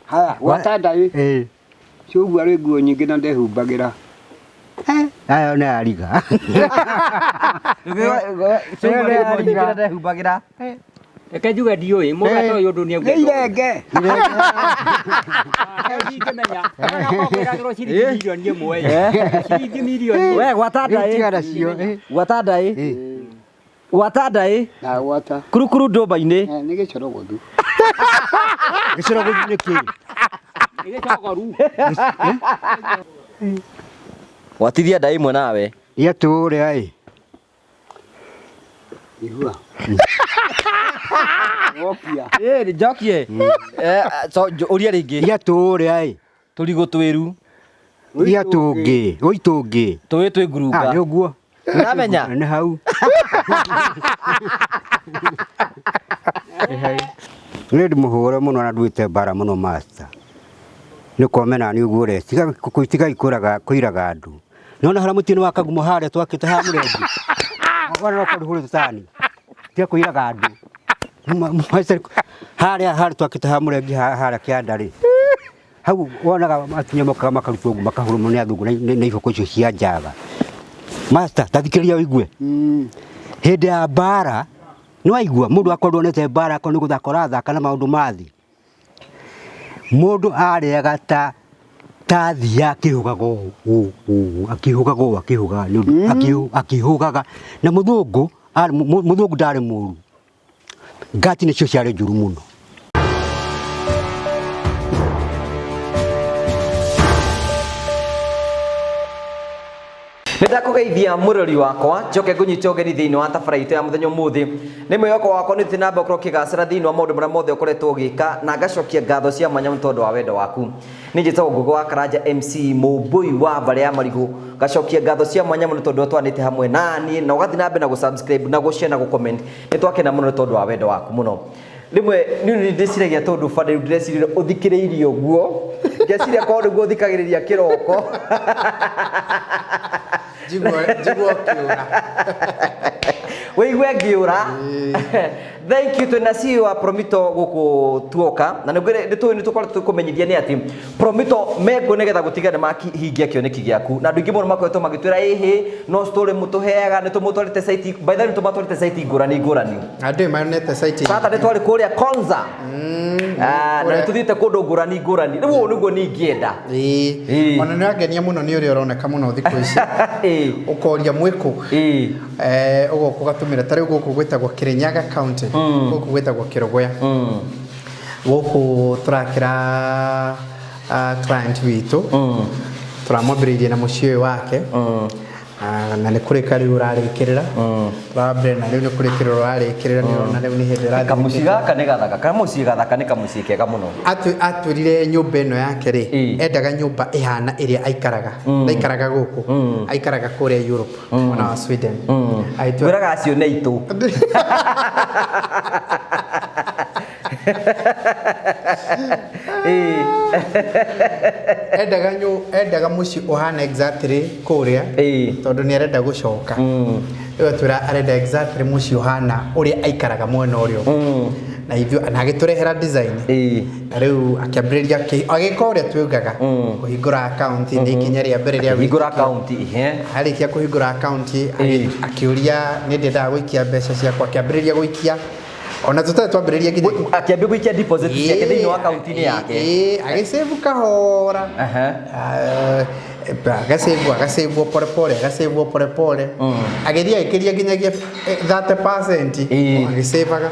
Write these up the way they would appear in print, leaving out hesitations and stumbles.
Haya, gwata ndaĩ. Ĩĩ. Cũguo arĩ nguo nyingĩ na ndehumbagĩra. Ayo nĩ ariga. Ndehumbagĩra. Reke njuge ndiũĩ, mũgate ũyũ ũndũ Nĩ nĩaugĩte. irenge. Ndingĩmenya. Kwĩragĩrwo ciringi mirioni ĩmwe. Ciringi mirioni. We gwata Rĩu tiga ndaĩ. nacio. Ĩ. Gwata ndaĩ. Gwata ndaĩ. Na gwata. Kurukuru ndũmba-inĩ. Eh, Nĩ gĩcorogothu. Gĩcoro gũthiĩ nĩ kĩĩ? Nĩ gĩcogoru. Gwatithia ndaĩ ĩmwe nawe. Ia tũrĩa ĩ. Igua. Wokia. Ĩ njokie. Eh, so ũria rĩngĩ. Ia tũrĩa ĩ. Tũrigũ twĩru. Ia tũngĩ. Oi tũngĩ. Tũĩ twĩ Ah, ngurunga. nĩ ũguo. Ũramenya? Nĩ hau. Nĩ hau. Nĩ ndĩmũhũre mũno na nduĩte mbara mũno master. Nĩ komena nĩ ũguo ũre. Tiga tigai kũraga kũiraga andũ. Nona harĩa mũtino wa kagumo harĩa twakĩte haha mũrengi. Wona no kũrĩ tani. Tiga kũiraga andũ. Master harĩa harĩa twakĩte haha mũrengi harĩa kĩanda rĩ. Hau wonaga atumia mokaga makarutwo ũguo makahũrwo mũno nĩ athũngũ na iboko icio cia njaga. Master, ta thikĩrĩria ũigue. Hĩndĩ ya mbara nĩ waigua mũndũ akorwo ndonete mbara akorwo nĩ gũthaka ũrathaka na maũndũ ma thĩ. Mũndũ arĩaga ta ta thia akĩhũgaga ũũ ũũ ũũ akĩhũgaga ũũ akĩhũgaga nĩ ũndũ akĩhũgaga na mũthũngũ arĩ mũthũngũ ndarĩ mũru. Ngati nĩcio ciarĩ njũru mũno. Nĩ ndakũgeithia mũrori wakwa njoke ngũnyite ũgeni thĩinĩ wa tabara itũ ya mũthenya ũmũthĩ. Nĩ mwĩhoko wakwa nĩ ũthiĩ na mbere gũkorwo ũkĩgacĩra thĩinĩ wa maũndũ marĩa mothe ũkoretwo ũgĩka na ngacokia ngatho cia mwanya mũno tondũ wa wendo waku. Nĩ njĩtagwo Ngũgĩ wa Karanja MC mũmbũi wa mbarĩ ya marigũ. Ngacokia ngatho cia mwanya mũno tondũ twanĩte hamwe na niĩ na ũgathiĩ na mbere na gũ-subscribe na gũ-share na gũ-comment. Nĩ twakena mũno nĩ tondũ wa wendo waku mũno. Rĩmwe niĩ nĩ ndĩciragia tondũ bado rĩu ndĩreciria ũthikĩrĩirie ũguo ngeciria korwo nĩguo ũthikagĩrĩria kĩroko. Njigua njigua ũkĩũra. Wĩigue ngĩũra. Thank you twĩna CEO wa Promito gũkũ tuoka na nĩ tũĩ nĩ tũkoretwo tũkũmenyithia nĩ atĩ Promito mekuo nĩgetha gũtiga nĩ mahingia kĩoneki gĩaku na andũ aingĩ mũno makoretwo magĩtwĩra ĩhĩ no story mũtũheaga nĩ tũmũtwarĩte site by the way nĩ tũmatwarĩte site ngũrani ngũrani. Andũ ĩ monete site. Saturday twarĩ kũrĩa Konza. Ah, na nĩ tũthiĩte kũndũ ngũrani ngũrani. Rĩu ũũ nĩguo niĩ ingĩenda. Ĩĩ. Ĩĩ. Ona nĩ ũrangenia mũno nĩ ũrĩa ũroneka mũno thikũ ici. Ĩĩ. Ũkoria mwĩkũ. Ĩĩ. Eh, ũgoka ũgatũmĩra ta rĩu gũkũ gwĩtagwo Kirinyaga County. Gũkũ gwĩtagwo Kĩrũgũya. Gũkũ tũrakĩra client witũ. Tũramwambĩrĩirie na mũciĩ ũyũ wake. Ah, na nĩ kũrĩka rĩu ũrarĩkĩrĩra. Tũrambĩrĩria na rĩu nĩ kũrĩkĩrĩra ũrarĩkĩrĩra nĩ ũrona rĩu nĩ hĩndĩ ĩrathiĩ. Kamũciĩ gaka nĩ gathaka. Kamũciĩ gathaka nĩ kamũciĩ kega mũno. Atwĩrire nyũmba ĩno yake rĩ, Ĩĩ. endaga nyũmba ĩhana ĩrĩa aikaraga. Ndaikaraga gũkũ, aikaraga kũrĩa Europe, mwena wa Sweden. Agĩtwĩra- Ngwĩraga acio nĩ itũ. Ĩĩ. Endaga endaga mũciĩ ũhana exactly kũrĩa, Ĩĩ. tondũ nĩ arenda gũcoka. Rĩu atwĩra arenda exactly mũciĩ ũhana ũrĩa aikaraga mwena ũrĩa ũngĩ. Na ithuĩ na agĩtũrehera design. Ĩĩ. Na rĩu akĩambĩrĩria agĩka ũrĩa twaugaga, kũhingũra account nĩ ikinya rĩa mbere rĩa Hingũra wĩtĩkio. akaunti ihe. Arĩkia kũhingũra account Ĩĩ. akĩũria nĩ ndendaga gũikia mbeca ciakwa, akĩambĩrĩria gũikia ona tũtarĩ twambĩrĩria nginya Akĩambia gũikia deposit ciake thĩinĩ wa akaunti-inĩ yake. Ĩĩ, agĩsave kahora. Aha. Ah, agasave agasave pole pole agasave pole pole agĩthiĩ agĩkĩria nginyagia 30% Ĩĩ. agĩsavaga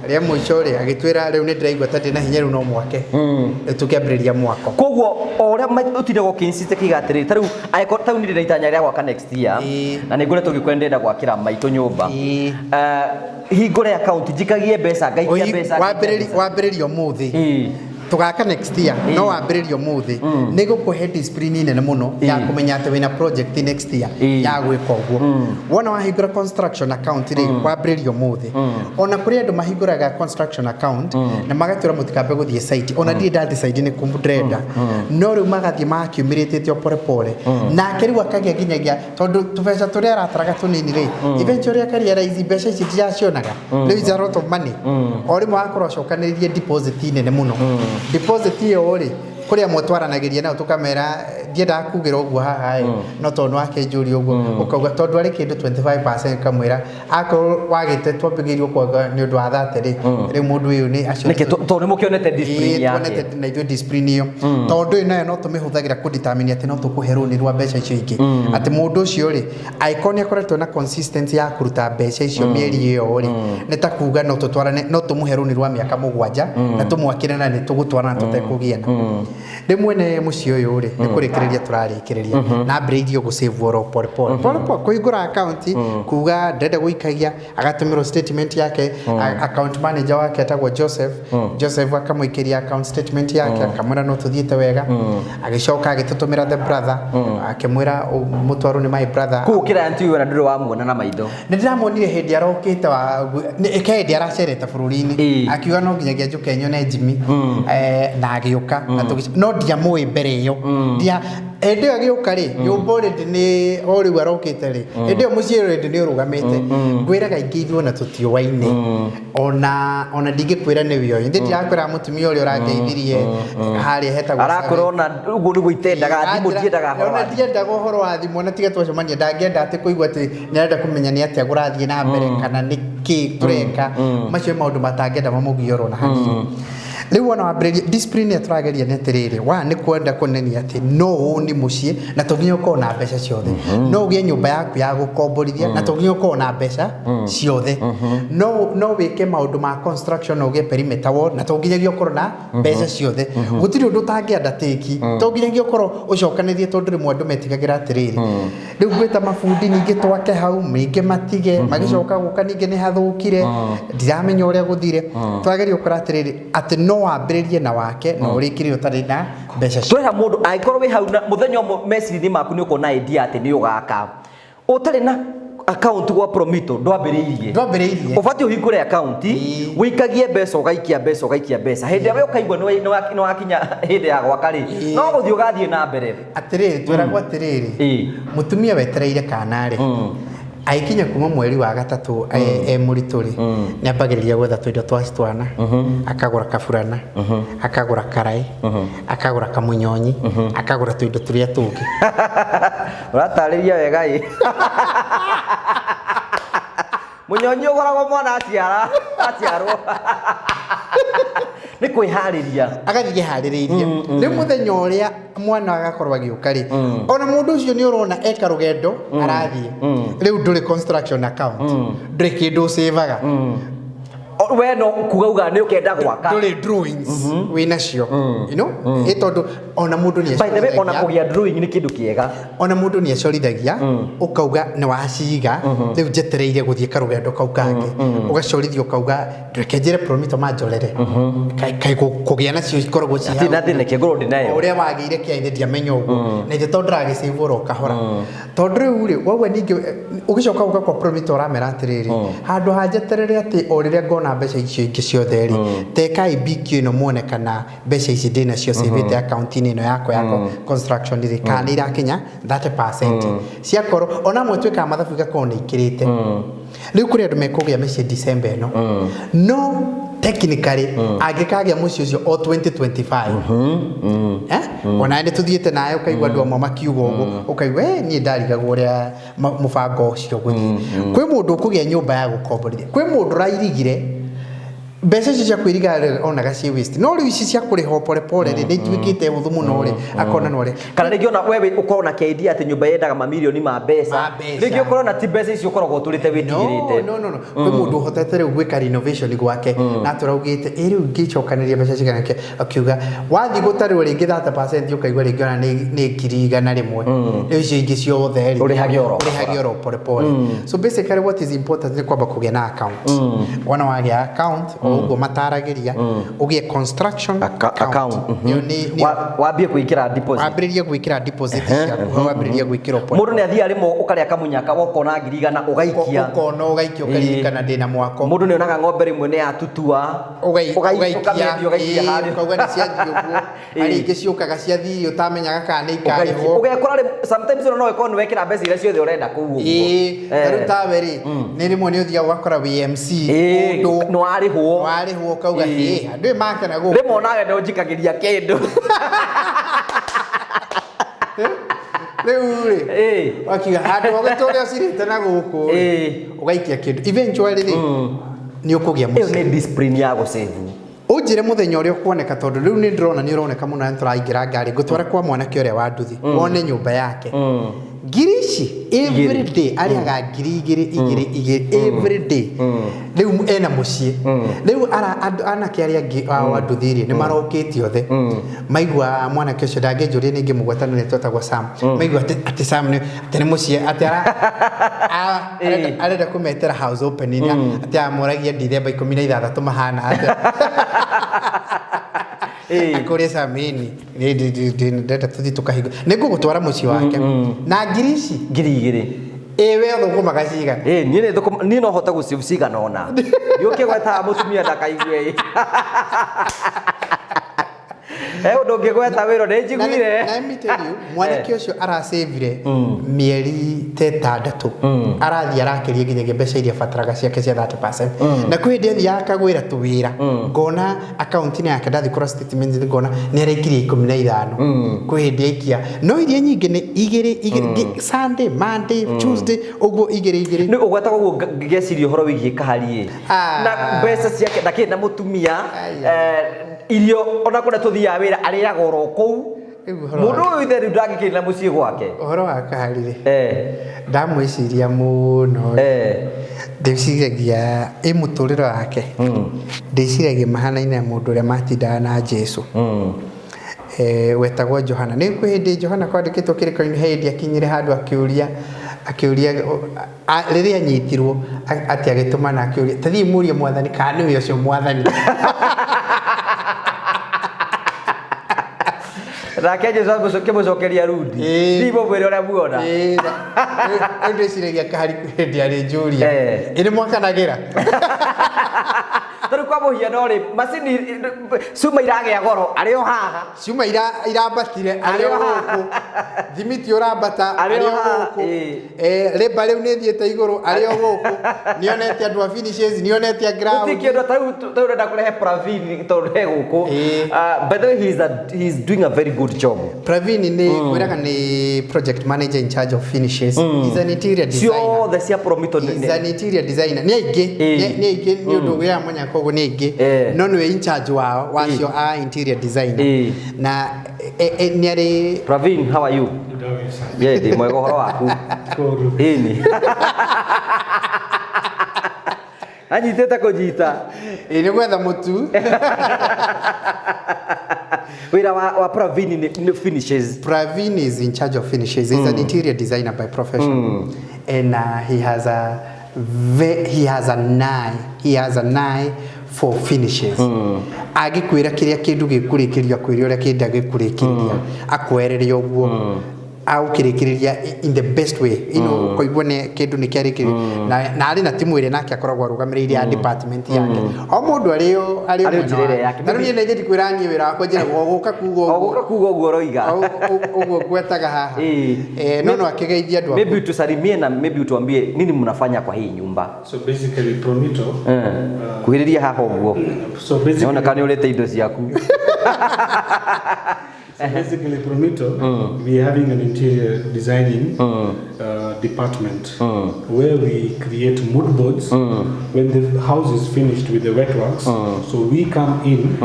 rĩa mũico rĩ agĩtwĩra rĩu nĩ ndĩraigua ta ndĩna hinya rĩu no mwake rĩu tũkĩambĩrĩria mwako. Koguo o ũrĩa ũtindaga ũkĩ-insist kiuga atĩrĩrĩ ta rĩu angĩkorwo ta rĩu niĩ ndĩna itanya rĩa gwaka next year Ĩĩ. na nĩ ngoretwo ngĩkwĩra ndĩrenda gwakĩra maitũ nyũmba. Ĩĩ. Hingũre account njikagie mbeca ngaikia mbeca ngaikia mbeca. Wambĩrĩria ũmũthĩ. Ĩĩ. Tũgaka next year no wambĩrĩria ũmũthĩ nĩ gũkũhe discipline nene mũno ya kũmenya atĩ wĩna project next year Ĩĩ. ya gwĩka ũguo. Wona wahingũra construction account rĩ, wambĩrĩria ũmũthĩ. Ona kũrĩ andũ mahingũraga construction account na magatwĩra mũtikambe gũthiĩ site, ona ndirĩ ndathiĩ site nĩ kũ ndĩrenda, no rĩu magathiĩ ma-accumulate o pole pole, nake rĩu akagĩa nginyagia tondũ tũbeca tũrĩa arataraga tũnini rĩ, eventually akarealize mbeca ici ndiracionaga, rĩu is a lot of money. O rĩmwe akorwo acokanĩrĩrie deposit nene mũno. Deposit ĩyo rĩ, kũrĩ amwe twaranagĩria nao tũkamera ndiendaga kugĩra ũguo haha ĩ, no tondũ nĩwakĩnjũria ũguo ũkauga tondũ arĩ kĩndũ 25% ũkamwĩra akorwo wagĩte twambĩrĩirio kwaga nĩ ũndũ wa 30 rĩ, rĩu mũndũ ũyũ nĩ acio Nĩkĩ tondũ nĩ mũkĩonete discipline Ĩĩ, yake. tuonete na ithuĩ discipline ĩyo, tondũ ĩyo nayo no tũmĩhũthagĩra kũdetermine atĩ no tũkũhe rũni rwa mbeca icio ingĩ, atĩ mũndũ ũcio rĩ, angĩkorwo nĩ akoretwo na consistency ya kũruta mbeca icio mĩeri ĩyo rĩ, nĩ ta kuga no tũtwarane, no tũmũhe rũni rwa mĩaka 7 na tũmwakĩre na nĩ tũgũtwarana tũtekũgiana. Rĩu mwene mũciĩ ũyũ rĩ, nĩ kũrĩkĩrĩria tũrarĩkĩrĩria na ambĩrĩirie gũsave oro pole pole pole pole, kũhingũra account, kuga ndĩrenda gũikagia, agatũmĩrwo statement yake, account manager wake etagwo Joseph. Joseph akamũikĩria account statement yake, akamwĩra no tũthiĩte wega. Agĩcoka agĩtũtũmĩra the brother, akĩmwĩra mũtwarwo nĩ my brother. Kũu client ũyũ ona ndũrĩ wamuona na maitho? Nĩ ndĩramuonire hĩndĩ arokĩte wa ke hĩndĩ aracerete bũrũri-inĩ. Akiuga no nginyagia njũke nyone Jimmy. Na agĩũka na no ndiamũĩ mbere ĩyo. Ndia hĩndĩ ĩyo agĩũka rĩ, nyũmba already nĩ o rĩu arokĩte rĩ, hĩndĩ ĩyo mũciĩ already nĩ ũrũgamĩte. Ngwĩraga ingĩ ithuĩ ona tũtiũaine, ona ndingĩkwĩra nĩ wĩoĩ, ndĩ ndirakwĩra mũtumia ũrĩa ũrangeithirie harĩa hetagwo Arakwĩra ona ũguo nĩguo itendaga thimũ, ndiendaga ũhoro ona wa thimũ. Ndiendaga ũhoro wa thimũ, ona tiga twacemania ndangĩenda atĩ kũigua atĩ nĩarenda kũmenya nĩ atĩa kũrathiĩ na mbere kana nĩ kĩ tũreka. Macio nĩ maũndũ matangĩenda mamũgie oro na hanini. Rĩu wona wambĩrĩria discipline ĩrĩa tũrageria nĩ atĩrĩrĩ, wa nĩ kwenda kũnenia atĩ no ũni mũciĩ na to nginya ũkorwo na mbeca ciothe, no ũgĩe nyũmba yaku ya gũkomborithia na to nginya ũkorwo na mbeca ciothe, no wĩke maũndũ ma construction na ũgĩe perimeter wall na to nginyagia ũkorwo na mbeca ciothe. Gũtirĩ ũndũ ũtangĩ undertake, to nginyagia ũkorwo ũcokanĩrie, tondũ rĩmwe andũ metigagĩra atĩrĩrĩ, rĩu ngwĩta mabundi ningĩ twake hau, ningĩ matige magĩcoka gũka ningĩ nĩ hathũkire, ndiramenya ũrĩa gũthire. Twageria gũkora atĩrĩrĩ, atĩ no wambĩrĩrie na wake na ũrĩkĩrie ũtarĩ na mbeca ciothe. Twĩra mũndũ angĩkorwo wĩ hau na mũthenya ũmwe meciria-inĩ maku nĩ ũkona idea atĩ nĩ ũgaka ũtarĩ na account gwa Promito, ndwambĩrĩirie. Ndwambĩrĩirie. Ũbatiĩ ũhingũre account, wĩikagie mbeca, ũgaikia mbeca, ũgaikia mbeca, hĩndĩ ĩrĩa we ũkaigua nĩ wakinya hĩndĩ ya gwaka rĩ, no gũthiĩ ũgathiĩ na mbere. Atĩrĩrĩ, twĩragwo atĩrĩrĩ, mũtumia wetereire kana rĩ, agĩkinya kuma mweri wa gatatũ e mũritũ rĩ, nĩ ambagĩrĩria gwetha tũindo twa twana, akagũra kaburana, akagũra karaĩ, akagũra kamunyonyi, akagũra tũindo tũrĩa tũngĩ. Ũratarĩria wega ĩ. Mũnyonyi ũgũragwo mwana aciara aciarwo, nĩ kwĩharĩria. Agathiĩ eharĩrĩirie. Rĩu mũthenya ũrĩa mwana agakorwo agĩũka rĩ, ona mũndũ ũcio nĩ ũrona eka rũgendo arathiĩ, rĩu ndũrĩ construction account, ndũrĩ kĩndũ ũcĩvaga. We no kuga uga nĩ ũkenda gwaka. Ndũrĩ drawings wĩnacio, ĩ tondũ ona mũndũ nĩ By the way, ona acorithagia. kũgĩa drawing nĩ kĩndũ kĩega. Ona mũndũ nĩ acorithagia, ũkauga nĩ waciga, rĩu njetereire gũthiĩ karũgendo kau kangĩ, ũgacorithia ũkauga reke njĩre Promito manjorere. Kaĩ kũgĩa nacio ikoragwo ci Hatirĩ na thĩna, kĩ ngorwo ndĩ nayo. O ũrĩa wagĩire kĩa ithe ndiamenya ũguo na ithe tondũ ndĩragĩcĩvwo oro kahora, tondũ rĩu rĩ waugua ningĩ ũgĩcoka gũka kwa Promito ũramera atĩrĩrĩ, handũ ha njeterere atĩ o rĩrĩa ngona mbeca icio ingĩ ciothe rĩ, tekai BQ ĩno muone kana mbeca ici ndĩnacio cĩvĩte akaunti-inĩ ĩno yakwa ya construction rĩ, kana nĩ irakinya 30% ciakorwo. Ona amwe twĩkaga mathabu igakorwo nĩ ikĩrĩte. Rĩu kũrĩ andũ mekũgĩa mĩciĩ December ĩno, no technically angĩkagĩa mũciĩ ũcio o 2025. Eh? Ona nĩ tũthiĩte nawe ũkaigua andũ amwe makiuga ũguo, ũkaigua niĩ ndarigagwo ũrĩa mũbango ũcio ũgũthiĩ. Kwĩ mũndũ ũkũgĩa nyũmba ya gũkomborithia, kwĩ mũndũ ũrairigire mbeca icio cia kwĩriga rĩ, onaga ciĩ waste, no rĩu ici cia kũrĩha o pole pole rĩ, nĩ ituĩkĩte hũthũ mũno rĩ, akona no rĩ. Kana rĩngĩ ona we ũkorwo na kĩidea atĩ nyũmba yendaga mamirioni ma mbeca. Ma mbeca. Rĩngĩ ũkorwo na ti mbeca icio ũkoragwo ũtũrĩte wĩtigĩrĩte. No, kwĩ mũndũ ũhotete rĩu gwĩka renovation gwake na tũraugĩte ĩ rĩu ngĩcokanĩria mbeca cigana ke, akiuga wathiĩ gũtarĩrwo rĩngĩ 30% ũkaigua rĩngĩ ona nĩ 100,000, rĩu icio ingĩ ciothe rĩ, Ũrĩhage oro ũrĩhage oro pole pole. So basically what is important nĩ kwamba kũgĩa na account. Wona wagĩa account o ũguo mataragĩria, ũgĩe construction Account. Ĩyo nĩ Wambie gwĩkĩra deposit. Wambĩrĩrie gwĩkĩra deposit ciaku hau, wambĩrĩrie gwĩkĩra o pole Mũndũ nĩ athiaga rĩmwe ũkarĩa kamunyaka, wokona 100,000 ũgaikia. Ũkona ũgaikia, ũkaririkana ndĩna mwako. Mũndũ nĩ onaga ng'ombe rĩmwe nĩ yatutua. Ũgaikia. Ũkamĩendia, ũgaikia harĩa. Ũkauga nĩ ciathiĩ ũguo. Harĩ ingĩ ciũkaga ciathiĩ ũtamenyaga kana nĩ ikarĩhwo. Ũgekora sometimes ona no ĩkorwo nĩ wekĩra mbeca iria ciothe ũrenda kũu ũguo. Ĩĩ, ta rĩu tawe rĩ, nĩ rĩmwe nĩ ũthiaga ũgakora wĩ MC kũndũ. Nĩ warĩhwo. Warĩhwo ũkauga Ĩĩ. hĩ andũ makena gũkũ. Rĩmwe onawe ndũnjikagĩria kĩndũ. Rĩu rĩ Ĩĩ. wakiuga handũ ũgĩtũre ũcirĩte na gũkũ rĩ, Ĩĩ. ũgaikia kĩndũ eventually rĩ nĩ ũkũgĩa Ĩyo mũciĩ. nĩ discipline ya gũsave. Ũnjĩre mũthenya ũrĩa ũkuoneka tondũ rĩu nĩ ndĩrona nĩ ũroneka mũno na nĩtũraingĩra ngari ngũtwara kwa mwanake ũrĩa wa nduthi wone nyũmba yake ngiri ici every day arĩhaga 2,000 2,000 2,000 every day rĩu ena mũciĩ rĩu anake arĩa angĩ ao a nduthi rĩ nĩ marokĩte othe maigua mwanake ũcio ndangĩnjũria nĩ ngĩmũgweta nĩ twetagwo Sam maigua atĩ Sam nĩ atĩ nĩ mũciĩ atĩ arenda kũmetera house opening atĩ amoragia Dithemba 16 mahana atĩa. Akũria Samini ndenda tũthiĩ tũkahinga nĩ ngũgũtwara mũciĩ wake na ngiri ici 2,000. Ĩ we ũthũkũmaga cigana? Ĩ niĩ nĩ thũkũma niĩ no hote gũsave cigana ũna. Ndiũkĩgwetaga mũtumia ndakaigue ĩ. He ũndũ ũngĩgweta wĩra nĩ njiguire. Na let me tell you, mwanake ũcio aracĩvire mĩeri ta 6 arathiĩ arakĩria nginyagia mbeca iria abataraga ciake cia 30%. Na kwĩ hĩndĩ athiaga akagwĩra tũwĩra ngona akaunti-inĩ yake ndathiĩ kũrora statement ngona nĩ araikirie 15 kwĩ hĩndĩ aikia no iria nyingĩ nĩ 2 2 Sunday, Monday, Tuesday ũguo 2 2. Nĩ ũgwetaga ũguo ngeciria ũhoro wĩgiĩ kahari ĩ. Na mbeca ciake ndakĩrĩ na mũtumia irio ona kũrĩa tũthiaga wĩra arĩaga oro kũu. Mũndũ ũyũ ithe rĩu ndangĩkĩrĩ na mũciĩ gwake. Ũhoro wa kahari rĩ ndamwĩciria mũno ndĩciragia ĩ mũtũrĩre wake ndĩciragia mahanaine na mũndũ ũrĩa matindaga na Jesu wetagwo Johana. Nĩ kwĩ hĩndĩ Johana kwandĩkĩtwo kĩrĩko-inĩ he hĩndĩ akinyire handũ akĩũria rĩrĩa anyitirwo atĩ agĩtũmana akĩũria ta thiĩ mũrie mwathani kana nĩwe ũcio mwathani. Nake Jesu akĩmũcokeria rudi thiĩ mũmwĩre ũrĩa muona. Rĩu ndĩciragia kahari hĩndĩ arĩ njũria ĩ nĩ mwakanagĩra. Tarĩu kwa mũhiano rĩ macini cuma iragĩa goro arĩ o haha cuma irambatire arĩ o gũkũ thimiti ũrambata arĩ o gũkũ rĩmba rĩu nĩ thiĩte igũrũ arĩ o gũkũ nĩonete andũ a finishes nĩonete a ground gũtirĩ kĩndũ tarĩu ũrenda kũrehe Pravin tondũ he gũkũ. By the way he is doing a very good job. Pravin nĩ kwĩraga nĩ project manager in charge of finishes. He's an interior designer. Ciothe cia Promito He's an interior designer. Nĩ aingĩ nĩ aingĩ nĩ ũndũ wĩra mwanya koguo nĩ aingĩ no nĩwe in charge wao wacio a interior designer na nĩ arĩ Pravin, how are you? Yeah, ndĩ mwega ũhoro waku. Ĩni. Anyitĩte kũnyita. Ĩ nĩ gwetha mũtu. Wĩra wa Pravin nĩ finishes. Pravin is in charge of finishes. He's an interior designer by profession. And he has an eye for finishes. Agĩkwĩra kĩrĩa kĩndũ gĩkũrĩkĩria kwĩra ũrĩa kĩndũ gĩkũrĩkĩria akwereria ũguo agũkĩrĩkĩrĩria in the best way you know koiguo nĩ kĩndũ nĩ kĩarĩkĩrĩria na arĩ na timu ĩrĩa nake akoragwo arũgamĩrĩire ya department yake o mũndũ arĩ o njĩra yake. Na rĩu niĩ nĩ ndikwĩra niĩ wĩra wakwa njĩragwo o gũka kuga ũguo kuga ũguo ũroiga ũguo ngwetaga haha no akĩgeithia andũ. Maybe tusalimie na maybe utuambie nini mnafanya kwa hii nyumba. So basically Promito kuhĩrĩria haha ũguo. So basically naona kana nĩ ũrĩte indo ciaku. So basically Promito, we are having an interior designing department where we create mood boards when the house is finished with the wet works. So we come in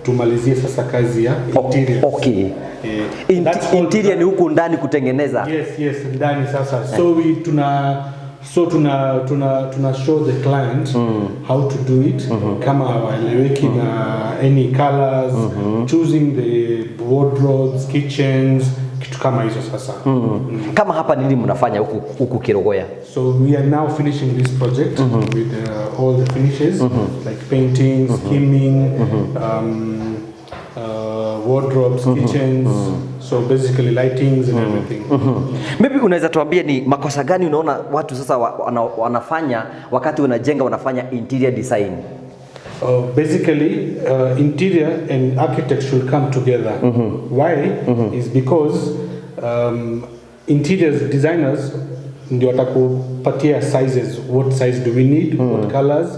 tumalizie sasa kazi ya interior. Okay. Interior ni huku ndani kutengeneza. Yes, yes, ndani sasa. So we tuna show the client how to do it kama hawaeleweki na any colors, choosing the wardrobes, kitchens, kitu kama hizo sasa. Kama hapa nini mnafanya huku Kerugoya? So we are now finishing this project with all the finishes like painting, skimming, wardrobes, kitchens. So basically lightings and everything. Maybe unaweza tuambie ni makosa gani unaona watu sasa wanafanya wakati wanajenga wanafanya interior design? Basically interior and architect should come together. Why? Is because interior designers ndio watakupatia sizes, what size do we need, what colors,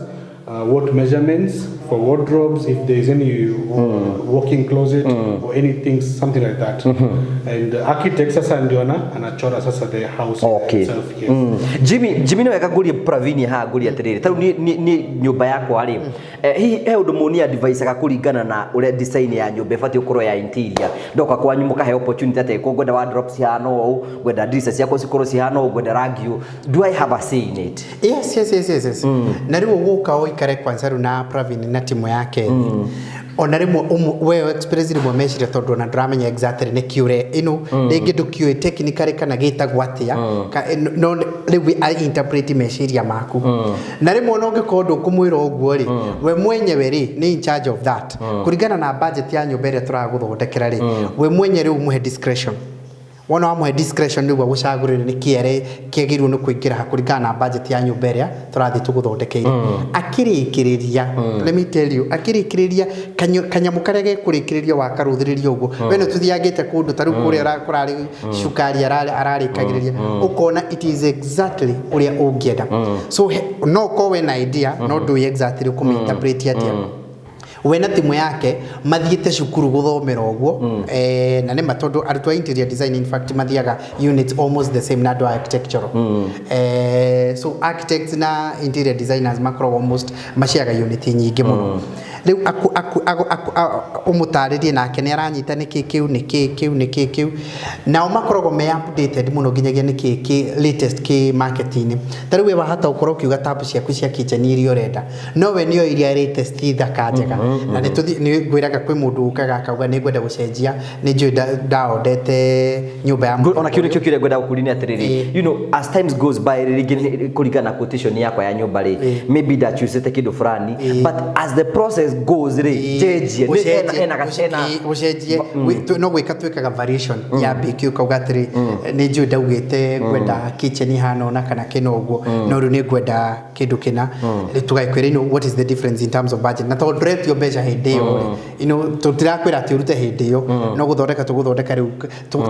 What measurements for wardrobes, if there is any walk-in closet or anything, something like that. And the architect sasa ndio anachora sasa the house itself. Yes. Jimmy, Jimmy no wega ngurie Pravini haha ngurie atiriri tariu ni nyumba yakwa ri, hihi he undu muni advice kuringana na uria design ya nyumba ibatiĩ gukorwo ya interior? Ndoka kwanyu mukahe opportunity atĩ ko ngwenda wardrobes cihana ũũ, ngwenda ndirica ciakwa cikorwo cihana ũũ, ngwenda rangi ũũ. Do I have a say in it? Yes. Na rĩu ũgũka ũikare kwanza rĩu na Pravin na timu yake ona rĩmwe we experience rĩmwe meciria, tondũ ona ndũramenya exactly nĩ kĩ ũre ĩno rĩngĩ ndũkĩũĩ technically kana gĩtagwo atĩa. No rĩu a interpret meciria maku, na rĩmwe ona ũngĩkorwo ndũkũmwĩra ũguo rĩ, we mwenyewe rĩ nĩ in charge of that kũringana na budget ya nyũmba ĩrĩa tũragũthondekera rĩ. We mwenye rĩu mũhe discretion. Wona wamũhe discretion, nĩguo gũcagũrĩra nĩ kĩere kĩagĩrĩirwo nĩ kũingĩra kũringana na budget ya nyũmba ĩrĩa tũrathiĩ tũgũthondekeire. Akĩrĩkĩrĩria, let me tell you, akĩrĩkĩrĩria kanyamũ karĩa gekũrĩkĩrĩria wakarũthĩrĩria ũguo, we nĩ tũthiangĩte kũndũ ta rĩu kũrĩa kũrarĩ cukari ararĩkagĩrĩria, ũkona it is exactly ũrĩa ũngĩenda. So no ũkorwo wĩna idea no ndũĩ exactly ũkũmĩinterpret atĩa. We na timu yake mathiĩte cukuru gũthomera ũguo, na nĩma tondũ arutwo a interior design in fact mathiaga units almost the same na andũ a architectural. So architects na interior designers makoragwo almost maciaga unit nyingĩ mũno. Rĩu ũmũtarĩrie nake nĩ aranyita nĩkĩ kĩu, nĩkĩ kĩu, nĩkĩ kĩu. Nao makoragwo me updated mũno nginyagia nĩkĩ kĩ latest kĩ market-inĩ. Ta rĩu we wahota gũkorwo ũkiuga tab ciaku cia kitchen iria ũrenda, no we nĩo iria latest thaka njega. Na nĩ ngwĩraga kwĩ mũndũ ũkaga akauga nĩ ngwenda gũcenjia, nĩ njũĩ ndaondete nyũmba ya Ona kĩu nĩkĩo kĩrĩa ngwenda gũkũria nĩ atĩrĩrĩ, as times goes by, rĩngĩ kũringana na quotation yakwa ya nyũmba rĩ, maybe ndachucĩte kĩndũ fulani, but as the process goes rĩ, njenjie. Hena Ũcenjie. No gwĩka twĩkaga variation ya BQ, kauga atĩrĩ, nĩ njũĩ ndaugĩte ngwenda kitchen ihana ũna kana kĩna ũguo, no rĩu nĩ ngwenda kĩndũ kĩna. Rĩu tũgakwĩra, what is the difference in terms of budget? Na tondũ ndũretio mbeca hĩndĩ ĩyo rĩ, tũtirakwĩra atĩ ũrute hĩndĩ ĩyo, no gũthondeka tũgũthondeka rĩu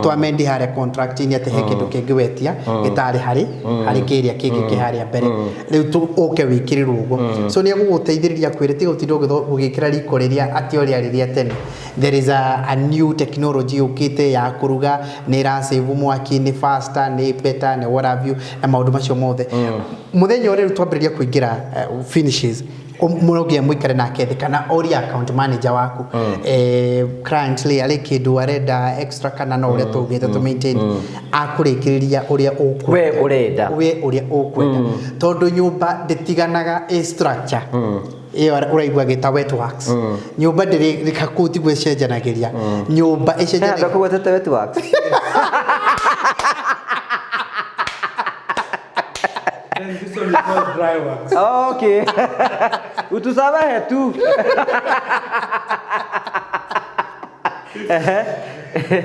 twamendi harĩa contract-inĩ atĩ he kĩndũ kĩngĩ wetia gĩtarĩ harĩ kĩrĩa kĩngĩ kĩ harĩa mbere. Rĩu ũke wĩkĩrĩrwo ũguo. So nĩ egũgũteithĩrĩria kwĩra tiga gũtinda ũgĩkĩra riko rĩrĩa atĩ ũrĩa rĩrĩa tene. There is a new technology yũkĩte ya kũruga, nĩ ĩrasave mwaki, nĩ faster, nĩ better, nĩ what have you, na maũndũ macio mothe. Mũthenya ũrĩa rĩu twambĩrĩria kũingĩra finishes, mũno nginya mũikare nake thĩ kana oria account manager waku, client rĩ arĩ kĩndũ arenda extra kana no ũrĩa tũugĩte tũ maintain, akũrĩkĩrĩria ũrĩa ũkwenda. We ũrenda. We ũrĩa ũkwenda, tondũ nyũmba ndĩtiganaga ĩ structure ĩyo ũraigua gĩta wet works. Nyũmba ndĩrĩ kũu tiguo ĩcenjanagĩria nyũmba ĩcenjanagĩria. Ndakũgwetete wet works. Then this one we call dry works. Okay, utusamehe tu.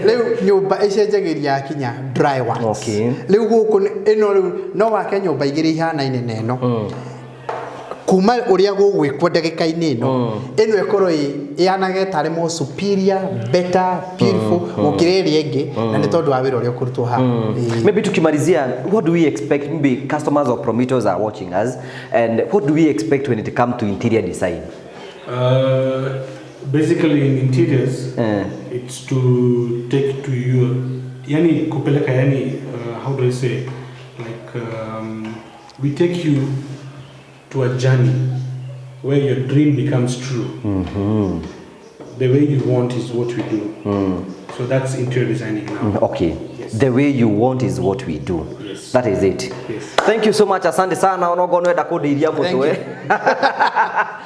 Rĩu nyũmba ĩcenjagĩria yakinya dry works. Rĩu gũkũ ĩno rĩu no wake nyũmba igĩrĩ ihanaine na ĩno, kuma ũrĩa gũgwĩkwo ndagĩka-inĩ ĩno, ĩno ĩkorwo ĩhanage tarĩ more superior, better, beautiful gũkĩra ĩrĩa ĩngĩ, na nĩ tondũ wa wĩra ũrĩa ũkũrutwo haha. Maybe tukimalizia, what do we expect? Maybe customers of Promitos are watching us, and what do we expect when it comes to interior design? Basically in interiors, it's to take to you, yani kupeleka, yani how do I say, like we take you to a journey where your dream becomes true. The way you want is what we do. So that's interior designing now. Okay. Yes. The way you want is what we do. Yes. That is it. Yes. Thank you so much. Asante sana. Onogo nwenda kundeithia mutwe.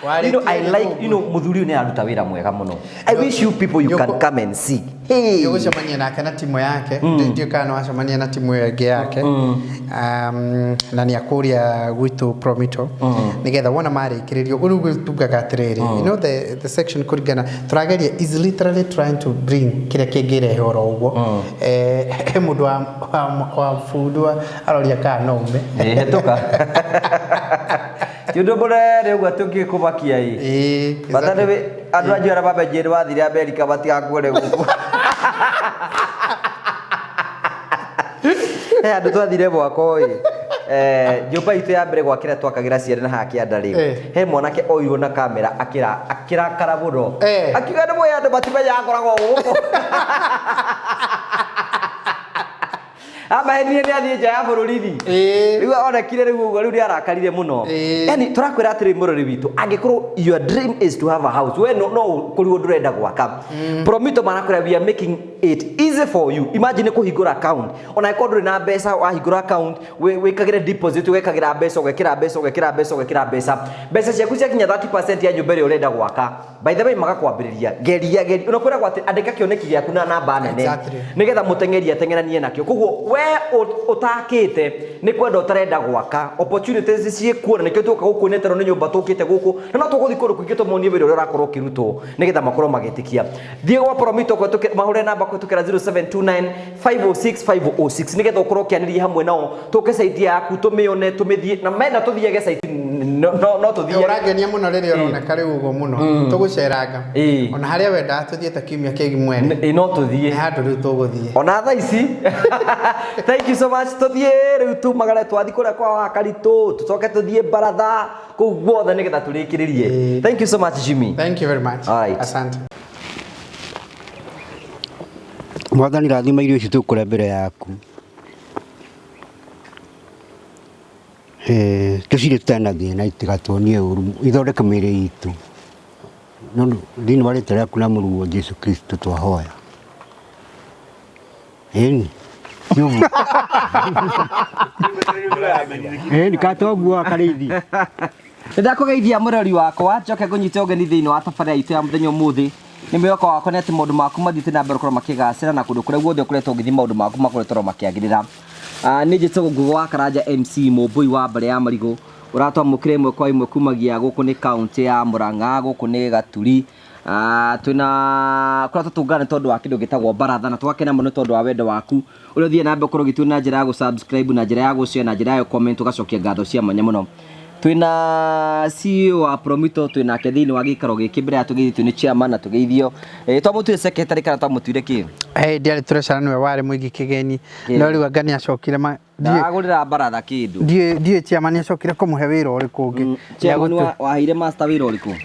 I like, muthuri uyu ni aruta wira mwega muno. I wish you people you can come and see. Hey. Ũgũcemania nake na timu yake. Ndiũĩ kana nĩwacemania na timu ĩyo ĩngĩ yake, na nĩ akũria gwitũ Promito nĩgetha wona marĩkĩrĩrio rĩu tugaga atĩrĩrĩ, the section kũringana tũrageria is literally trying to bring kĩrĩa kĩngĩrehe oro ũguo. He mũndũ wa bundi aroria kana no ume. Hetũka. Ti ũndũ mũnene ũguo tũngĩkũmakia ĩ. Bata nĩ andũ anjũ arĩa mambenjie nĩ wathire Amerika matigakuone gũkũ. He andũ twathire mwako ĩ. Nyũmba itũ ya mbere gwakĩra twakagĩra ciana na haha kĩanda rĩ, he mwanake oirwo na kamera akĩra akĩrakara mũno, akiuga nĩ mũĩ andũ matimenyaga ngoragwo gũkũ. Amahenire nĩ athiĩ nja ya bũrũri thi. Rĩu onekire rĩu ũguo rĩu nĩ arakarire mũno. Yani tũrakwĩra atĩrĩ mũrori witũ, angĩkorwo your dream is to have a house, we no kũrigwo ndũrenda gwaka, Promito marakwĩra we are making it easy for you. Imagine kũhingũra account, ona angĩkorwo ndũrĩ na mbeca, wahingũra account wĩkagĩre deposit, ũgekagĩra mbeca, ũgekĩra mbeca, ũgekĩra mbeca, ũgekĩra mbeca, mbeca ciaku ciakinya 30% ya nyũmba ĩrĩa ũrenda gwaka, by the way magakwambĩrĩria geria geria ũnakwĩragwo atĩ andĩka kĩoneki gĩaku na namba nene, nĩgetha mũteng'eri ateng'eranie nakĩo. Koguo we ũtakĩte nĩ kwenda ũtarenda gwaka, opportunities ciĩkuo, na nĩkĩo tũka gũkũ nĩ nĩ nyũmba tũkĩte gũkũ, na no tũgũthiĩ kũndũ kũingĩ tũmonie wĩra ũrĩa ũrakorwo ũkĩrutwo nĩgetha makorwo magĩtĩkia. Thiĩ gwa Promito mahũre namba kũhĩtũkĩra 0729 506 506 nĩgetha ũkorwo ũkĩanĩria hamwe nao, tũke site yaku tũmĩone tũmĩthiĩ, na menda tũthiage site no tũthiage. Ũrangenia mũno rĩrĩa ũroneka rĩu ũguo mũno tũgũceranga ona harĩa wendaga tũthiĩ ta kiumia kĩngĩ mweri no tũthiĩ, nĩ handũ rĩu tũgũthiĩ ona thaa ici. Thank you so much. Tũthiĩ rĩu tumagare twathi kũrĩa kwa Wakaritũ, tũcoke tũthiĩ baratha kũu guothe nĩgetha tũrĩkĩrĩrie. Thank you so much, Jimmy. Thank you very much. All right. Asante. Mwathani rathima irio ici tũkũrĩa mbere yaku, tũcirĩ tũtarĩ na thĩna, itigatuonie ũru, ithondeke mĩĩrĩ itũ, nĩ thĩinĩ wa rĩtwa rĩaku na mũrũguo Jesu Kristo twahoya. Ĩni ũguo, ĩni katoguo akarĩithi. Nĩndakũgeithia mũrori wakwa, njoke ngũnyite ũgeni thĩinĩ wa tabarĩra itũ ya mũthenya ũmũthĩ. Nĩ mwĩhoko wakwa nĩ atĩ maũndũ maku mathiĩte na mbere gũkorwo makĩgacĩra, na kũndũ kũrĩa guothe ũkoretwo ũgĩthiĩ maũndũ maku makoretwo makĩagĩrĩra. Nĩ njĩtagwo Ngugo wa Karanja MC Mũmbũi wa mbere ya marigũ, ũratwamũkĩra ĩmwe kwa ĩmwe kumagia gũkũ nĩ kaũntĩ ya Murang'a, gũkũ nĩ Gaturi. Twĩna kũrĩa tũtũngana nĩ tondũ wa kĩndũ gĩtagwo baratha, na tũgakena mũno nĩ tondũ wa wendo waku ũrĩa ũthiĩ na mbere gũkorwo ũgĩtuona na njĩra ya gũ-subscribe, na njĩra ya gũ-share, na njĩra ya comment, ũgacokia ngatho cia mwanya mũno. Twĩna CEO wa Promito, twĩnake thĩinĩ wa gĩikaro gĩkĩ mbere ya tũgeithĩtio nĩ chairman na tũgeithio. Twamũtuire secretary kana twamũtuire kĩ? Ndiarĩ treasurer, nĩwe warĩ mũigi kĩgeni, no rĩu anga nĩacokire Ndagũrĩra baratha kĩndũ. Ndiũĩ chairman nĩacokire kũmũhe wĩra ũrĩkũ ũngĩ. Chairman waheire master wĩra ũrĩkũ?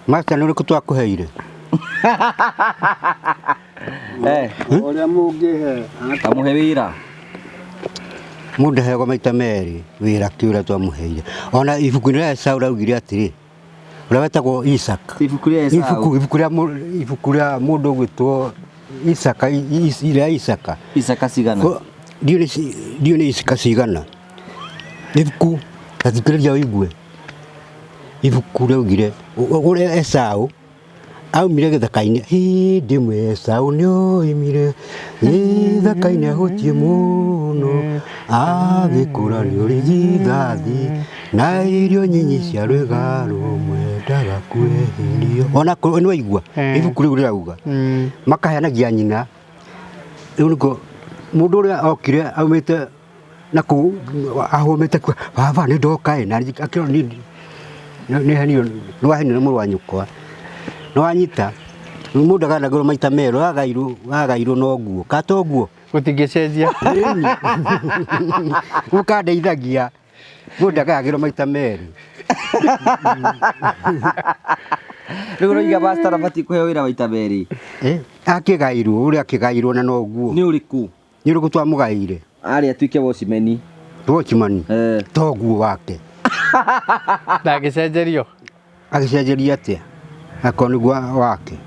Master nĩ ũrĩkũ twakũheire? Ũrĩa mũngĩhe Kamũhe wĩra. Mũndũ aheagwo maita merĩ wĩra kĩ ũrĩa twamũheire. Ona ibuku-inĩ rĩa Esau raugire atĩrĩ, ũrĩa wetagwo Isaac. Ibuku rĩa Esau. Ibuku rĩa mũndũ ũgwĩtwo Isaka, rĩa Isaka. Isaka cigana? Ndiũĩ nĩ Isaka cigana. Ibuku, ta thikĩrĩria ũigue. Ibuku rĩaugire ũrĩa Esau aumire gĩthaka-inĩ, hĩndĩ ĩmwe Esau nĩoimire gĩthaka-inĩ ahũtiĩ mũno, agĩkũra nĩ ũrigithathi na irio nyinyi cia rwĩga rũmwe ndagakuĩhĩrio. Ona nĩ waigua ibuku rĩu rĩrauga makaheanagia nyina. Rĩu nĩguo mũndũ ũrĩa okire aumĩte na kũu ahũmĩte kuo, baba nĩ ndoka ĩ, na akĩrwo nĩ henio, nĩ wahenio nĩ mũrũ wa nyũkwa. Nĩ wanyita mũndũ aganagĩrwo maita merĩ, wagairwo noguo ka toguo gũtingĩcenjia. Gũkandeithagia mũndũ agayagĩrwo maita merĩ. Rĩu ũroiga master abatiĩ kũheo wĩra maita merĩ? Akĩgairwo ũrĩa akĩgairwo na noguo. Nĩ ũrĩkũ? Nĩ ũrĩkũ twamũgaire? Arĩ atuĩke watchman. Watchman. Toguo wake. Ndangĩcenjerio? Agĩcenjeria atĩa? Akorwo nĩguo wake.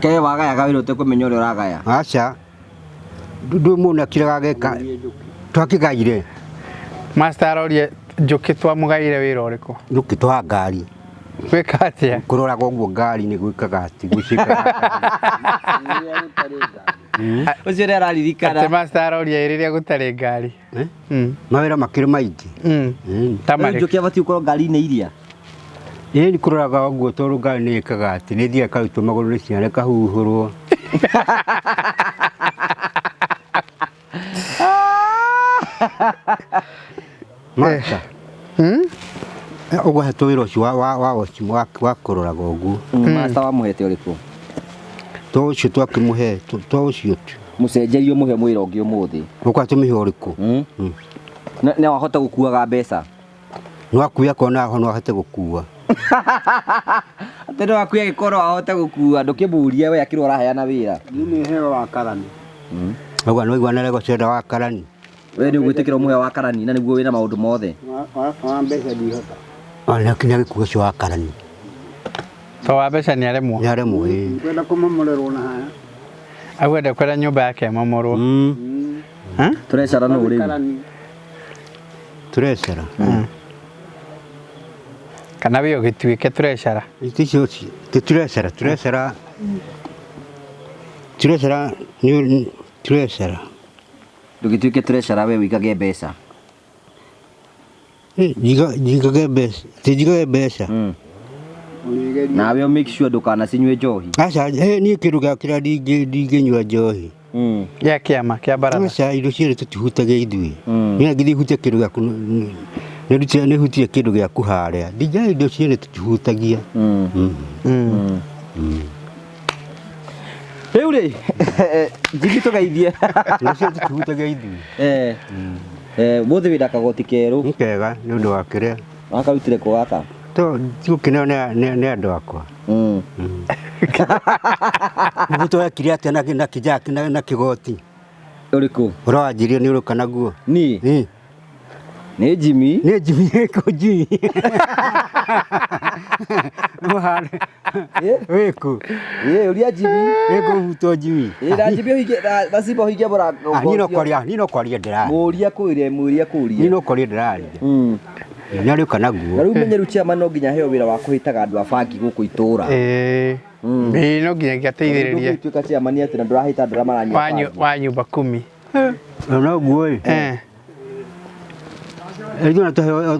Ke wagayaga wĩra ũtekũmenya ũrĩa ũragaya? Aca. Ndũ mũndũ akiraga ageka. Twakĩgaire. Master aroria Njũkĩ twamũgaire wĩra ũrĩkũ? Njũkĩ twa ngari. Gwĩka atĩa? Kũroraga ũguo ngari nĩ gwĩkaga atĩ, gwĩcikaga. Ũcio nĩ araririkana. Atĩ master aroria rĩrĩa gũtarĩ ngari. Mawĩra makĩrĩ maingĩ. Ta marĩkũ? Njũkĩ abatiĩ gũkorwo ngari-inĩ iria? Ĩĩ nĩ kũroraga ũguo tondũ ngari nĩ ĩkaga atĩ nĩ ĩthiaga ĩkarutwo magũrũ nĩ ciana ĩkahuhũrwo. Master. Ũguo ahetwo wĩra ũcio wa kũroraga ũguo. Master wamũhete ũrĩkũ? To ũcio twakĩmũhe, to ũcio tu. Mũcenjerie ũmũhe mwĩra ũngĩ ũmũthĩ. Ũkwa tũmĩhe ũrĩkũ? Na wahota gũkuaga mbeca. Nĩwakuia kona ho no ahote gũkua. Atĩ no akue agĩkorwo ahote gũkua ndũkĩmũrie we akĩrwo ũraheana wĩra. Niĩ nĩ heo wa karani. Auga nĩwaigua nĩarega ũcio wa karani. We nĩ ũgwĩtĩkĩra ũmũhe wa karani na nĩguo wĩna maũndũ mothe. Wa mbeca ndihota. Ona kinya gĩkuo ũcio wa karani. To wa mbeca nĩ aremwo. Nĩ aremwo ĩĩ. Kwenda kũmomorerwo na haya. Auga ndekwenda nyũmba yake ĩmomorwo. Tũrecara nũ rĩu? Karani. Tũrecara. Kana we ũgĩtuĩke tũrecara. Icio tũrecara tũrecara tũrecara nĩ tũrecara. Ndũgĩtuĩke tũrecara we wĩigage mbeca. Njigage mbeca. Njigage mbeca. Nawe make sure ndũkanacinyue njohi. Aca niĩ kĩndũ gĩa kĩrĩa ndingĩnyua njohi. Ya kĩama kĩa baratha. Aca indo cierĩ tũtihutagia ithuĩ. Niĩ ngĩthiĩ hutie kĩndũ gĩaku nĩ hutie kĩndũ gĩaku harĩa. Ndinja indo cierĩ tũtihutagia. Rĩu rĩ Jimmy tũgeithie. Indo cierĩ tũtihutagia ithuĩ. Mũthĩ wĩna kagoti kerũ. Nĩ kega nĩ ũndũ wa kĩrĩa. Wakarutire kũ gaka? To tigũkĩneo nĩ andũ akwa. Mũbuto wekire atĩa na kĩjaki na kĩgoti? Ũrĩkũ? Ũrĩa wanjirie nĩ ũrũka naguo. Niĩ? Nĩ Jimmy. Nĩ Jimmy ĩkũ Jimmy. Wĩkũ? Ĩ ũria Jimmy. Wĩkũ mũbuto Jimmy? Ĩ na Jimmy ũhingie na Simba ũhingie mũrango. Niĩ no kwaria, niĩ no kwaria ndĩraria. Mũria kwĩre, mũria kũria. Niĩ no kwaria ndĩraria. Nĩ arĩũka naguo. Na rĩu menye rĩu chairman no nginya aheo wĩra wa kũhĩtaga andũ a bangi gũkũ itũra. Ĩĩ no nginya ateithĩrĩrie. Ndũgĩtuĩka chairman atĩ na ndũrahĩta andũ arĩa maranyua bangi. Wa nyumba kumi. No guo ĩ. Ithuĩ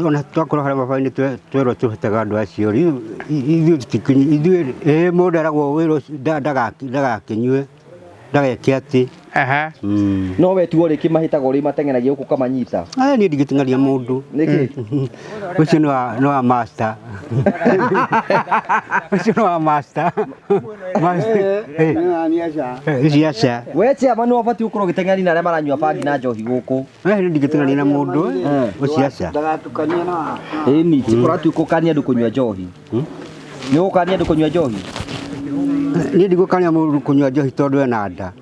ona twakorwo harĩa mabainĩ twerwo tũhĩtaga andũ acio rĩu ithuĩ ĩ mũndũ eragwo wĩra ũcio ndagakĩnyue ndageke atĩ. No we tuo rĩkĩ mahĩtaga ũrĩa mateng'eragia gũkũ ũkamanyita. Aya niĩ ndingĩteng'eria mũndũ. Nĩkĩ? Ũcio nĩ wa master. Ũcio nĩ wa master. Ici aca. We chairman nĩ wabatiĩ gũkorwo ũgĩteng'erania na arĩa maranyua bangi na njohi gũkũ. Niĩ ndingĩteng'erania na mũndũ ũcio aca. Ndagatukanie na. Ĩni ũratuĩka ũkania andũ kũnyua njohi. Nĩ ũgũkania andũ kũnyua njohi? Niĩ ndigũkania mũndũ kũnyua njohi tondũ ena nda.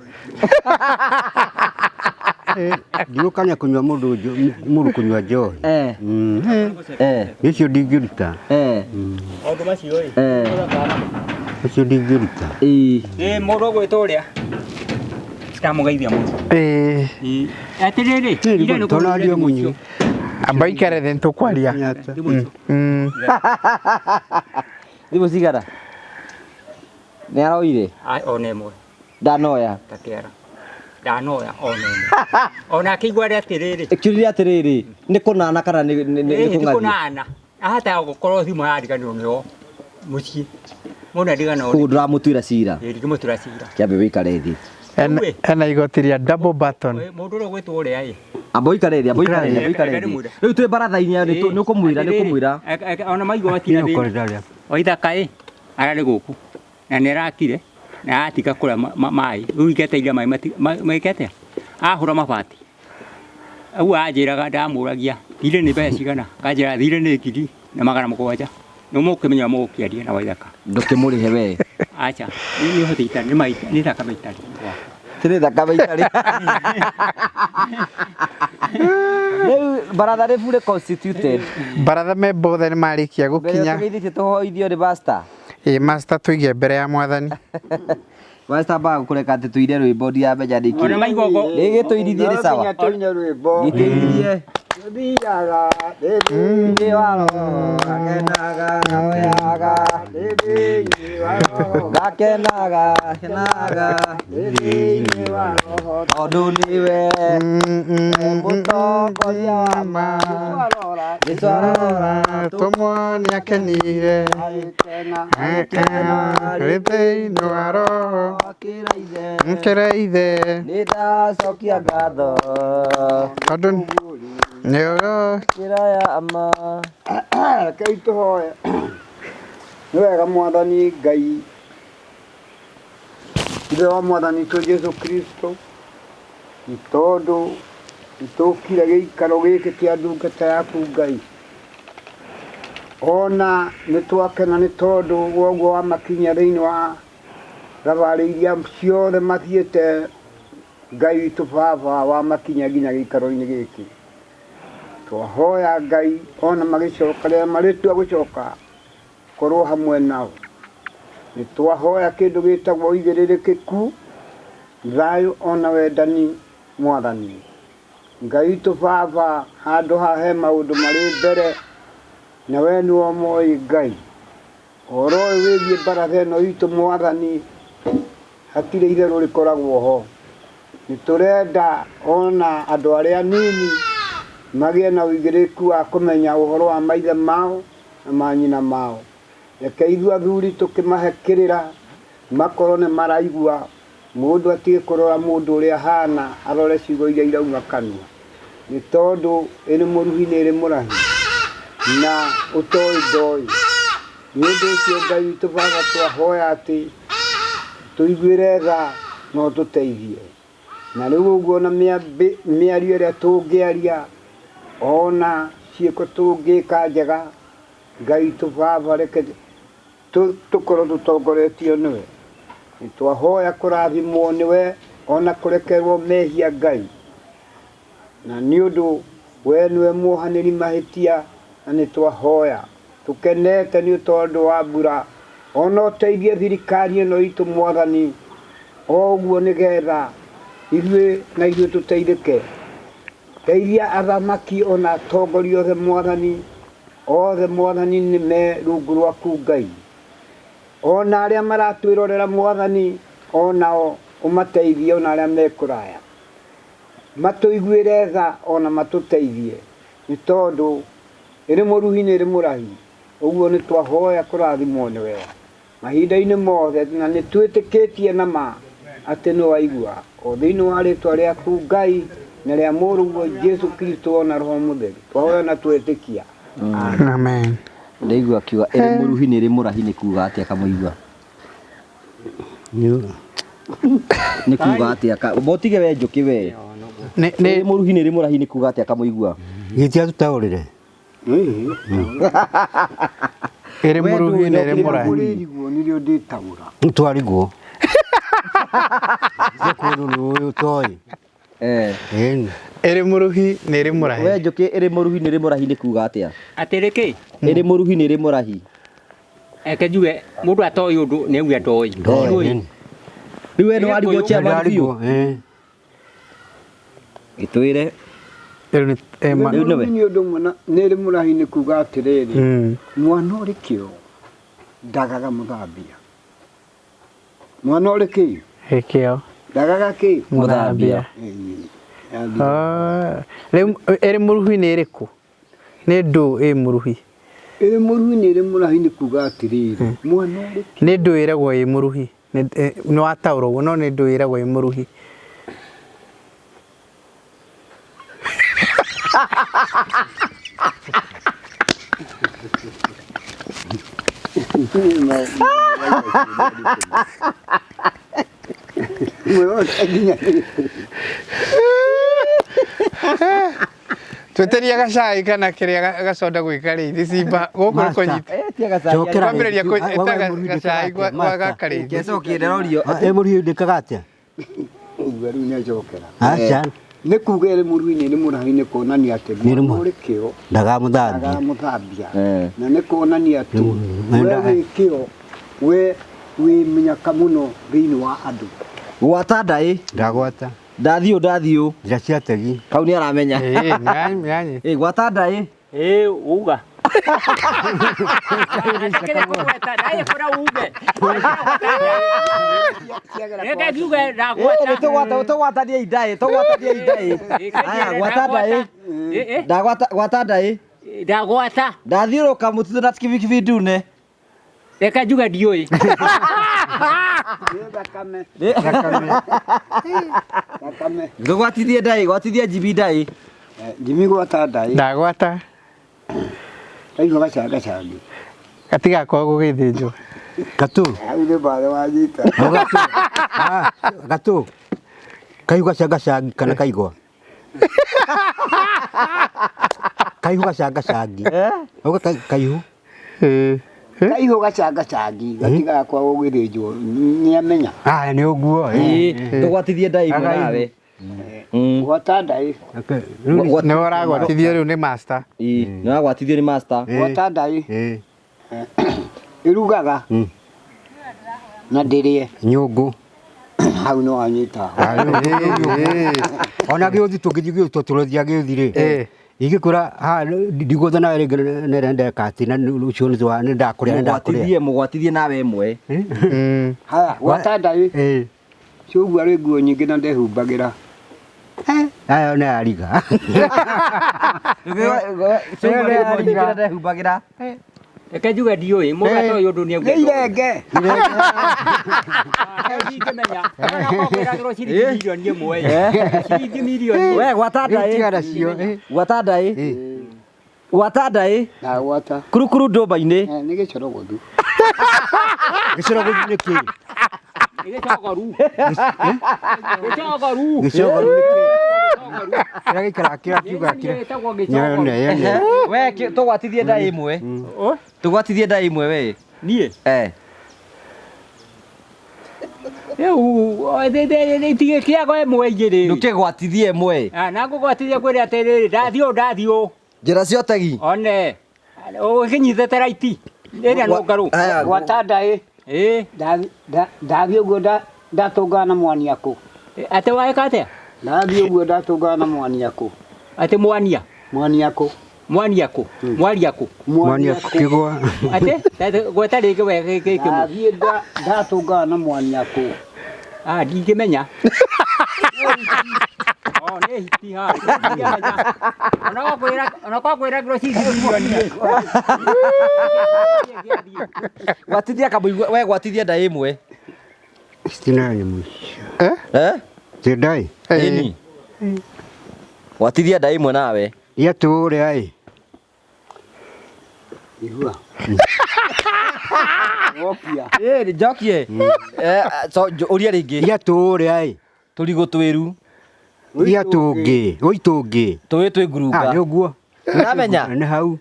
Ndigũkania kũnyua mũndũ kũnyua njohi. Icio ndingĩruta. Maũndũ macio ĩ. Icio ndingĩruta. Ĩ mũndũ ũgwĩtwo ũrĩa. Ndamũgeithia mũno. Ĩ. Atĩrĩrĩ, ira nĩ Tonario mũnyui. Amba ikare thĩ nĩtũkwaria. Thimũ cigana? Nĩ aroire? Ona ĩmwe. Ndanoya. Ta kĩara. Ndanoya ona ĩmwe. Ona akĩigua atĩrĩrĩ. Kĩũria atĩrĩrĩ, nĩ kũnana kana nĩ kũng'athia? Kũnana. Ahata gũkorwo thimũ yariganĩrwo nĩyo mũciĩ. Mũndũ ariganĩrwo. Koguo ndũramũtuĩra cira? Ĩ ndingĩmũtuĩra cira. Kĩambe wĩikare thĩ. Ena igoti rĩa double button. Mũndũ ũrĩa ũgwĩtwo ũrĩa ĩ. Amba ũikare thĩ, amba ũikare thĩ, amba ũikare thĩ. Rĩu twĩ baratha-inĩ nĩ ũkũmwĩra, nĩ ũkũmwĩra. Ona maigua matina thĩna. Waithaka ĩ ararĩ gũkũ na nĩ arakire na atiga kũrĩa maĩ rĩu ingeteire maĩ meke atĩa ahũra mabati ũguo anjĩraga ndamũragia thirĩ nĩ mbeca cigana akanjĩra thirĩ nĩ 1700 nĩ mũkĩmenya mũgũkĩaria na Waithaka. Ndũkĩmũrĩhe we. Aca nĩ ũhotete nĩ thakame itarĩ. Nĩ thakame itarĩ. Rĩu baratha nĩ fully constituted. Baratha me bothe nĩ marĩkia gũkinya. Mbere tũgeithĩtie tũhoithio nĩ master. Ĩ master tũige mbere ya mwathani. Master baga kũreka atĩ tũine rwĩmbo ndiramenya nĩkĩ. Ona maigongo. Nĩ gĩtũinithie nĩ sawa. Tũine rwĩmbo. Gĩtũinithie. Thiaga thĩinĩ wa roho ngakenaga hoyaga thĩinĩ wa roho ngakenaga kenaga thĩinĩ wa roho tondũ nĩwe mũtongoria wa ma Jesũ arora tũmuone akenire arĩ thĩinĩ wa roho akĩra ithe nĩ ndacokia ngatho tondũ nĩ ũro kĩra ya ma. Rekei tũhoe. Nĩ wega mwathani Ngai Ithe wa mwathani witũ Jesũ Kristo Nĩ tondũ nĩtũkire gĩikaro gĩkĩ kĩa ndungata yaku Ngai. Ona nĩtwakena nĩ tondũ woguo wamakinyia thĩinĩ wa thabarĩ iria ciothe mathiĩte Ngai witũ baba wamakinyia nginya gĩikaro-inĩ gĩkĩ. Twahoya Ngai ona magĩcoka rĩrĩa marĩtua gũcoka korwo hamwe nao. Nĩ twahoya kĩndũ gĩtagwo ũigĩrĩrĩkĩku, thayũ ona wendani mwathani. Ngai witũ baba handũ haha he maũndũ marĩ mbere na we nĩwe ũmoĩ Ngai. Ũhoro ũyũ wĩgiĩ mbaratha ĩno itũ mwathani hatirĩ itherũ rĩkoragwo ho. Nĩ tũrenda ona andũ arĩa anini magĩe na ũigĩrĩrĩku wa kũmenya ũhoro wa maithe mao na manyina mao. Reke ithuĩ athuri tũkĩmahe kĩrĩra makorwo nĩ maraigua mũndũ atige kũrora mũndũ ũrĩa ahana arore ciugo iria irauma kanua. Nĩ tondũ ĩrĩ mũruhi nĩ ĩrĩ mũrahi na ũtoĩ ndoĩ. Nĩ ũndũ ũcio Ngai witũ baba twahoya atĩ tũiguĩre tha na ũtũteithie. Na rĩu ũguo na mĩario ĩrĩa tũngĩaria ona ciĩko tũngĩka njega Ngai witũ baba reke tũkorwo tũtongoretio nĩwe. Nĩ twahoya kũrathimwo nĩwe ona kũrekerwo mehia Ngai. Na nĩ ũndũ we nĩwe muohanĩri mahĩtia na nĩ twahoya tũkenete nĩ tondũ wa mbura ona ũteithie thirikari ĩno itũ mwathani o ũguo nĩgetha ithuĩ na ithuĩ tũteithĩke. Teithia athamaki ona atongoria othe mwathani, othe mwathani nĩ me rungu rwaku Ngai. Ona arĩa maratwĩrorera mwathani onao ũmateithie ona arĩa me kũraya. Matũiguĩre tha ona matũteithie nĩ tondũ ĩrĩ mũruhi nĩ ĩrĩ mũrahi. Ũguo nĩ twahoya kũrathimwo nĩwe mahinda-inĩ mothe na nĩ twĩtĩkĩtie na ma atĩ nĩ waigua o thĩinĩ wa rĩtwa rĩaku Ngai na rĩa mũrũguo Jesu Kristo ona Roho Mũtheru. Twahoya na twetĩkia. Amen. Ndaigua akiuga ĩrĩ mũruhi nĩ ĩrĩ mũrahi nĩ kuga atĩa kamũigua? Nĩ kuga atĩa ka motige we njũkĩ we. Nĩ Ĩrĩ mũruhi nĩ ĩrĩ mũrahi nĩ kuga atĩa kamũigua? Gĩtia tũtaũrĩre. ĩrĩ mũruhi na ĩrĩ mũrahi. Ũrĩriguo nĩrĩo ndĩtaũra. Twarigwo. Kũndũ nĩ ũĩ ũtoĩ. Eh. Ĩni. Ĩrĩ mũruhi na ĩrĩ mũrahi. We njũkĩ ĩrĩ mũruhi nĩ ĩrĩ mũrahi nĩ kuga atĩa? Atĩrĩ kĩ? Ĩrĩ mũruhi nĩ ĩrĩ mũrahi. Eke njuge mũndũ atoĩ ũndũ nĩ auge ndoĩ. Ndoĩ. Rĩu we nĩ warigwo chairman biũ. Ndarigwo. Ĩĩ. Gĩtwĩre. Rĩu nĩ Rĩu nĩwe. Nĩ ũndũ ũmwe na nĩ ĩrĩ mũrahi nĩ kuga atĩrĩrĩ mwana ũrĩ kĩo ndagaga mũthambia. Mwana ũrĩ kĩ? Gĩkĩo. Ndagaga kĩ? Mũthambia. Ĩĩ. Yathira. Ah, Rĩu ĩrĩ mũruhi nĩ ĩrĩkũ? Nĩ ndũ ĩ mũruhi. Ĩrĩ mũruhi nĩ ĩrĩ mũrahi nĩ kuga atĩrĩrĩ mwana ũrĩ kĩo Nĩ ndũ ĩragwo ĩ mũruhi. Nĩ wataũra ũguo no nĩ ndũ ĩragwo ĩ mũruhi. Twĩtĩria gacai kana kĩrĩa gaconda gwĩka rĩ ithe cimba gũkũ nĩ kũnyita. Cokera Kwambĩrĩria rĩngĩ. kũnyita Wa- wa- mũruhi gacai ndĩkaga gwa atĩa, master? gaka rĩngĩ. Kecokie ndĩrorio. Ĩ mũruhi ndĩkaga atĩa? Ũguo rĩu nĩacokera. Aca. Nĩ kuga ĩrĩ mũruhi nĩ ĩrĩ mũrahi nĩ kuonania atĩ Nĩ ĩrĩ mwana mũ- ũrĩ kĩo Ndagamũthambia. ndagamũthambia. Eh. Na nĩ kuonania atĩ Nĩ- we nda- wĩ kĩo we wĩ mĩnyaka mũno thĩinĩ wa andũ. Gwata ndaĩ. Ndagwata. Ndathiũ ndathiũ. Njĩra cia tegi. Kau nĩ aramenya. Ĩĩ, nĩ Ĩ gwata ndaĩ. Ĩ uga. Atakĩrĩ kũgweta, ndaĩ kũra uge. Reke njuge ndagwata. Tũgwata tũgwatanie indaĩ tũgwatanie indaĩ. Aya gwata ndaĩ. Ndagwata gwata ndaĩ. Ndagwata. Ndathiũrũka mũtitũ na kibikibi ndune. Reke njuge ndiũĩ. Nĩ thakame. Thakame. Tũgwatithie ndaĩ gwatithie njibi ndaĩ. Njimi gwata ndaĩ. Ndagwata Kaigua gacanga gacangi. gatigakorwo gũgĩthĩnjwo. Gatu. Hau nĩ mbathe wanyita. Gatũ. Ah, Gatũ. Kaihu gacangacangi kana kaigwa. Kaihu gacangacangi. Auga kaihu. Kaihu gacangacangi gatigaga kwa gũgĩthĩnjwo nĩamenya. Ah, nĩ ũguo. Tũgwatithie ndai ĩmwe nawe. Gwata ndaĩ. Nĩ ũragwatithio rĩu nĩ master. Ĩĩ, nĩ wagwatithio nĩ master. Gwata ndaĩ. Ĩrugaga. Na ndĩrĩe. Nyũngũ. Hau no anyita. Ona gĩũthi tũngĩthiĩ gĩũthi tũrothia gĩũthi rĩ. Ingĩkwĩra ha ndigũtha nawe rĩngĩ nĩrĩa ndeka atĩ na ũcio nĩ nĩ ndakũrĩa nĩ ndakũrĩa. Mũgwatithie mũgwatithie nawe ĩmwe. Haya, gwata ndaĩ. Cũguo arĩ nguo nyingĩ na ndehumbagĩra. Ayo nĩ ariga. Ndehumbagĩra. Reke njuge ndiũĩ mũgate ũyũ ũndũ nĩ Nĩ irenge. Ndingĩmenya. Kwĩragĩrwo ciringi mirioni ĩmwe. Ciringi mirioni. We gwata ndaĩ. Tigana cio. Gwata ndaĩ. Gwata ndaĩ. Ndagwata. Kurukuru ndũmba-inĩ. Nĩ gĩcorogothu. Gĩcorogothu nĩ kĩĩ? Nĩ gĩcogoru. Gĩcogoru. Gĩcogoru nĩ kĩĩ? Kĩrĩa gĩikaraga kĩrĩa kiugaga kĩrĩa. Gĩtagwo gĩcogoru. We tũgwatithie ndaĩ ĩmwe. Tũgwatithie ndaĩ ĩmwe we. Niĩ. Eh. Rĩu itigĩkĩago ĩmwe igĩrĩ. Ndũkĩgwatithie ĩmwe. Na ngũgwatithia kwĩra atĩrĩrĩ ndathiĩ ũũ ndathiĩ ũũ. Njĩra cia ũtegi. One. Ũkĩnyitĩte raiti. Ĩrĩa nũngarũ. Gwata ndaĩ. Ĩĩ. Ndathiĩ ũguo ndatũngana na mwaniakũ. Atĩ waĩka atĩa? Ndathiĩ ũguo ndatũngana na mwaniakũ. Atĩ mwania? Mwaniakũ. Mwaniakũ. Mwariakũ. Mwaniakũ kĩgwa. Atĩ gweta rĩngĩ we gĩkĩ. Ndathiĩ ndatũngana na mwaniakũ. Ah, ndingĩmenya. Oh, nĩ hiti ha. Ndingĩmenya. Ona kwakwĩra ngiro ciringi mirioni. Gwatithia kamũigua we gwatithia ndaĩ ĩmwe. Citina nyamũ icio. Eh? Ti ndaĩ? Ĩni. Gwatithia ndaĩ ĩmwe nawe. Ia tũrĩa ĩ. Igua. Wokia. Ĩĩ njokie. Eh, so ũria rĩngĩ. Ia tũrĩa ĩ. Tũrigũ twĩru. Ia tũngĩ. Oi tũngĩ. Tũĩ twĩ ngurunga. Ah, nĩ ũguo. Ũramenya? Nĩ hau.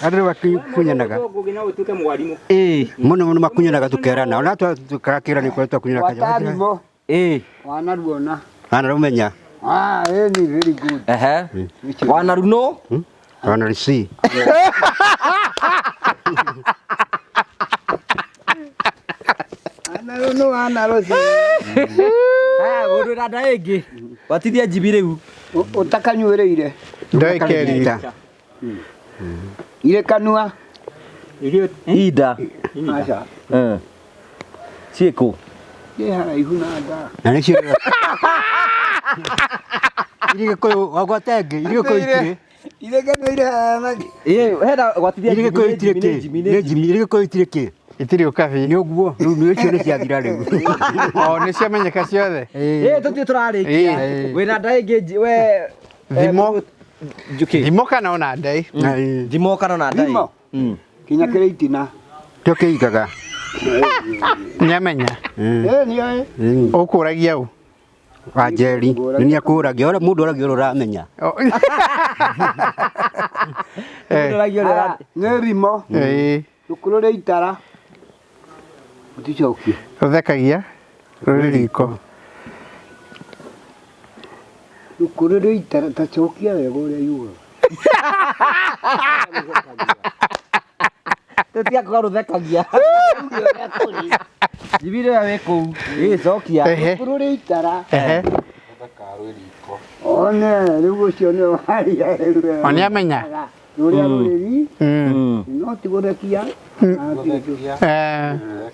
Andũ makunyanaga. No ũtuĩke mwarimũ. Ĩĩ, mũno mũno makunyanaga tũkerana. Ona tũkarakĩra nĩ kũrĩa twakunyanaga. Gwata thimo. Ĩĩ. Wanaruona. Wanarũmenya. Ah, ĩĩ ni very good. Ehe. Wanaruno. Wanarusi. Wanaruno wanarusi. Haya, mũndũ wĩna ndaĩ ĩngĩ. Gwatithia njibi rĩu. Ũtakanyuĩrĩire. Ndaĩ kerĩ. Irĩ kanua. Inda. Aca. Ciĩkũ? Ĩ haraihu na nda. Na nĩcio. Irĩ gĩkũyũ wagwata ĩngĩ, irĩ gĩkũyũ itirĩ. Irĩ kanua irĩ haraihu. Ĩĩ, hena gwatithia Irĩ gĩkũyũ itirĩ kĩ? Nĩ njimi, irĩ gĩkũyũ itirĩ kĩ? Itirĩ ũkabi. Nĩ ũguo, rĩu nĩ icio nĩ ciathira rĩu. O nĩ ciamenyeka ciothe. Ĩĩ, tũthiĩ tũrarĩkia. Wĩna ndaĩ ĩngĩ we Thimo. Njũkĩ. Thimo kana ona ndaĩ? Thimo kana ona ndaĩ? Thimo. Kinya kĩrĩ itina. Kĩo kĩigaga. Nĩamenya. Ĩĩ nĩoĩ. Ũkũragia ũ? Wanjeri, nĩ nĩakũragia, ũrĩa mũndũ oragia ũrĩa ũramenya. Nĩ thimo. Rũkũrũ rĩ itara. Ũticokie. Rũthekagia rũrĩ riko. Rũkũrũ rĩ itara ta cokia wega ũrĩa yugaga. Tũtigakorwo rũthekagia. Njibire ũrĩa wĩ kũu. Ĩĩ cokia. Rũkũrũ rĩ itara. One rĩu ũcio nĩwe waria rĩu. O nĩamenya. Rũrĩa rũrĩ ri. No ti gũthekia.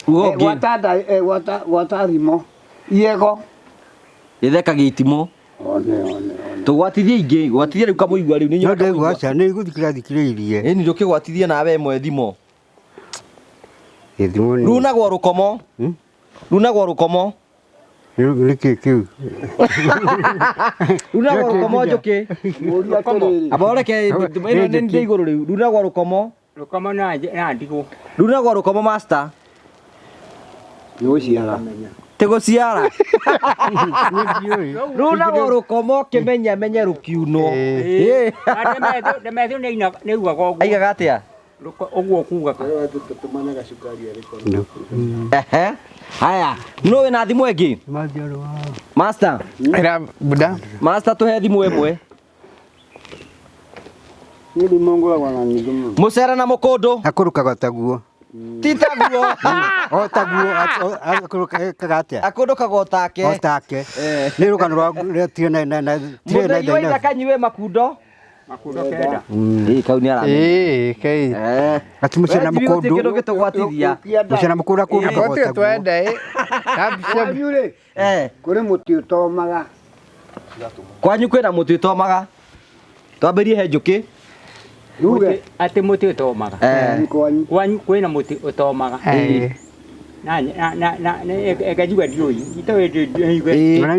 Gwata gwata gwata thimo. Iego. Ĩthekagia itimũ. One one. Tũgwatithie ingĩ, gwatithia rĩu kamũigua rĩu nĩ No ndaigua aca nĩ gũthikĩra thikĩrĩirie. Ĩni ndũkĩgwatithie nawe ĩmwe thimo. Gĩthimo nĩ Runagwo rũkomo. Runagwo rũkomo. Nĩ kĩ kĩu? Runagwo rũkomo njũkĩ. Mũria atĩrĩrĩ. Amba ũreke ĩno nĩ ndĩ igũrũ rĩu. Runagwo rũkomo. Rũkomo na ndigũ. Runagwo rũkomo master. Nĩ gũciara. Ti gũciara. Runagwo rũkoma ũkĩmenya menye rũkiunwo. Ĩĩ. Ndemethu nĩ augaga ũguo. Aigaga atĩa? Ũguo kugaga. Ehe. Haya, nũ wĩna thimũ ĩngĩ? Master. Ĩra buda. Master tũhe thimũ ĩmwe. Nĩ thimũ ngoragwo na nyingĩ mũno. Mũcere na mũkũndũ. Akũrũkaga taguo. Ti taguo. O taguo akũrũkaga atĩa? Akũndũkaga o take. O take. Nĩ rũgano rwa tirĩ na na na tirĩ na Mũthei wa ithaka nyue makundo. Makundo kenda. Ĩĩ kau nĩ aramenya. Ĩĩ kei. Ati mũcere na mũkũndũ. Gũtirĩ kĩndũ gĩtũgwatithia. Mũcere na mũkũndũ akũndũkaga o Gũtirĩ taguo. twenda ĩ. Kwanyu rĩ, kũrĩ mũtĩ ũtomaga. Kwanyu kwĩna mũtĩ ũtomaga. Twambĩrie he njũkĩ. Ruge. Atĩ mũtĩ ũtomaga. Kwanyu. Kwanyu kwĩna mũtĩ ũtomaga. Na na na na eke njuge ndiũĩ. Itoĩ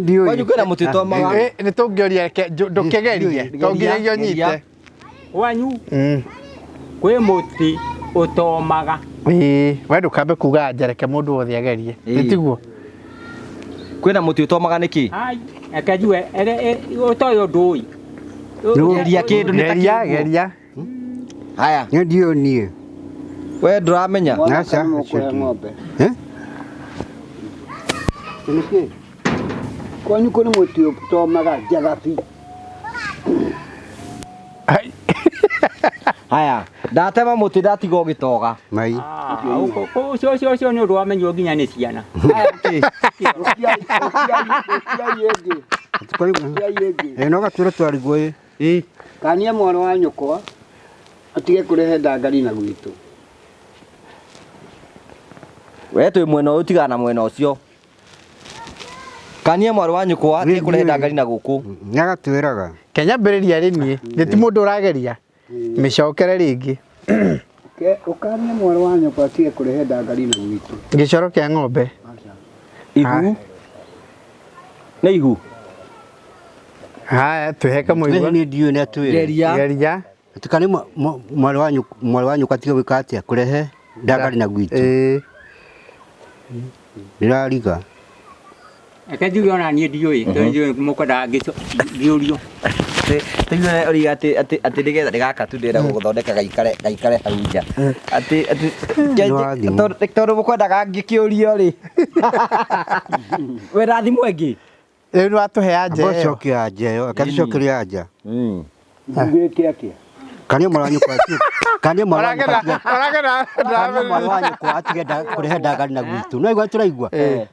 ndiũĩ. Kwanyu kwĩna mũtĩ ũtomaga. Nĩ tũngĩũria ndũkĩgerie. To nginyagia ũnyite. Kwanyu kwĩ mũtĩ ũtomaga. Ĩĩ, we ndũkambe kuga anja reke mũndũ wothe agerie. Nĩ tiguo? Kwĩna mũtĩ ũtomaga nĩkĩ? Ai, eke njuge ũtoĩ ũndũ ũĩ. Geria kĩndũ nĩ ta Geria, kĩguũ. geria. Haya. Nĩ ndiũĩ niĩ. We ndũramenya? Aca. Mũkũhe ng'ombe. Eh? Nĩkĩ? Kwanyu kũrĩ mũtĩ ũtomaga njagabi. Haya, ndatema mũtĩ ndatiga ũgĩtoga. Mai. Ũcio ũcio ũcio nĩ ũndũ wamenywo nginya nĩ ciana. Ĩ no gatwĩre twarigwo ĩ. Kania mwana wa nyũkwa atige kũrehe ndangari na gwitũ. We twĩ mwena ũyũ tigana na mwena ũcio. Kania mwarĩ wa nyũkwa atige kũrehe ndangari na gũkũ. Nĩ agatwĩraga. Kenya mbĩrĩria rĩ niĩ. Nĩ ti mũndũ ũrageria. Mĩcokere rĩngĩ. Ũkanie mwarĩ wa nyũkwa atige kũrehe ndangari na gwitũ. Gĩcoro kĩa ng'ombe. Ihu. Nĩ ihu. Haya, twĩhe kamũigua. Nĩ ndiũĩ nĩ atwĩre. Geria. Geria. Atikani mwarĩ wa nyũkwa mwarĩ wa nyũkwa atige gwĩka atĩa kũrehe ndangari na gwitũ. Ĩĩ. Ndĩrariga. Eke njuge ona niĩ ndiũĩ tondũ ndiũĩ mũkwendaga ngĩũrio. Tũigue ũriga atĩ atĩ atĩ nĩgetha nĩ gaka tu ndĩrenda gũgũthondeka gaikare gaikare hau nja. Atĩ atĩ tondũ mũkwendaga ngĩkĩũrio rĩ. Wĩna thimũ ĩngĩ? Rĩu nĩ watũhe anja Amba ĩyo. ũcokie anja ĩyo. Aka tũcokerie anja. Njugĩte atĩa? Kania mwarĩ wa nyũkwa atige kania mwarĩ wa nyũkwa atige Ũragera kania mwarĩ wa nyũkwa atige kũrehe ndangari na gwitũ. No igua tũraigua.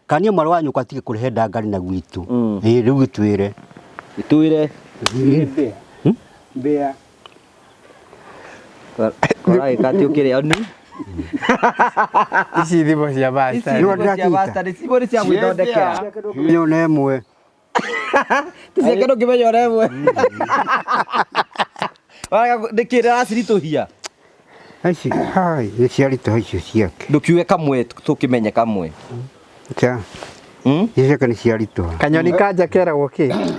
Kania mwarĩ wa nyũkwa atige kũrehe ndangari na gwitũ. Ĩ rĩu gĩtwĩre. Gĩtwĩre. Mbĩa. Mbĩa. Ũragĩka atĩ ũkĩrĩ oni. Ici thimũ cia basta. Ici thimũ cia basta nĩ thimũ nĩ cia gwĩthondekera. Nĩ ona ĩmwe. Ti ciake ndũngĩmenya ona ĩmwe. Nĩkĩ ndĩraciritũhia? Ici hai nĩ ciaritũha icio ciake. Ndũkiuge kamwe tũkĩmenye kamwe. Cha. Icio ciake nĩ ciaritũha. Kanyoni kanja keragwo kĩ?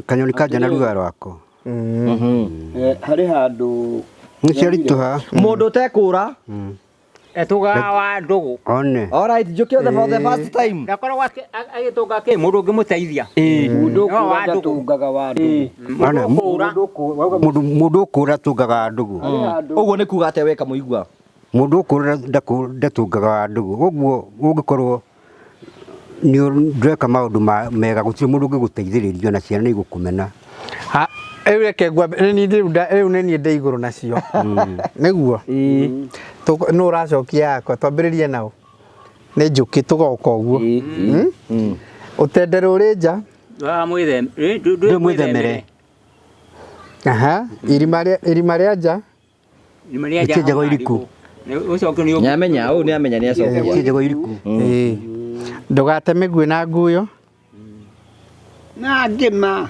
Kanyoni kanja na rũga rwako. Harĩ handũ Nĩ ciaritũha. Mũndũ ũtekũra. Etũgaga wa ndũgũ. One. All right, njũke othe for the first time. Ndakoragwo agĩtũnga kĩ mũndũ ũngĩmũteithia. Mũndũ No wa ũkũra ndũgũ. ndatũngaga wa ndũgũ. One. Mũndũ ũkũra tũngaga ndũgũ. Ũguo nĩ kuga atĩa we kamũigua? Mũndũ ũkũra ndatũngaga wa ndũgũ. Ũguo ũngĩkorwo nĩ ndweka maũndũ mega gũtirĩ mũndũ ũngĩgũteithĩrĩria na ciana nĩ igũkũmena. Rĩu reke ngwambe rĩu nĩ niĩ ndĩ igũrũ nacio. Nĩguo? Nũ ũracokia yakwa twambĩrĩrie nao. Nĩ njũkĩ tũgoka ũguo. Ũtendere ũrĩ nja. Ndwĩ mwĩthemere. Aha, irima rĩa nja. Irima rĩa nja. Gĩtienjagwo iriku. Ũcoke nĩ Nĩamenya, ũyũ nĩamenya nĩacokia. Gĩtienjagwo iriku. Ĩĩ. Ndũgate mĩguĩ na nguyo. Na ngĩma.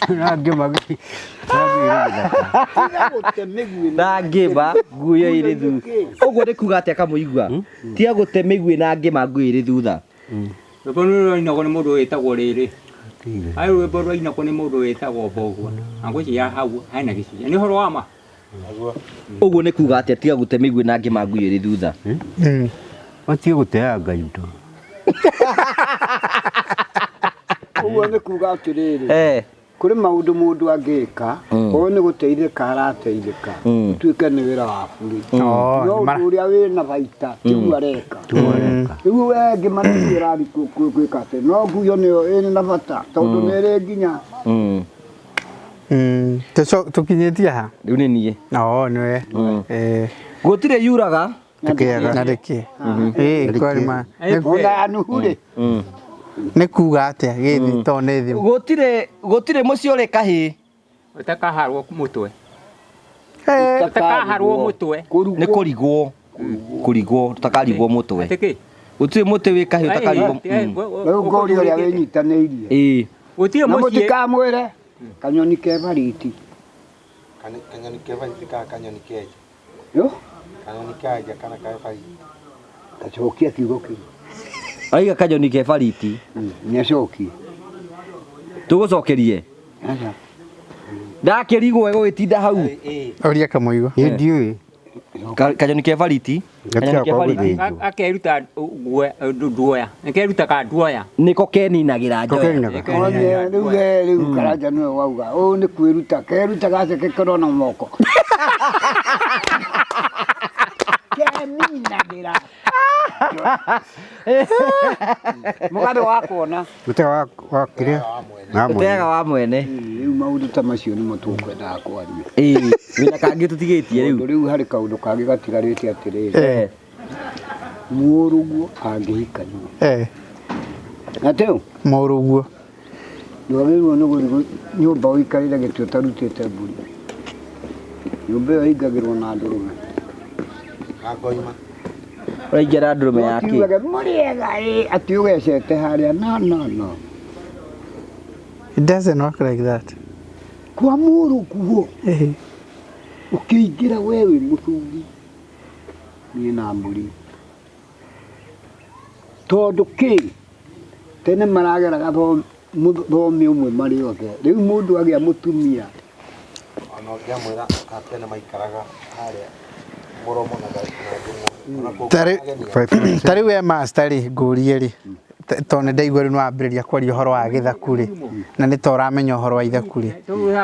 Na ngĩma nguyo ĩrĩ thutha. Ũguo nĩ kuga atĩa kamũigua? Tiga gũte mĩguĩ na ngĩma nguyo ĩrĩ thutha. Rwĩmbo rũrũ rwainagwo nĩ mũndũ wĩtagwo rĩrĩ. Harĩ rwĩmbo rwainagwo nĩ mũndũ wĩtagwo Mbogua. Na ngwĩciria hau hena gĩcunjĩ. Nĩ ũhoro wa ma? Ũguo nĩ kuga atĩa tiga gũte mĩguĩ na ngĩma ngui ĩrĩ thutha? Matige gũteanga indo. Ũguo nĩ kuga atĩrĩrĩ, Eh. kũrĩ maũndũ mũndũ angĩka okorwo nĩ gũteithĩka arateithĩka, ũtuĩke nĩ wĩra wa burĩ, Oh, no ũndũ ũrĩa wĩna baita tiguo areka. Rĩu we ngĩma nĩguo ũrathiĩ gwĩka atĩ no nguo nĩyo ĩrĩ na bata tondũ nĩ ĩrĩ nginya. Tũkinyĩtie ha? Rĩu nĩ niĩ. Oo, nĩwe. Eh. Gũtirĩ yuraga. Tũkĩaga. Na rĩkĩ? Ĩĩ, kwarima. Ona ya Nuhu rĩ, Nĩ kuga atĩa gĩthi to nĩ thimũ? Gũtirĩ gũtirĩ mũciĩ ũrĩ kahĩĩ. Ũtakaharwo mũtwe. Eh, Ũtakaharwo mũtwe. Nĩ kũrigwo. Kũrigwo, tũtakarigwo mũtwe. Atĩ kĩ? Gũtirĩ mũtĩ wĩ kahĩĩ ũtakarigwo. Rĩu ngũria ũrĩa wĩnyitanĩirie Ĩĩ. Gũtirĩ na mũciĩ. mũtikamwĩre kanyoni ke bariti. Kanyoni ke bariti kana kanyoni kenja? Yo, Kanyoni kanja kana ke bariti? tacokia kiugo kĩu. Aiga kanyoni ke bariti. Nĩacokie. Tũgũcokerie. Aca. Ndakĩrigwo ĩgũgĩtinda hau. Ũria kamũigua. Niĩ ndiũĩ. Kanyoni ke bariti. Kanyoni ke Gatiga kwa bariti. gũthĩnjwo. Akeruta nduoya. Akeruta ka nduoya. Nĩko keninagĩra njoya. Kokeninaga. One rĩu we rĩu Karanja nĩwe wauga ũũ nĩ kwĩruta keruta gaceke korwo na moko keninagĩra mũgathe wa kuona. Mũtega wa kĩrĩa? Wa mwene. Ũteaga wa mwene. Rĩu maũndũ ta macio nĩmo tũkwendaga kwaria. Ĩĩ. Wĩna kangĩ tũtigĩtie rĩu. Tondũ rĩu harĩ kaũndũ kangĩ gatigarĩte atĩrĩrĩ, Eh. mũrũguo angĩhikania Eh, atĩũ mũrũguo. ndwagĩrĩirwo nĩ gũthiĩ nyũmba ũikarĩre gĩtĩ ũtarutĩte mbũri. Nyũmba ĩyo ĩingagĩrwo na ndũrũme. Na ngoima. Ũraingĩra ndũrũme ya kĩ? Ũkiugaga mũrĩega ĩ atĩ ũgecete harĩa, no no no. It doesn't work like that. Kwa mũrũguo Eh. ũkĩingĩra we wĩ mũthuri niĩ na mbũri, tondũ kĩ tene marageraga thomi ũmwe marĩ othe, rĩu mũndũ agĩa mũtumia. Ona ũngĩamwĩra atene maikaraga harĩa mũromo na ndũng'ũ. Ta rĩu we master rĩ, ngũrie rĩ, tondũ nĩ ndaigua rĩu nĩ wambĩrĩria kwaria ũhoro wa gĩthaku rĩ, na nĩ ta ũramenya ũhoro wa ithaku rĩ,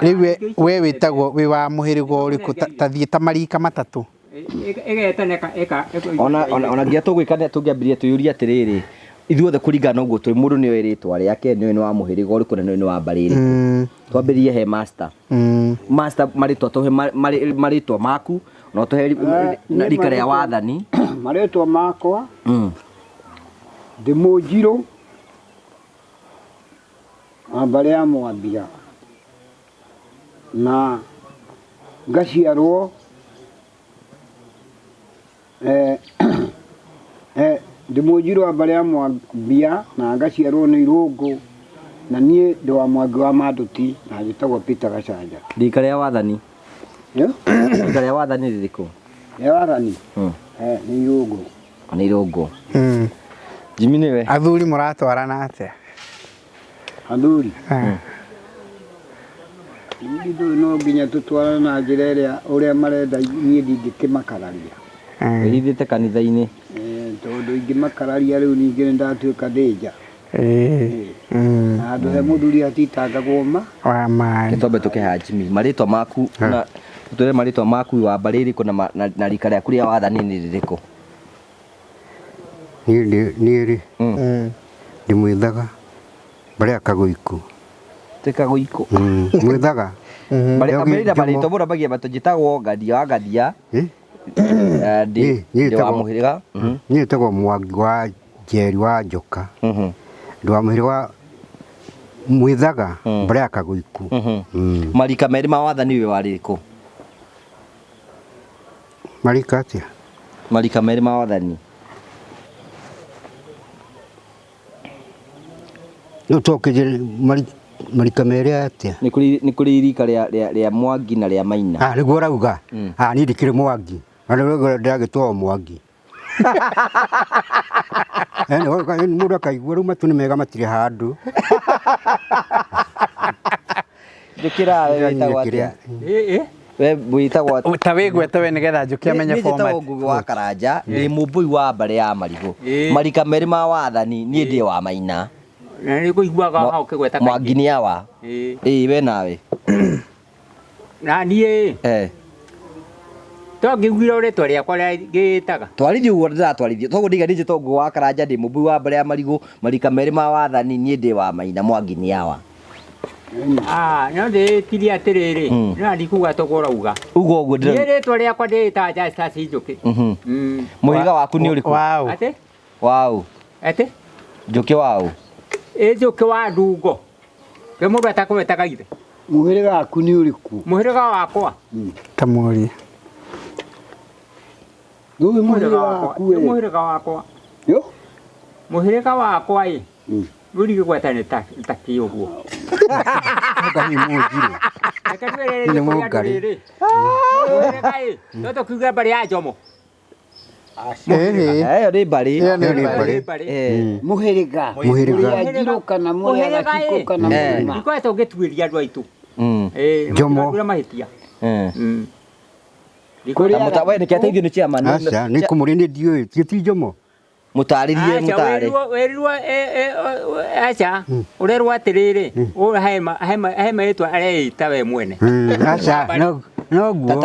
rĩu we wĩtagwo wĩ wa mũhĩrĩga ũrĩkũ? Ta thiĩ ta marika matatũ. Ĩgetana ĩka. Ona ona ona nginya tũgwĩka nĩ tũngĩambĩrĩria twĩyũrie atĩrĩrĩ, ithuothe kũringana na ũguo tũrĩ, mũndũ nĩoĩ rĩtwa rĩake, nĩoĩ nĩ wa mũhĩrĩga ũrĩkũ na nĩoĩ nĩ wa mbarĩ ĩrĩkũ. Twambĩrĩrie he master. Master, marĩtwa tũhe marĩtwa maku na ũtũhe Niĩ rika rĩa wathani. Marĩtwa makwa ndĩ Mũnjirũ wa mbarĩ ya Mwambia na ngaciarwo ndĩ Mũnjirũ wa mbarĩ ya Mwambia na ngaciarwo nĩ Irũngũ, na niĩ ndĩ wa Mwangi wa Manduti na njĩtagwo Peter Gacanja. Rika rĩa wathani. Yo? Rika rĩa wathani rĩrĩkũ? Rĩa wathani? Nĩ Irũngũ. Nĩ Irũngũ. Jimmy nĩwe. Athuri mũratwarana atĩa? Athuri? Athuri ndũĩ no nginya tũtwarane na njĩra ĩrĩa ũrĩa marenda, niĩ ndingĩkĩmakararia. Wĩhithĩte kanitha-inĩ. Tondũ ingĩmakararia rĩu ningĩ nĩ ndatuĩka thĩnja. Na handũ he mũthuri hatitangagwo ma Wa maĩ. Twambe tũke ha Jimmy, marĩtwa maku na ũtwĩre marĩtwa maku, wa mbarĩ ĩrĩkũ na rika rĩaku rĩa wathani nĩ rĩrĩkũ? Niĩ rĩ ndĩ Mwĩthaga mbarĩ ya Kagũikũ. Tĩ Kagũikũ. Mwĩthaga. Ambĩrĩria marĩtwa mũndũ ambagia matũ, njĩtagwo Ngadia wa Ngadia. Niĩ Ndĩ wa njĩtagwo mũhĩrĩga. Niĩ njĩtagwo Mwangi wa Njeri wa Njoka. Ndĩ wa mũhĩrĩga wa Mwĩthaga mbarĩ ya Kagũikũ. Marika merĩ ma wathani wĩ wa rĩrĩkũ? Marika atĩa? Marika merĩ ma wathani. Rĩu tokĩnjĩre marika merĩ atĩa? Nĩ kũrĩ irika rĩa Mwangi na rĩa Maina. Ah, nĩguo ũrauga. Ah, niĩ ndikĩrĩ Mwangi. Na rĩu ndĩragĩtwo Mwangi. Mũndũ akaigua rĩu matu nĩ mega matirĩ handũ. Njũkĩra we wĩtagwo atĩa? We wĩtagwo Ta wĩgwete we nĩgetha njũke amenye Niĩ njĩtagwo format. Ngugi wa Karanja, ndĩ mũmbũi wa mbarĩ ya marigũ. Ĩĩ. Marika merĩ ma wathani, niĩ ndĩ wa Maina. Na nĩ kũiguaga hau ũkĩgweta kaingĩ. Mwangi nĩ awa. Ĩĩ. Ĩĩ we nawe. Na niĩ Eh. to ngĩiguire rĩtwa rĩakwa rĩa ngĩĩtaga. Twarithie ũguo ndĩratwarithia. Toguo ndiga niĩ njĩtagwo Ngugi wa Karanja, ndĩ mũmbũi wa mbarĩ ya marigũ, marika merĩ ma wathani, niĩ ndĩ wa Maina, Mwangi nĩ awa. Ah, no ndĩĩtirie atĩrĩrĩ, no ndikuga toguo ũrauga. Uga ũguo Niĩ ndĩrauga. rĩtwa rĩakwa ndĩĩtaga Justus Njũkĩ. Mhm. Mũhĩrĩga waku nĩ ũrĩkũ? Waũ. Atĩ? Waũ. Atĩ? Njũkĩ waũ. Ĩ Njũkĩ wa Ndungo. Ke mũndũ atakũwetaga ithe. Mũhĩrĩga waku nĩ ũrĩkũ? Mũhĩrĩga wakwa. Ta mũrie. Ndũĩ mũhĩrĩga wakwa. waku Nĩ ĩ? Mũhĩrĩga wakwa. Yo. Mũhĩrĩga wakwa ĩ. Rĩu ndigĩgweta nĩ ta ta kĩ ũguo. Anga hihi mũnjirũ. Reke twĩrĩrĩrie Nĩ kũrĩ andũ mũngarĩ. rĩrĩ. Mũhĩrĩga ĩ, no tũkiuge mbarĩ ya Njomo. Ĩhĩ. Ĩyo nĩ mbarĩ. Ĩyo nĩ Ĩyo nĩ mbarĩ. mbarĩ. Eh. Mũhĩrĩga. Mũhĩrĩga. Mũrĩ a Njirũ kana mũrĩ a Mũhĩrĩga Gacikũ ĩ. kana Eh. mũrĩ Ndikoretwo ngĩtuĩria andũ aitũ. Ĩ, Njomo. matiratuĩra mahĩtia. Eh. Kũrĩ Ta mũta- we nĩkĩ ateithio nĩ chairman? Aca, nĩ kũmũria nĩ ndiũĩ, ti ti Njomo. Mũtarĩrie Aca, mũtarĩ. wĩrirwo aca, ũrerwo atĩrĩrĩ, ũyũ he marĩtwa areĩta we mwene. Aca, no noguo.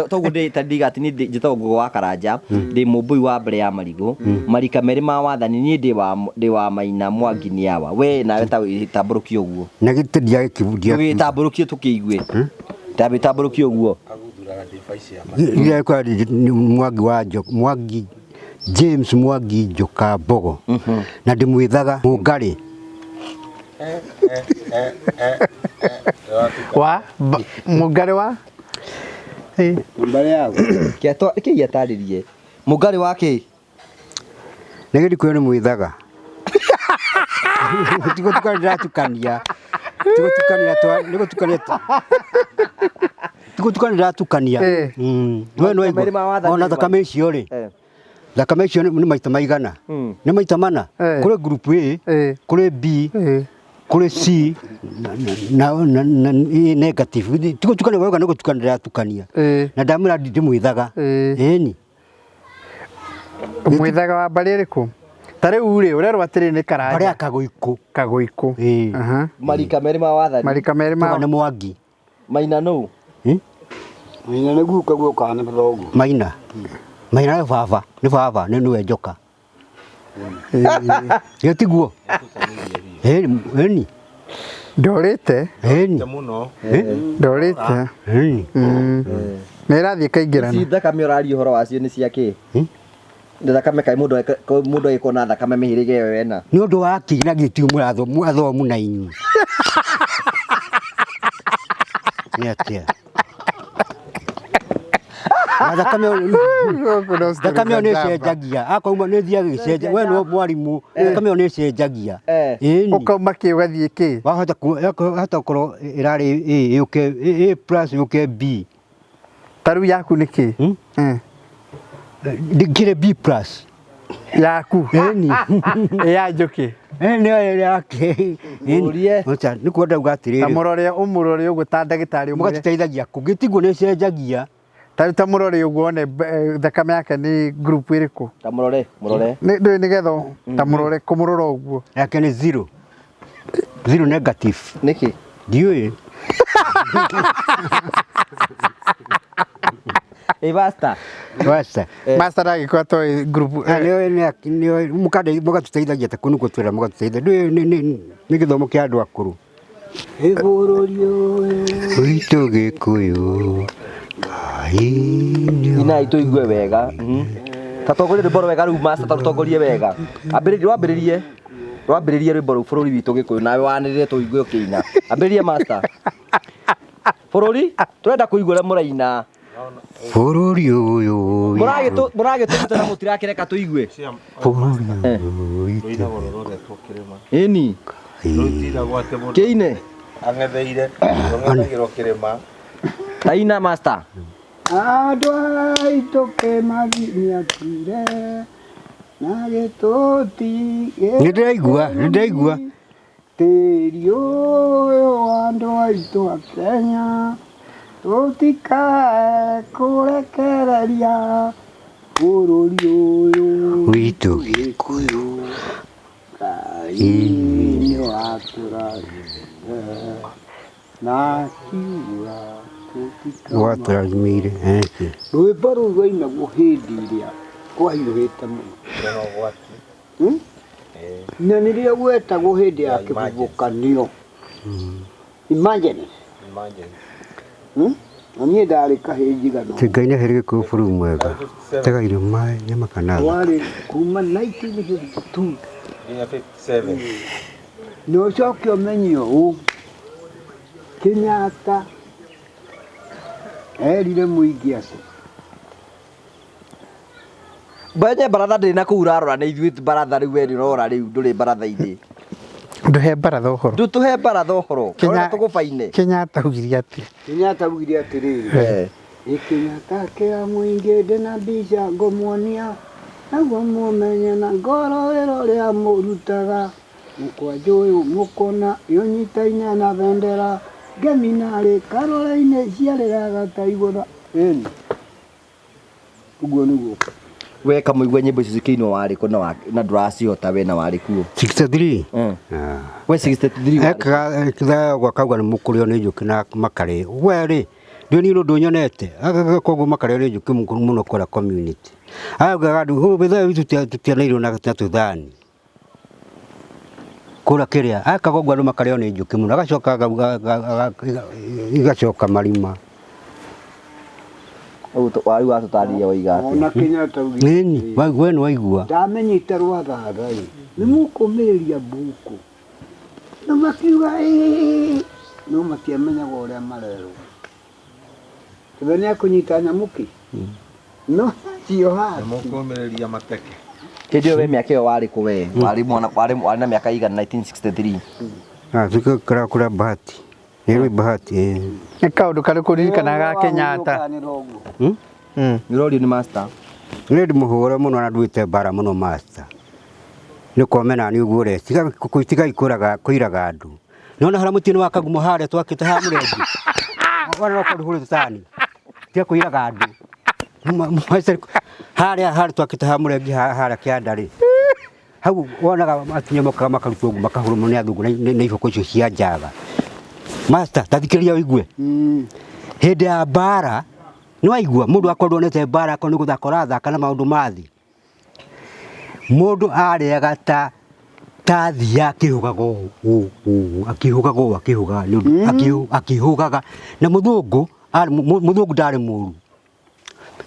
Toguo ndĩ ta ndiga atĩ niĩ njĩtagwo Ngugi wa Karanja, ndĩ mũmbũi wa mbere ya marigũ, marika merĩ ma wathani, niĩ ndĩ wa ndĩ wa Maina Mwangi nĩ awa. We nawe ta wĩtambũrũkie ũguo. Na gĩtĩ ndiagĩkibu Wĩtambũrũkie tũkĩigue. Ta wĩtambũrũkie ũguo. Aguthuraga ndĩba ici ndiagĩkora nĩ Mwangi wa Njo, Mwangi James Mwangi Njoka Mbogo. Na ndĩmwĩthaga Mũngarĩ. Wa mũngarĩ wa? Ĩ. Mbarĩ yaku. Kĩa kĩ atarĩrie. Mũngarĩ wa kĩ? Na gĩtĩ kwĩyo nĩ mwĩthaga. Tigũtukania ndĩratukania. Tigũtukania twa nĩgũtukania. Tigũtukania ndĩratukania. Eh. We no Marika merĩ ma wathani ona nĩ thakame icio rĩ. Eh. Thakame icio nĩ maita maigana. Nĩ maita mana. Eh. Kũrĩ group A, Eh. kũrĩ B, Ĩ. kũrĩ C na na na A negative. Tigũtukania wega nĩ gũtukania ndĩratukania. Ĩ. Na ndamwĩra ndĩmwĩthaga. Ĩ. Ĩni. Mwĩthaga wa mbarĩ ĩrĩkũ? Ta rĩu rĩ, ũrerwo atĩrĩ nĩ Mbarĩ Karanja. ya Kagũikũ. Kagũikũ. Ĩ. Aha. Marika merĩ ma wathani. Marika merĩ ma Tuga nĩ Mwangi. Maina nũ? Maina nĩ guka guoka nĩ thoguo. Maina. Maina nĩ baba, nĩ baba, nĩ nĩwe njoka. Ĩ tiguo? Ĩni. Ndorĩte. Ĩni. Mũno. Ndorĩte. Ĩni. Nĩ ĩrathiĩ ĩkaingĩrana. Ici thakame ũraria ũhoro wacio nĩ cia kĩ? Nĩ thakame kaĩ mũndũ mũndũ agĩkorwo na thakame mĩhĩrĩga ĩyo ĩna. Nĩ ũndũ wa kĩ na gĩtĩ mũrathomu athomu na inyuĩ. Nĩ atĩa? Na thakame thakame ĩyo nĩ ĩcenjagia. Akorwo nĩ ĩthiaga ĩgĩcenjagia. We nĩwe mwarimũ. Thakame ĩyo nĩ ĩcenjagia. Ĩni. Ũkauma kĩ ũgathiĩ kĩ? Wahota wahota gũkorwo ĩrarĩ A yũke A plus yũke B. Ta rĩu yaku nĩ kĩ? Ndikĩrĩ B plus. Yaku. Ĩni. Ya Njũkĩ. Nĩ yake. Mũrie. Nĩ kuo ndauga Ta atĩrĩrĩ. mũrore ũmũrore ũguo ta ndagĩtarĩ ũmũre. Mũgatũteithagia kũ? Gĩtiguo nĩ ĩcenjagia. Ta rĩu ta mũrore ũguo one thakame yake nĩ group ĩrĩkũ. Ta mũrore, mũrore. Nĩ ndũĩ nĩgetha ta mũrore kũmũrora ũguo. Yake nĩ zero. Zero negative. Nĩkĩ? Ndiũĩ. Ĩ basta. Basta. Master ndangĩkorwo atoĩ group. Mũgatũteithagia ta kũu nĩkuo twĩra mũgatũteithia. Ndũĩ nĩ gĩthomo kĩa andũ akũrũ. Ĩ bũrũri ũyũ. Witũ Gĩkũyũ. Ngai nĩ Inai tũigue wega. Ta tongoria rwĩmbo wega rĩu master ta rũtongorie wega. Ambĩrĩria rwambĩrĩrie. Rwambĩrĩrie rwĩmbo rũu bũrũri witũ Gĩkũyũ nawe wanĩrĩre tũigue ũkĩina. Ambĩrĩria master. Bũrũri tũrenda kũigua ũrĩa mũraina. Bũrũri ũyũ witũ. Mũragĩtũruta na mũtirakĩreka tũigue. Bũrũri ũyũ witũ. Rũinagwo rũroretwo kĩrĩma. Ĩni. Rũtinagwo atĩ mũndũ Kĩine. ang'etheire, rũng'ethagĩrwo kĩrĩma. Taina master. Andũ aitũ kĩmathinyatire na gĩtũti Nĩ ndĩraigua, nĩ ndĩraigua. Tĩri ũyũ andũ aitũ a Kenya Tũtikae kũrekereria bũrũri ũyũ Witũ Gĩkũyũ. Ngai nĩ watũrathimire na akiuga tũtikauma. Watũrathimire. Rwĩmbo rũu rwainagwo hĩndĩ ĩrĩa kwahiũhĩte mũno. Kwĩna ũgwati. Na nĩrĩo gwetagwo hĩndĩ ya kĩhuhũkanio. Emergency. Emergency. Na niĩ ndarĩ kahĩĩ njigana Ti Ngai nĩaheire Gĩkũyũ bũrũri mwega. Tega irio maĩ nyama kana thaka. Warĩ kuma 1952 Nginya 57. Na ũcoke ũmenye ũũ, Kenyatta erire mũingĩ atĩ Mbenye baratha ndĩrĩ na kũu ũrarora nĩ ithuĩ baratha rĩu we nĩ ũrora rĩu ndũrĩ baratha-inĩ. Ndũhe baratha ũhoro. Ndũtũhe baratha ũhoro. Ũrenda tũgũbaine. Kenyatta augire atĩa? Kenyatta augire atĩrĩrĩ, ĩ Kenyatta kĩa mũingĩ ndĩna mbica ngũmuonia naguo mũmenye na ngoro wĩra ũrĩa mũrutaga mũkwanjũ ũyũ mũkona ũnyitaine na bendera ngemi narĩ karore-inĩ ciarĩraga ta igũtha. Ĩni ũguo nĩguo. We kamũigua nyĩmbo icio cikĩinwo warĩ kũ na ndũracihota we na warĩ kuo? 63. We 63 warĩ Ekaga kithayo akauga nĩ mũkũrĩo nĩ njũkĩ na makarĩ. We rĩ, ndĩ niĩ ũndũ nyonete. Agaga koguo makarĩo nĩ njũkĩ mũno kũrĩa community. Augaga andũ gĩthayo gitũ tũtianĩirwo na tũthani. Kũrĩa kĩrĩa akaga ũguo andũ makarĩo nĩ njũkĩ mũno agacoka igacoka marima. Warĩ watũtarĩria waiga atĩa? Ona Kenyatta augire Ĩni, we nĩ waigua. Ndamenyite rwathatha ĩ nĩ mũkũmĩrĩria mbuku na makiuga ĩĩ no matiamenyaga ũrĩa marerwo. Ithe nĩ akũnyita nyamũki no cio hati. Nĩmũkũmĩrĩria mateke. Hĩndĩ ĩyo we mĩaka ĩyo warĩ kũ we? Warĩ mwana warĩ na mĩaka igana 1963. Tukĩkora kũrĩa Bahati. Nĩ Bahati. Nĩ kaũndũ karĩkũ ũririkanaga ga Kenyatta? Nĩũrorio nĩ master. Nĩ ndĩ mũhũre mũno na nduĩte mbara mũno master. Nĩ komena nĩ ũguo ũreciria tigai kũiraga andũ. Nĩwona harĩa mũtĩ-inĩ wa Kagumo harĩa twakĩte haha mũrengi. Wona no kũndũ hũrĩte tani. Tiga kũiraga andũ. Harĩa harĩa twakĩte haha mũrengi harĩa kĩanda rĩ. Hau wonaga atumia mokaga makarutwo ũguo makahũrwo mũno nĩ athũngũ na iboko icio cia njaga. Master, ta thikĩrĩria ũigue. Hĩndĩ ya mbara nĩ waigua mũndũ akorwo ndonete mbara akorwo nĩ gũthaka ũrathaka na maũndũ ma thĩ. Mũndũ arĩaga ta thia akĩhũgaga ũũ akĩhũgaga ũũ akĩhũgaga nĩ ũndũ akĩhũgaga na mũthũngũ mũthũngũ ndarĩ mũru.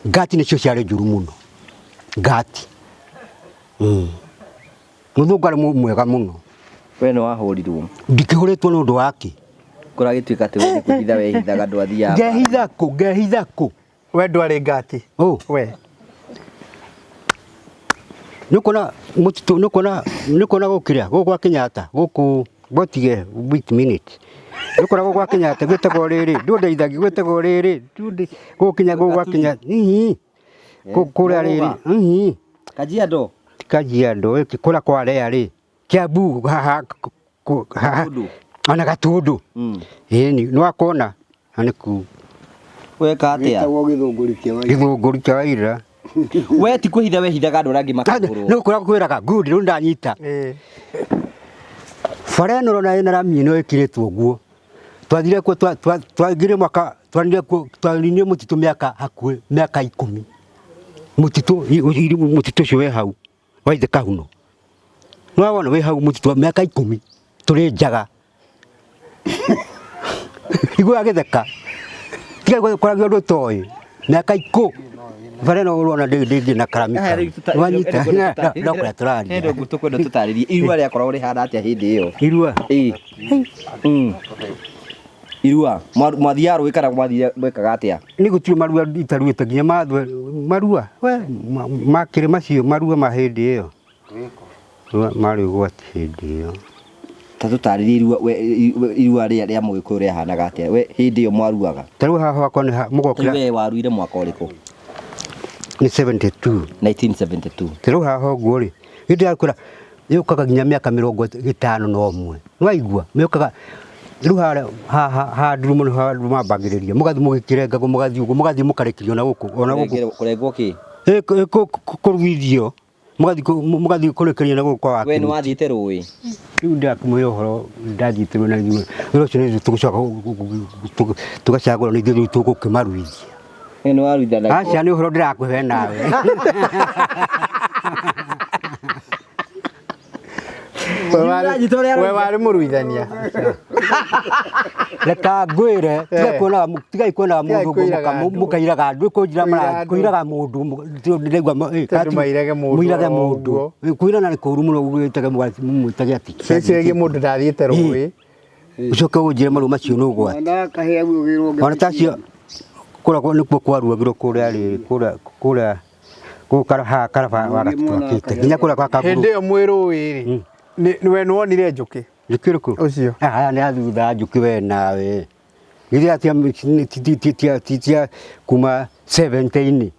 Ngati nĩcio ciarĩ njũru mũno. Ngati. Mũthũngũ arĩ mwega mũno. We nĩ wahũrirwo. Ndikĩhũrĩtwo nĩ ũndũ wake. Kũragĩtuĩka atĩ we nĩ kwĩhitha wehithaga ndwathiaga. Ngehitha kũ? Ngehitha kũ? We ndwarĩ ngati. We. Nĩũkuona mũtitũ, nĩũkuona gũkĩrĩa gũkũ gwa Kenyatta gũkũ gwatige wait minute. Nĩũkuona gũkũ gwa Kenyatta gwĩtagwo rĩrĩ ndũndeithagia gwĩtagwo rĩrĩ gũkinya gũkũ gwa Kenyatta kũrĩa rĩrĩ Kajiado. Kajiado kũrĩa kwa Rea rĩ Kiambu haha ona Gatundu. Ĩni nĩwakuona na nĩkuo. Weka atĩa? Gĩtagwo gĩthũngũri kĩa Waira. Gĩthũngũri kĩa Waira. We ti kwĩhitha wehithaga andũ arĩa angĩ makahũrwo. Nĩ gũkũra kwĩraga good rĩu ndanyita. Bara ĩno ũrona ĩna rami ĩno ĩkĩrĩtwo ũguo. Twathire kuo twaingĩrire mwaka twarinire kuo twarinire mũtitũ mĩaka hakuhĩ mĩaka 10. Mũtitũ mũtitũ ũcio wĩ hau wa ithe Kahuno. Nĩwawona wĩ hau mũtitũ wa mĩaka 10 tũrĩ njaga. Igua gĩtheka. Tiga kũragia ũndũ ũtoĩ. Mĩaka 10. Bara ĩno ũrona ndĩngĩ na karami. Wanyita no kũrĩa tũraria. Hĩndĩ ũguo tũkwenda tũtarĩrie irua rĩakoragwo rĩhana atĩa hĩndĩ ĩyo? Irua? Ĩĩ. Irua mwathiaga rũĩ kana mwathire mwekaga atĩa? Nĩ gũtirĩ marua itaruĩte nginya mathwe marua we makĩrĩ macio marua ma hĩndĩ ĩyo. Marĩ ũgwati hĩndĩ ĩyo. Ta tũtarĩrie irua rĩa Mũgĩkũyũ rĩahanaga atĩa? We hĩndĩ ĩyo mwaruaga? Ta rĩu haha hakwa nĩ mũgokĩra. We waruire mwaka ũrĩkũ? Nĩ 72. 1972. Ta rĩu haha ũguo rĩ, hĩndĩ ya kũra yũkaga nginya mĩaka 51. Nĩwaigua? Yũkaga Rĩu harĩa haha ndurumo nĩho andũ mambagĩrĩria mũgathiĩ mũgĩkĩrengagwo mũgathiĩ ũguo mũgathiĩ mũkarekerio na gũkũ ona gũkũ. Kũrengwo kĩ? Kũruithio mũgathiĩ kũrekerio na gũkũ kwa We nĩ wakiri. wathiĩte rũĩ? Rĩu ndakũmwĩra ũhoro ndathiĩte rũĩ na ithuĩ wĩra ũcio nĩ tũgũcoka tũgacagũra nĩ ithuĩ rĩu tũgũkĩmaruithia. We nĩ waruithanagia? Aca nĩ ũhoro ndĩrakũhe nawe. We warĩ mũruithania? Reka ngwĩre, tigai kuonaga Tigai mũndũ ũguo kũiraga andũ. mũkairaga andũ kũnjĩra Kũira andũ. kũiraga mũndũ ndĩraigua Tondũ mairage mũndũ mũirage o mũndũ. ũguo. Kũirana nĩ kũũru mũno gwĩtage mũmwĩtage atĩ Wĩciragie mũndũ ndathiĩte rũĩ. Ũcoke ũnjĩre marũa macio nĩ ũgwati. Mwana akahĩa gwĩrwo. Ona tacio kũrĩa nĩkuo kwaruagĩrwo kũrĩa rĩrĩ kũrĩa kũrĩa gũkũ haha karaba wa gatwakĩte nginya kũrĩa kwa Hĩndĩ kanguru. ĩyo mwĩ rũĩ rĩ, we nĩwonire njũkĩ? Njũkĩ ĩrĩkũ? Ũcio. Aya nĩ athutha njũkĩ we nawe. Githĩ atia tia kuma 70-inĩ.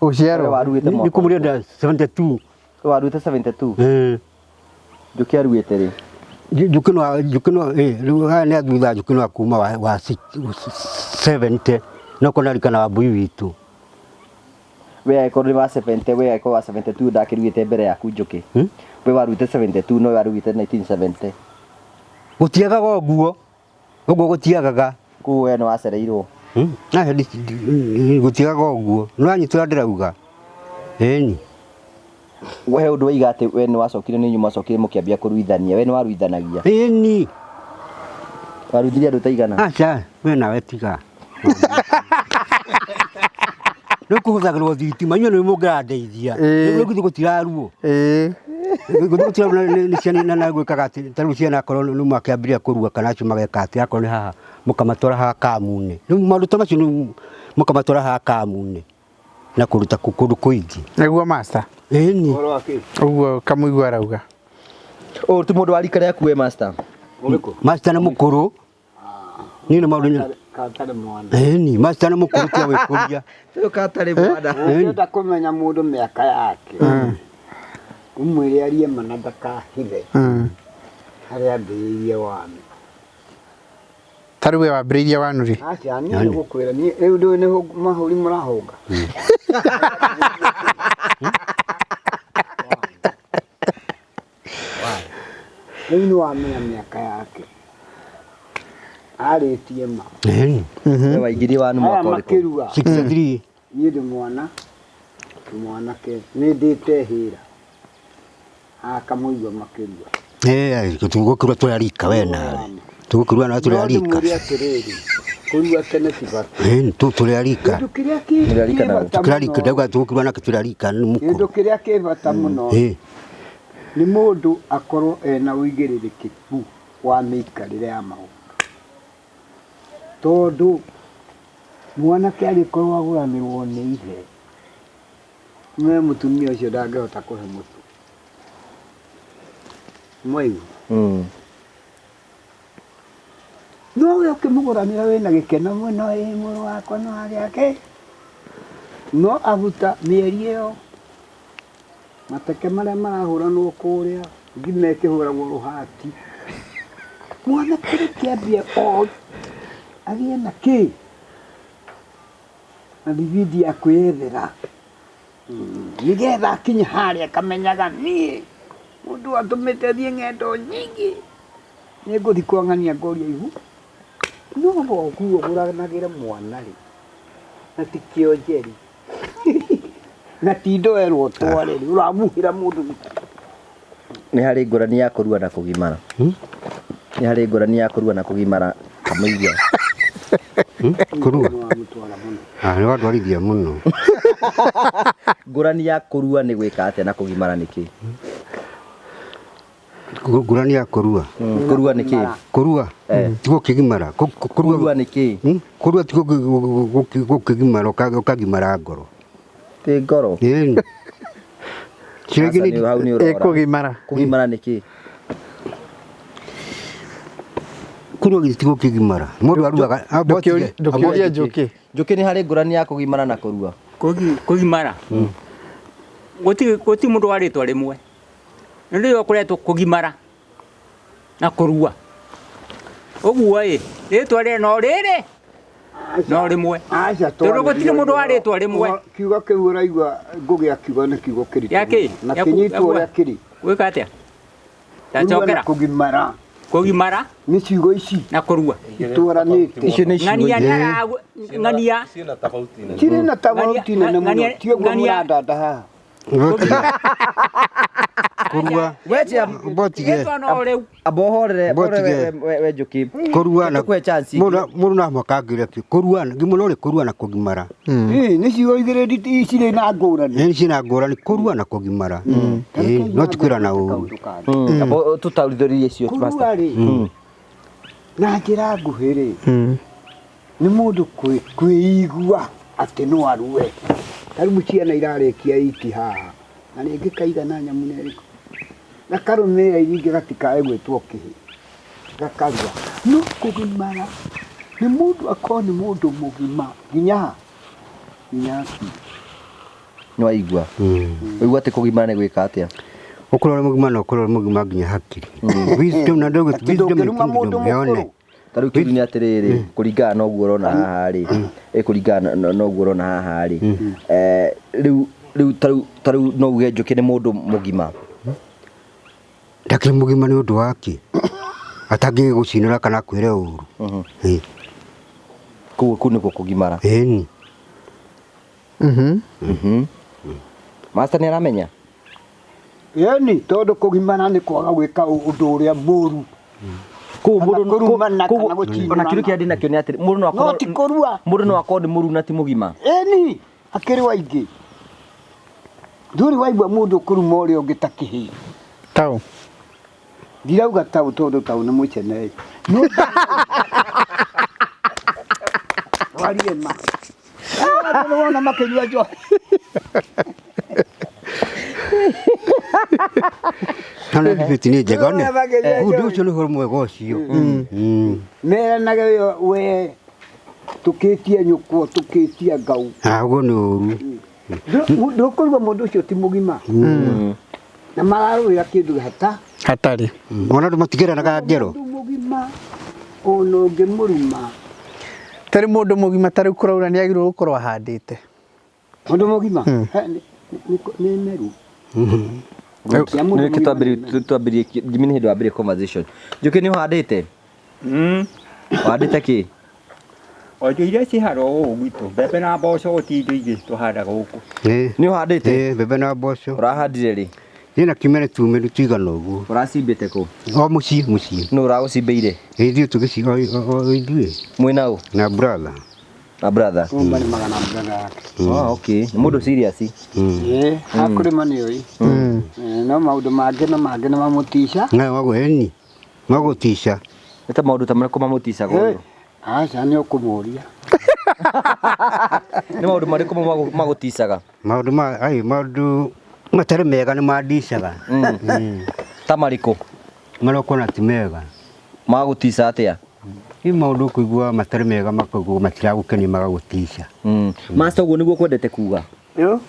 Ũciarwo. Waruĩte Nĩ mwaka kũmũrĩa 72. Waruĩte 72? Eh. Njũkĩ aruĩte rĩ? Njũkĩ no njũkĩ no rĩu aya nĩ athutha njũkĩ no kuma wa 70 no kona rikana wa mbui witũ. We angĩkorwo nĩ wa 70, we angĩkorwo wa 72 ndakĩruĩte mbere yaku njũkĩ. We waruĩte 72 no we aruĩte 1970. Gũtiagaga ũguo. Ũguo gũtiagaga. Koguo we nĩ wacereirwo. Gũtiagaga ũguo. Nĩ wanyita ũrĩa ndĩrauga? Ĩni. We he ũndũ waiga atĩ we nĩ wacokire nĩ inyuĩ mwacokire mũkĩambia kũruithania. We nĩ waruithanagia? Ĩni. Waruithirie andũ ta igana? Aca, we nawe tiga. Rĩu kũhũthagĩrwo thitima, inyuĩ nĩ mũngĩrandeithia. Rĩu githĩ gũtiraruo. Githĩ gũtiraruo nĩ ciana na gwĩkaga atĩ ta rĩu ciana akorwo nĩ makĩambĩrĩria kũrua kana acio mageka atĩ akorwo nĩ haha mũkamatwara haha kamu-inĩ. Rĩu maũndũ ta macio nĩ mũkamatwara haha kamu-inĩ na kũruta kũndũ kũingĩ. Nĩguo master. Ĩni. Ũguo kamũigua arauga. Ũyũ ti mũndũ wa rika rĩaku we master? Master nĩ mũkũrũ. Niĩ nĩ maũndũ Katarĩ mwana. Ĩni, master nĩ mũkũrũ tiga gwĩkũria. Ũyũ katarĩ mwana. Ũngĩenda kũmenya mũndũ mĩaka yake, ũmwĩre arie ma na ndakahithe harĩa ambĩrĩirie wanu. Ta rĩu we wambĩrĩirie wanu rĩ? Aca, niĩ nĩ gũkwĩra, niĩ rĩu ndũĩ nĩ mahũri mũrahũnga. Rĩu nĩ wamenya mĩaka yake. Arĩtie ma. Ĩni. We waingĩrie wanu Aya mwaka ũrĩkũ? makĩrua. 63. Niĩ ndĩ mwana, ndĩ mwanake, nĩ ndĩte hĩra. Akamũigua makĩrua. Tũgũkĩrua tũrĩ arika we nawe. Tũgũkĩrua nawe tũrĩ No arika. ndĩmwĩre atĩrĩrĩ, kũrua tene ti bata. Ĩni, tũrĩ arika. Kĩndũ kĩrĩa kĩ bata Tũrĩ arika, mũno, ndauga tũgũkĩrua nake tũrĩ arika nĩ kĩndũ mũkũrũ. kĩrĩa kĩ bata mũno nĩ mũndũ akorwo ena ũigĩrĩrĩkĩku wa mĩikarĩre ya maũndũ. Tondũ mwanake angĩkorwo agũranĩrwo nĩ ithe, me mũtumia ũcio ndangĩhota kũhe mũtu. Mwaigua? No we ũkĩmũgũranĩra wĩna gĩkeno mũno, ĩ mũrũ wakwa no agĩake. No abuta mĩeri ĩyo, mateke marĩa marahũranwo kũrĩa, ngima ĩkĩhũragwo rũhati. Mwanake reke ambie o agĩe na kĩ? Na thibindi ya kwĩyethera. Nĩgetha akinye harĩa akamenyaga niĩ mũndũ atũmĩte thiĩ ng'endo nyingĩ nĩngũthiĩ kwa ng'ania ngoria ihu. No thoguo ũgũranagĩre mwana rĩ, na ti kĩonjeri na ti ndoerwo ũtware rĩ, ũramuhĩra mũndũ nĩkĩ? Nĩ harĩ ngũrani ya kũrua na kũgimara. Nĩ harĩ ngũrani ya kũrua na kũgimara kamũigua. Kũrua? Nĩwamũtwara mũno. Nĩ wandwarithia mũno. Ngũrani ya kũrua nĩ gwĩka atĩa na kũgimara nĩ kĩ? Ngũrani ya kũrua. Kũrua nĩ kĩ? Kũrua ti gũkĩgimara. Kũrua nĩ kĩ? Kũrua ti gũkĩgimara ũkagimara ngoro. Ti ngoro. Ĩni. Aca, hau nĩ ũrora. Kũgimara. Kũgimara nĩ kĩ? Kũrua githĩ ti gũkĩgimara. Mũndũ aruaga. Ndũkĩũrie njũkĩ. Njũkĩ nĩ harĩ ngũrani ya kũgimara na kũrua. Kũgimara. Gũtirĩ mũndũ wa rĩtwa rĩmwe. Nĩ rĩo kũretwo kũgimara na kũrua. Ũguo ĩ, rĩtwa rĩrĩ no rĩrĩ no rĩmwe. Aca Tondũ gũtirĩ mũndũ wa rĩtwa rĩmwe. Kiugo kĩu ũraigua Ngũgĩ akiuga nĩ kiugo kĩritũ Gĩa kĩ? na Gĩa ku- kĩnyitwo gĩa ku- ũrĩa kĩrĩ. Gwĩka atĩa? Kũrua na Ndacokera. kũgimara Kũgimara nĩ ciugo ici na kũrua. itwaranĩte. Icio nĩ ciugo Ng'ania nĩ ng'ania Ciĩna tofauti nene. Cirĩ na tofauti nene mũno Ng'ania- ti ũguo ng'ania- mũrandanda haha. Kũrua Weche mbotige Rĩtwa no rĩu. amba ũhorere Mbotige. we we Njũkĩ. kũrua na Tũkũhe chance. mũndũ mũndũ no mũhaka angĩũria kĩ kũrua ngĩmũno rĩ kũrua na kũgimara Ĩĩ, nĩ ciugo igĩrĩ cirĩ na ngũrani. nĩ ciĩna ngũrani kũrua na kũgimara Ĩĩ, no ti kwĩrana ũru Kaũndũ kangĩ. Amba tũtaũrithĩrie icio master. Kũrua rĩ na njĩra nguhĩ rĩ nĩ mũndũ kwĩigua atĩ no arue. Ta rĩu ciana irarĩkia iki haha na rĩngĩ kaigana nyamũ nĩ ĩrĩkũ gakarũmĩrĩra iria ingĩ gatikae gwĩtwo kĩhĩ gakarua. No kũgimara nĩ mũndũ akorwo nĩ mũndũ mũgima nginya ha? Nginya akue. Nĩ waigua. Waigua atĩ kũgimara nĩ gwĩka atĩa? ũkorwo ũrĩ mũgima na ũkorwo ũrĩ mũgima nginya hakiri wisdom na ndũgũ Atĩ wisdom ndũngĩruma mũndũ kingdom yone mũkũrũ. Ta rĩu kĩũria nĩ atĩrĩrĩ, kũringana na ũguo ũrona haha rĩ, kũringana na ũguo ũrona haha rĩ, rĩu rĩu ta rĩu ta rĩu no uge Njũkĩ nĩ mũndũ mũgima. ndakĩrĩ mũgima nĩ ũndũ wake atangĩgũcinĩra kana akwĩre ũru Ĩĩ. Koguo kũu nĩkuo kũgimara. Ĩni Master nĩ aramenya? Ĩni tondũ kũgimara nĩ kwaga gwĩka ũndũ ũrĩa mũru. Koguo Kana mũndũ kũrumana koguo- kana gũcinũrana. ona kĩũria kĩrĩa ndĩ nakĩo nĩ atĩrĩ, mũndũ no No akorwo ti kũrua. mũndũ no akorwo nĩ mũru na ti mũgima. Ĩni akĩrĩ waingĩ. Ndũrĩ waigua mũndũ ũkũruma ũrĩa ũngĩ ta kĩhĩĩ. Tau. Ndirauga tau tondũ tau nĩ mũcene. No Twarie ma. Andũ wona makĩnyua njohi. na nĩ debate nĩ njega ne Wona makĩnyua ũndũ njohi. ũcio nĩ ũhoro mwega ũcio Meranage we tũkĩtie nyũkwa tũkĩtie ngau. Ah, ũguo nĩ ũru Ndũkũigua mũndũ ũcio ti mũgima. Na mararũĩra kĩndũ hata. Hatarĩ. Ona andũ matigĩranaga ngero Mũndũ mũgima ona ũngĩmũruma. Tarĩ mũndũ mũgima tarĩu kũraura nĩ agĩrĩirwo gũkorwo ahandĩte. Mũndũ mũgima He, nĩ meru. Ya mũndũ Nĩ mũgima twambĩrĩrie nĩ meru. twambĩrĩrie Jimmy nĩ hĩndĩ wambĩrĩrie conversation. Njũkĩ nĩ ũhandĩte? Ũhandĩte kĩ? O indo iria cihandagwo gũkũ gwitũ, mbembe na mboco gũtirĩ indo ingĩ tũhandaga gũkũ. Ĩĩ. Nĩ ũhandĩte? Ĩĩ, mbembe na mboco Ũrahandire rĩ? ĩna kĩmere tumĩru tũigana ũguo Ũracimbĩte kũ? o mũciĩ mũciĩ Nũ ũragũcimbĩire? ithuĩ tũgĩci o ithuĩ Mwĩna ũ? na brother Na brother? Kumba nĩ magana brother yake. Ah, okay. Nĩ mũndũ serious. Ĩĩ, hakũrĩma nĩ oĩ. No maũndũ mangĩ na mangĩ nĩ mamũtica. na wagũ ĩni magũtica Nĩ ta maũndũ ta marĩkũ mamũticaga ũguo? Aca nĩ ũkũmũria. Nĩ maũndũ marĩkũ magũticaga? maũndũ ma ai maũndũ matarĩ mega nĩ mandicaga Ta marĩkũ? marĩa ũkuona ti mega Magũtica atĩa? Ĩ maũndũ ũkũigua matarĩ mega makaigua matiragũkenia magagũtica Master ũguo nĩguo kwendete kuga? Ĩyo?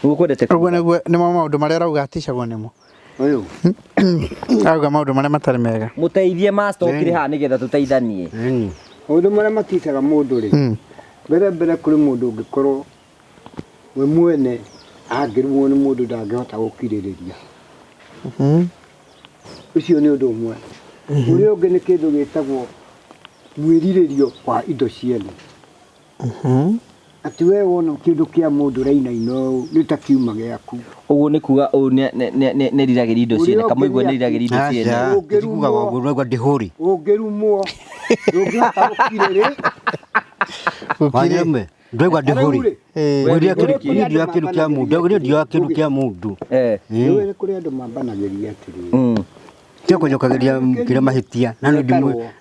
Nĩguo kwendete Ũguo kuga? nĩguo nĩmo maũndũ marĩa ũrauga aticagwo nĩmo. Ũyũ. Arauga maũndũ marĩa matarĩ mega. Mũteithie master ũkĩrĩ haha nĩgetha tũteithanie. Ĩni Maũndũ marĩa maticaga mũndũ rĩ. Mbere mbere kũrĩ mũndũ ũngĩkorwo we mwene angĩrumwo nĩ mũndũ ndangĩhota gũkirĩrĩria. Ũcio nĩ ũndũ ũmwe. Ũrĩa ũngĩ nĩ kĩndũ gĩtagwo mwĩrirĩrio wa indo ciene. Atĩ we wona kĩndũ kĩa mũndũ ũrainaina ũũ nĩ ta kiuma gĩaku. Ũguo nĩ kuga ũũ nĩ eriragĩria indo ciene, Ũrĩa kamũigua ũngĩ nĩ nĩ eriragĩria indo ciene. aca Ũngĩrumwo- tikugaga ũguo ũraigua ndĩhũri Ũngĩrumwo ndũngĩhota gũkirĩrĩ. wanyeme ndwaigua ndĩhũri Rĩu rĩ, Ngwĩria Kũrĩ kĩndũ andũ kĩndũ kĩa mũndũ ngwĩria ndioya kĩndũ kĩa mũndũ Nĩũĩ nĩ kũrĩ andũ mambanagĩria atĩrĩrĩ. Tia kũnjokagĩria kĩrĩa mahĩtia na nĩ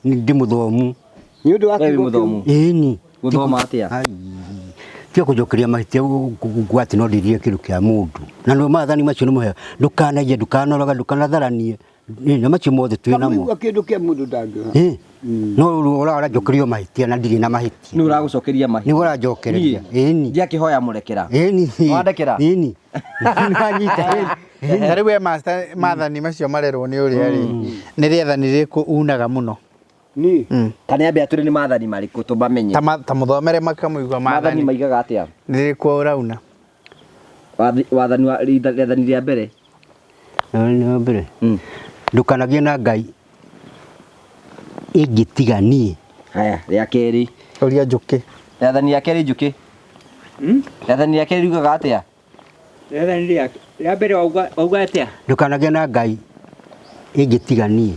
ndĩ mũthomu Nĩ ũndũ wa We wĩ kiugo kĩu mũthomu. ĩni Gũthoma atĩa? Ai, tiga kũnjokeria mahĩtia ngwa atĩ no ndĩrire kĩndũ kĩa mũndũ na nĩ maathani macio nĩ mũheo ndũkanaiye ndũkanoraga ndũkanatharanie Ĩ, na macio mothe twĩ namo kamũigua kĩndũ kĩa mũndũ ndangĩoya. Ĩ, no rĩu ũranjokerio mahĩtia na ndirĩ na mahĩtia Nĩ ũragũcokeria mahĩtia. nĩguo ũranjokereria ĩni Ndiakĩhoya mũrekera. ĩni Wandekera? ĩni nĩwanyita ĩni Ta rĩu we master maathani macio marerwo nĩ ũrĩa rĩ nĩ rĩathani rĩrĩkũ unaga mũno? Niĩ Kana ambe atwĩre nĩ maathani marĩkũ tũmamenye. Ta ma- ta mũthomere makamũigua Maathani maathani maigaga atĩa? Nĩrĩkũ ũrauna? Wathani wa rĩathani rĩa mbere. Nĩ mbere. Ndũkanagie na Ngai ĩngĩ tiga niĩ. Haya, rĩa kerĩ. Ũria njũkĩ. Rĩathani rĩa kerĩ njũkĩ. Rĩathani rĩa kerĩ riugaga atĩa? Rĩathani rĩa mbere wauga atĩa? Ndũkanagie na Ngai ĩngĩ tiga niĩ.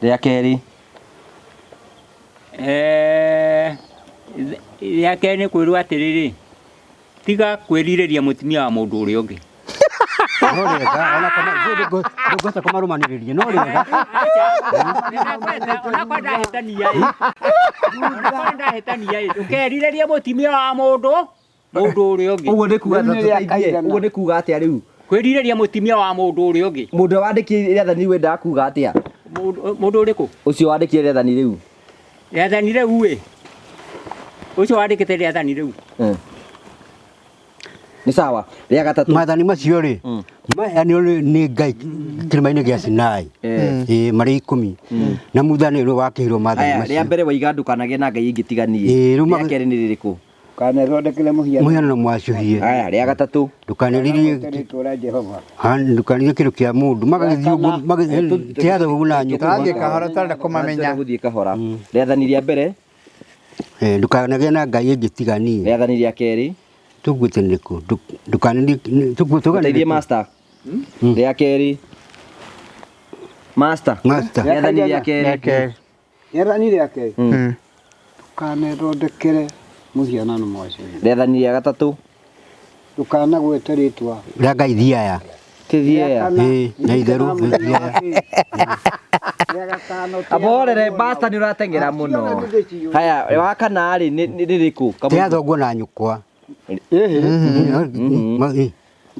Rĩa kerĩ. Rĩa kerĩ nĩ kwĩrwo atĩrĩrĩ, tiga kwĩrirĩria mũtumia wa mũndũ ũrĩa ũngĩ. No rĩega, ona kana ndũngĩhota kũmarũmanĩrĩria, no rĩega. Onakorwo ndahĩtania ĩ, onakorwo ndahĩtania ĩ, ndũkerirĩrie mũtumia wa mũndũ ũrĩa ũngĩ. Ũguo nĩ kuga Rĩu nĩ rĩa kaigana. ũguo nĩ kuga atĩa rĩu? Kwĩrirĩria mũtumia wa mũndũ ũrĩa ũngĩ. Mũndũ ũrĩa wandĩkire rĩathani rĩu endaga kuga atĩa? Mũndũ ũrĩkũ? Ũcio wandĩkire rĩathani rĩu. Rĩathani rĩu ĩ, ũcio wandĩkĩte rĩathani rĩu. Nĩ sawa. Rĩa gatatũ. Maathani macio rĩ, maheanirwo nĩ Ngai kĩrĩma-inĩ gĩa Sinai. Ĩĩ, marĩ 10. Na Musa nĩwe wakĩheirwo maathani Haya, rĩa macio. mbere waiga ndũkanagĩe na ngai ingĩ tiga niĩ. Ĩĩ, rĩu Rĩa kerĩ nĩ rĩrĩkũ? Kanethondekere mũhianano. Mũhianano mwacũhie. Haya, rĩa gatatũ. Ndũkanerirĩrie Rĩtwa rĩa Jehova. ndũkanerirĩrie kĩndũ kĩa mũndũ. Magagĩthiĩ ũguo, tĩa thoguo na nyũkwa. Tũrathiĩ kahora tũrenda kũmamenya. Gũthiĩ kahora. Rĩathani rĩa mbere. Ndũkanagĩe na ngai ĩngĩ tiga niĩ. Rĩathani rĩa kerĩ. Tũguĩte nĩkũ? Ndũkanerirĩrie Ũteithie master. Rĩa kerĩ. Master. Master. Rĩathani rĩa kerĩ. Rĩathani rĩa kerĩ. Ndũkanethondekere mũhianano mwacũhie. Rĩathani rĩa gatatũ. Ndũkanagwete rĩtwa. Rĩa Ngai thiaya. Tithiaya. Ĩĩ, na itherũ thiaya. Aborere master nĩ ũrateng'era mũno. Haya, wa kana rĩ nĩ rĩrĩkũ? Tĩa thoguo na nyũkwa.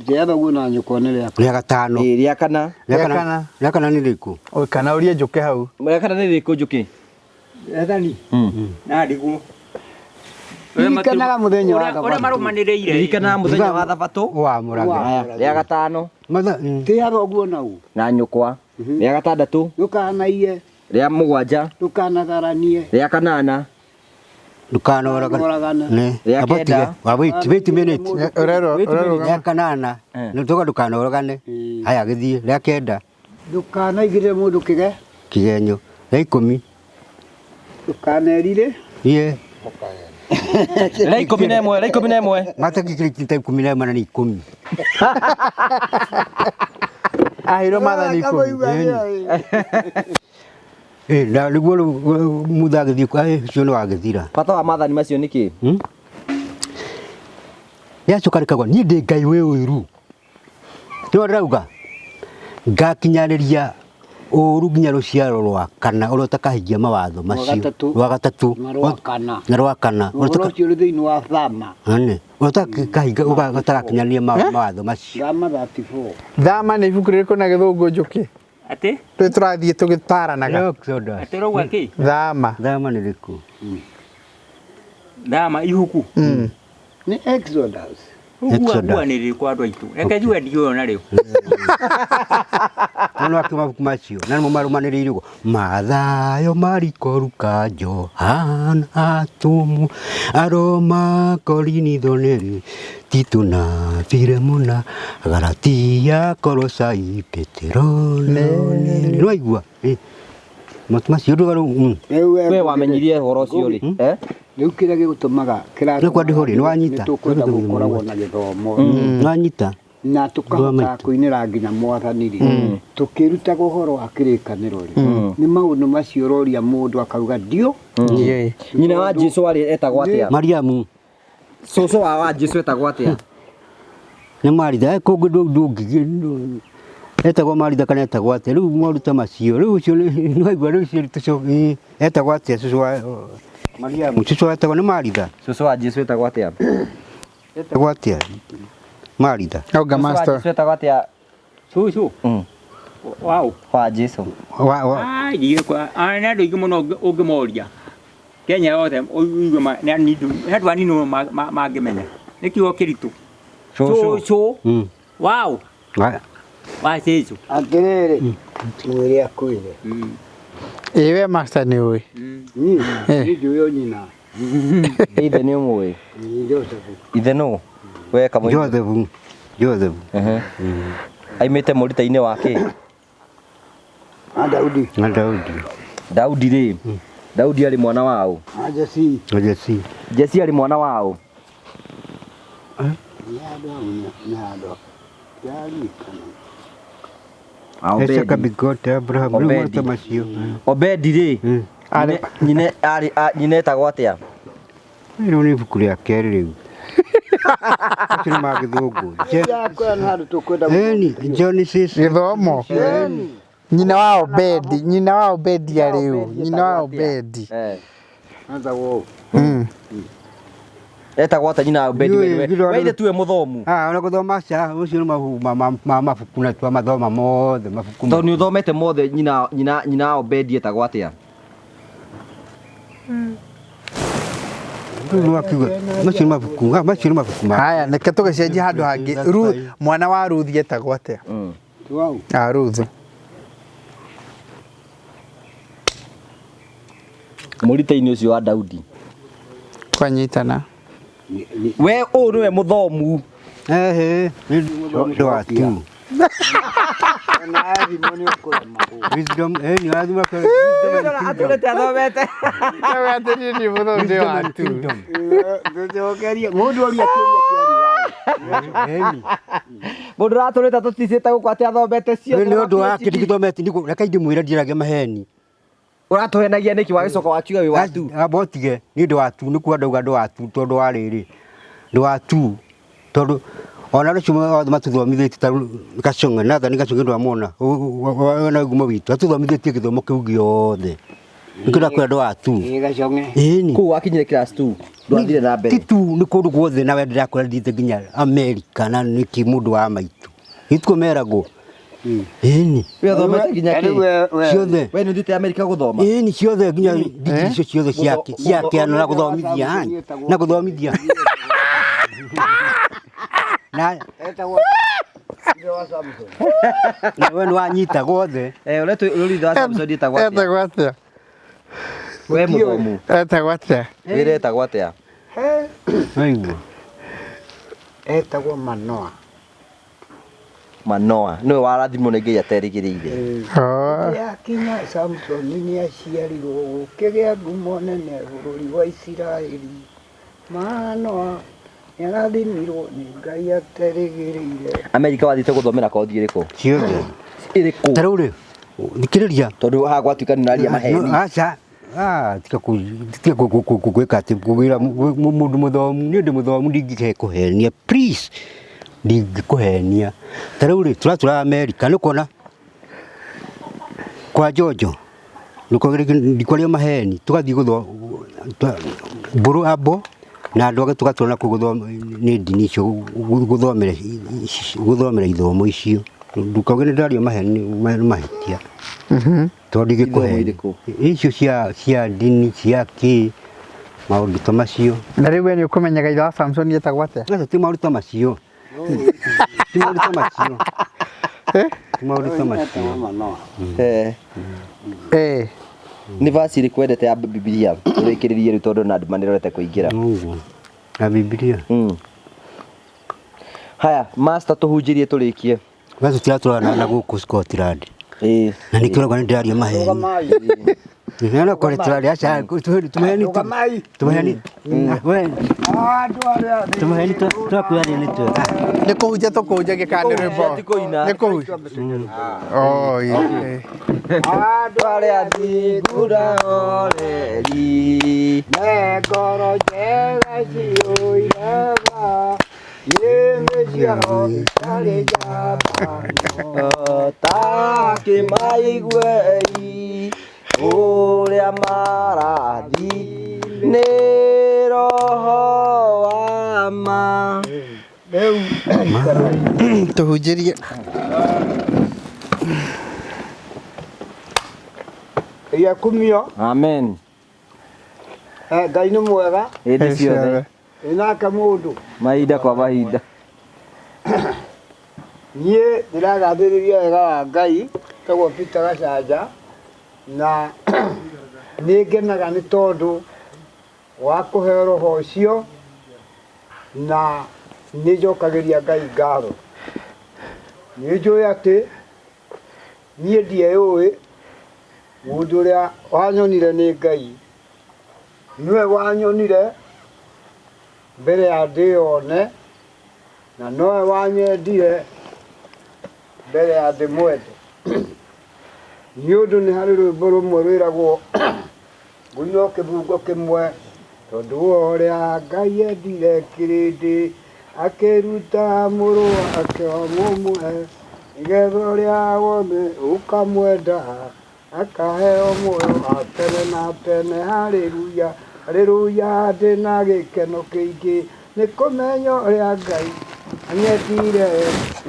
Tĩa thoguo na nyũkwa nĩ rĩa Rĩa gatano. Ĩĩ, rĩa kana. Rĩa kana nĩ rĩrĩkũ? Oi, kana ũrie njũkĩ hau. Rĩa kana nĩ rĩrĩkũ njũkĩ? Rĩathani. Na ndigwo. Ririkanaga mũthenya wa Ũrĩa marũmanĩrĩire. Ririkanaga mũthenya wa thabatũ. Wamũrage. Haya, rĩa gatano. Tĩa thoguo nau. Na nyũkwa. Rĩa gatandatũ. Ndũkanaiye. Rĩa mũgwanja. Ndũkanatharanie. Rĩa kanana. Ndũkanoragane. Rĩa kenda. Wait, wait a minute. Ũrerwo Rĩa kanana. Nĩ tuga ndũkanoragane. Haya gĩthiĩ. Rĩa kenda. Ndũkanaigĩrĩre mũndũ kĩge. Kĩgenyo. Rĩa 10. Ndũkanerire. Iye. Rĩa 11, rĩa 11. Mata kĩkĩrĩ 11 na nĩ 10. Aheirwo maathani 10. Ĩĩ, na nĩguo rĩu Mutha agĩthiĩ ũcio nĩ wagĩthira. Bata wa maathani macio nĩ kĩ? Rĩacoka rĩkauga niĩ ndĩ Ngai wĩ ũiru. Nĩwe ndĩrauga ngakinyanĩria ũũru nginya rũciaro rwa kana ũrĩa ũtakahingia mawatho macio. Rwa gatatũ. Na rwa kana. Na rwa kana. Ũhoro ũcio ũrĩ thĩinĩ wa Thama. Ane. Ũrĩa ũtakahinga ũtagakinyanĩria mawatho macio. Thama 34. Thama nĩ ibuku rĩrĩkũ na gĩthũngũ njũkĩ? Atĩ? Rĩu tũrathiĩ tũgĩtaranaga. Atĩ ũrauga kĩ? Thama. Thama nĩ rĩkũ? Thama ihuku. Nĩ Exodus. Ũguo nĩ rĩrĩkũ andũ aitũ? Reke njuge ndiũĩ ona rĩu. No akĩ mabuku macio na nĩmo marũmanĩrĩire ũguo. Mathayo, Mariko, Luka, Johana, Atũmwo, Aroma, Korinitho, Neri, Tito na Filemona, Galatia, Kolosai, Petero, Nĩ waigua? Mabuku macio ndũgarũ. We wamenyirie ũhoro ũcio rĩ? Rĩu kĩrĩa gĩgũtũmaga Nĩ kwa ndĩho rĩ, nĩ wanyita? nĩ tũkwenda gũkoragwo na gĩthomo. Nĩ wanyita? Na tũkahota kũinĩra nginya mwathani rĩ, tũkĩrutaga ũhoro wa kĩrĩkanĩro rĩ, nĩ maũndũ macio ũroria mũndũ akauga ndio. Nyina wa Jesu arĩ etagwo atĩa? Mariamu. Cũcũ wa Jesu etagwo atĩa? Nĩ Maritha, kũngĩ ndũngĩ etagwo Maritha kana etagwo atĩa? Rĩu maruta macio, rĩu ũcio nĩ waigua rĩu ũcio tũcoki etagwo atĩa cũcũ wa Mariamu? Cũcũ etagwo nĩ Maritha. Cũcũ wa Jesu etagwo atĩa? Etagwo atĩa? Maritha. Auga master. Jesu etagwo atĩa? Cũcũ. Wao. Wa Jesu. Wa. Ai, nĩ andũ aingĩ mũno ũngĩmoria. Kenya yothe ũigue nĩ andũ anini mũno mangĩmenya. Nĩ kiugo kĩritũ. Cũcũ. Wao. Wa Jesu. Atĩrĩrĩ, mwĩre akwĩre. Ĩ we master nĩ ũĩ. Niĩ Eh. niĩ njũĩ o nyina. Ithe nĩ ũmũĩ? Nĩ Joseph. Ithe nũ? We kamũira. Joseph Joseph Ehe. Aimĩte mũrita-inĩ wa kĩ? A Daudi. na Daudi Daudi rĩ. Daudi arĩ mwana wa ũ? A Jesi. na Jesi Jesi arĩ mwana wa ũ? Nĩ andũ hau nĩ handũ. Ndarikana. A Isaka Obedi. begot Abraham rĩu Obedi. maũndũ ta macio Obedi rĩ. Arĩ- Nyine arĩ nyina etagwo atĩa? Rĩu nĩ ibuku rĩa kerĩ rĩu acio nĩ ma gĩthũngũ Yakwĩra nĩ handũ tũkwenda Ĩni Genesis Gĩthomo. Nyina wa Obedi, nyina wa Obedi arĩ ũ? Nyina wa Obedi. Eh. Etagwo Etagwo atĩa nyina wa Obedi? Ndiũĩ, We ngirora- we ithe tuwe mũthomu. Ah, ona gũthoma ca ũcio nĩ mabuku ma mabuku na twamathoma mothe mabuku Tondũ nĩ ũthomete mothe nyina nyina nyina wa Obedi etagwo atĩa? Rĩu nĩ wakiuga macio nĩ mabuku ah, macio nĩ mabuku ma Haya, reke tũgĩcenjie handũ hangĩ. Ruth, mwana wa Ruth etagwo atĩa? Wau. Ah, Ruth. Mũrita-inĩ ũcio wa Daudi. Kwanyitana. We ũyũ nĩwe mũthomu. ehe nĩ wa tu Ona athimwo nĩ ũkũrema. wisdom eh ni wathima kwa wisdom and kingdom. Atũrĩte athomete. Wisdom and kingdom. Tũcokerie mũndũ oria kĩũria kĩa rigathi. Ĩni. Mũndũ ũratũrĩte tũticĩte gũkũ atĩ athomete ciothe. Nĩ ũndũ wa kĩndũ gĩthomete nĩguo reke ndĩmwĩre ndiaragia maheni. Ũratũhenagia nĩkĩ wagĩcoka wakiuga wĩ wa tu? Amba ũtige nĩ ũndũ wa tu nĩ kuga ndauga ndũ wa tu tondũ wa rĩrĩ ndũ wa tu tondũ ona andũ acio othe matũthomithĩtie ta Gacong'e Nathan Gacong'e ndwamwona na ngumo witũ atũthomithĩtie gĩthomo kĩu gĩothe nĩkĩo ndakwĩra ndũ wa tu Ĩ gacong'e. ĩni Kũu wakinyire class 2 ndwathire na mbere. ti tu nĩ kũndũ guothe nawe ndĩrakwĩra ndithiĩte nginya Amerika na nĩkĩ mũndũ wa maitũ gĩtuko meragwo ĩni We ũthomete nginya Rĩu kĩ? we ciothe We nĩ ũthiĩte Amerika gũthoma? ĩni ciothe nginya ndigiri icio ciothe ciake ciake na gũthomithia hani, na gũthomithia na etagwo ithe wa Samson. na we nĩ wanyita guothe Eh, ũrĩa ũrĩa ithe wa Samson etagwo atĩa? Etagwo atĩa? We mũthomu. Etagwo atĩa? Wĩra etagwo atĩa? waigua Etagwo Manoa. Manoa. Nĩwe warathimwo nĩ Ngai aterĩgĩrĩire. Oh. Yakinya Samson nĩ aciarirwo gũkĩgĩa ngumo nene bũrũri wa Isiraeli. Manoa nĩ arathimirwo nĩ Ngai aterĩgĩrĩire. Amerika wathiĩte gũthomera kothi ĩrĩkũ? ciothe Ĩrĩkũ? ta rĩu rĩ thikĩrĩria Tondũ haha gwatuĩka nĩ ũraria maheni. No, aca Ah, tiga tiga gwĩka atĩ kũgĩra mũndũ mũthomu niĩ ndĩ mũthomu ndingĩkũhenia please ndingĩkũhenia ta rĩu rĩ tũratũra Amerika nĩ kuona kwa Jojo ndikwaria maheni tũgathiĩ gũtho mbũrũ abo na andũ angĩ tũgatũra na kũu gũthoma nĩ ndini icio gũthomera gũthomera ithomo icio ndukauge nĩ ndaria maheni nĩ mahĩtia tondũ ndingĩkũhenia irĩkũ? icio cia cia ndini cia kĩ maũndũ ta macio Na rĩu we nĩ ũkũmenyaga ithe wa Samson etagwo atĩa? Aca ti maũndũ ta macio ti maũndũ ta macio ti maũndũ ta macio Etagwo Manoa. Eh. Eh. Nĩ vaci ĩrĩkũ wendete ya Bibilia? Ũrĩkĩrĩrie rĩu tondũ na nduma nĩrorete kũingĩra. ũguo na Bibilia Haya, master tũhunjĩrie tũrĩkie. Gacu tiratũra na gũkũ Scotland Ĩĩ. na nĩkĩo ũrauga nĩ ndĩraria maheni Rũgamai. Nĩ kore tũraria aca tũmaheni Rũgamai. tũmaheni we Andũ arĩa tũmaheni twakwĩra nĩ twega Nĩ kũhunjia tũkũhunjagia kana nĩ rwĩmbo? Ti kũina. Nĩ kũhunjia. Oh, ĩ. andũ Arĩa athingu na oreri. me ngoro njega ciyũire tha nĩ mĩciaro ĩtarĩ njambano. Ta kĩmaiguei ũrĩa marathi nĩ roho wa ma. Rĩu Tũhunjĩrie. Yakumio Amen. Ngai nĩ mwega Hĩndĩ ciothe. ĩnake mũndũ Mahinda kwa mahinda. niĩ ndĩragathĩrĩria wega wa Ngai tagwo Peter Gacanja Na nĩ ngenaga nĩ tondũ wa kũheo roho ũcio na nĩ njokagĩria Ngai ngatho. Nĩ njũĩ atĩ niĩ ndieyũĩ, mũndũ ũrĩa wanyonire nĩ Ngai. Nĩwe wanyonire mbere ya ndĩyone na nowe wanyendire mbere ya ndĩmwende. Nĩ ũndũ nĩ harĩ rwĩmbo rũmwe rwĩragwo ngũina o kĩbungo kĩmwe tondũ ũrĩa Ngai endire kĩrĩndĩ akĩruta mũrũ wake wa mũmwe nĩgetha ũrĩa wothe ũkamwenda akaheo muoyo wa tene na tene. Haleluya, haleluya, ndĩna gĩkeno kĩingĩ nĩ kũmenya ũrĩa Ngai anyendire,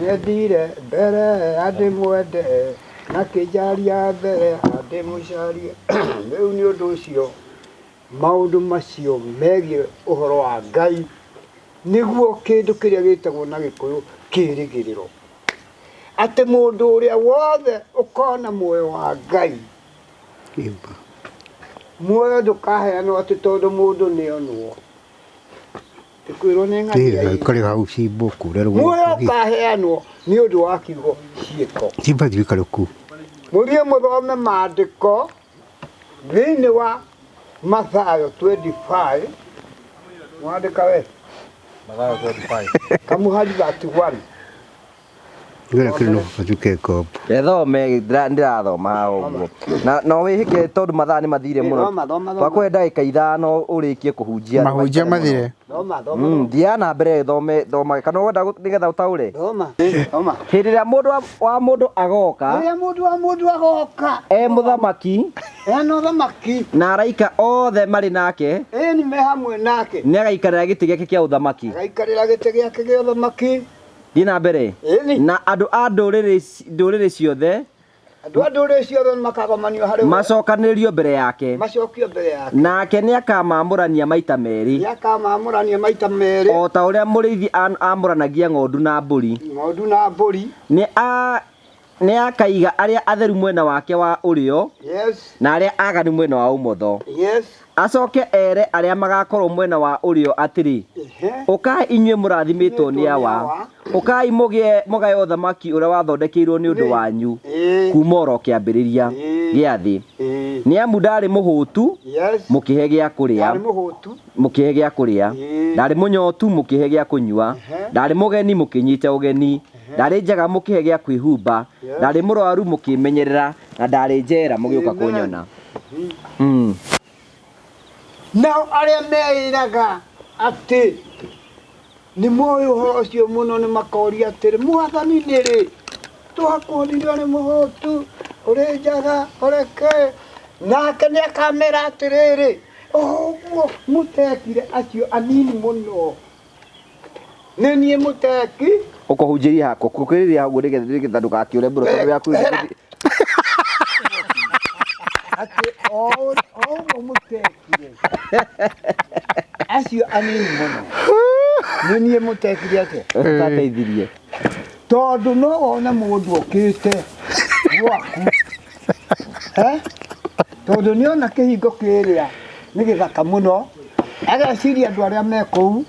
nyendire mbere ya ndĩmwende na kĩnjaria mbere ya ndĩmũcarie. Rĩu nĩ ũndũ ũcio maũndũ macio megiĩ ũhoro wa Ngai nĩguo kĩndũ kĩrĩa gĩtagwo na Gĩkũyũ kĩĩrĩgĩrĩro, atĩ mũndũ ũrĩa wothe ũkona muoyo wa Ngai, muoyo ndũkaheanwo atĩ tondũ mũndũ nĩonwo. Kwĩrwo nĩ ng'ania ĩ. Kũrĩ hau cimbo kũrĩa Muoyo ũkaheanwo nĩ ũndũ wa kiugo ciĩko. Cimba thiĩ kũu. Mũthiĩ mũthome maandĩko thĩinĩ wa Mathayo 25 mwandĩka we. Mathayo 25. Kamuhari 31. Ngĩra kĩrĩ no batuke ngombo. Thome ndĩrathoma haha ũguo. Na no wĩhĩke tondũ mathaa nĩ mathire mũno. Thoma, thoma, thoma. Twakũhe ndagĩka ithano ũrĩkie kũhunjia. Mahunjia mathire. Thoma, thoma. Thiaga na mbere thome thoma kana wenda nĩgetha ũtaũre. Thoma, thoma. Hĩndĩ ĩrĩa mũndũ wa mũndũ agoka Rĩrĩa mũndũ wa mũndũ agoka e mũthamaki ena ũthamaki na araika othe marĩ nake ĩni me hamwe nake nĩ agaikarĩra gĩtĩ gĩake kĩa ũthamaki. Agaikarĩra gĩtĩ gĩake gĩa ũthamaki. Thiĩ na mbere. Ĩni. Na andũ a ndũrĩrĩ ciothe Andũ a ndũrĩrĩ ciothe nĩmakagomanio harĩ we. Macokanĩrĩrio mbere yake. Macokio mbere yake. Nake nĩakamamũrania maita merĩ. Nĩakamamũrania maita merĩ. O ta ũrĩa mũrĩithi amũranagia ng'ondu na mbũri. Ng'ondu na mbũri. Nĩ akaiga arĩa atheru mwena wake wa ũrĩo. Yes. Na arĩa aganu mwena wa ũmotho. Yes. Acoke ere arĩa magakorwo mwena wa ũrĩo atĩrĩ, ũkai inyuĩ mũrathimĩtwo nĩ Awa, ũkai mũgĩe mũgae ũthamaki ũrĩa wathondekeirwo nĩ ũndũ wanyu kuma oro kĩambĩrĩria gĩa thĩ. Nĩ amu ndarĩ mũhũtu, mũkĩhe gĩa kũrĩa, Ndarĩ mũhũtu. Mũkĩhe gĩa kũrĩa, ndarĩ mũnyotu, mũkĩhe gĩa kũnyua, ndarĩ mũgeni, mũkĩnyita ũgeni, ndarĩ njaga, mũkĩhe gĩa kwĩhumba, ndarĩ mũrwaru, mũkĩmenyerera, na ndarĩ njera, mũgĩũka kũnyona. Nao arĩa meĩraga atĩ nĩ moĩ ũhoro ũcio mũno nĩ makoria atĩrĩ, Mwathani, nĩ rĩ twakuonire ũrĩ mũhũtu, ũrĩ njaga, ũreke? Nake nĩ akamera atĩrĩrĩ, ũguo mũtekire acio anini mũno, nĩ niĩ mũteki. Ũkũhunjĩria hakwa kũkĩrĩria hau nĩgetha ndũgakĩũre mũno tondũ yaku Atĩ o ũguo mũtekire acio anini mũno, nĩ niĩ mũtekire atĩa? Ũtateithirie. Tondũ no wone mũndũ okĩte gwaku, eh? Tondũ nĩona kĩhingo kĩrĩa nĩ gĩthaka mũno, ageciria andũ arĩa me kũu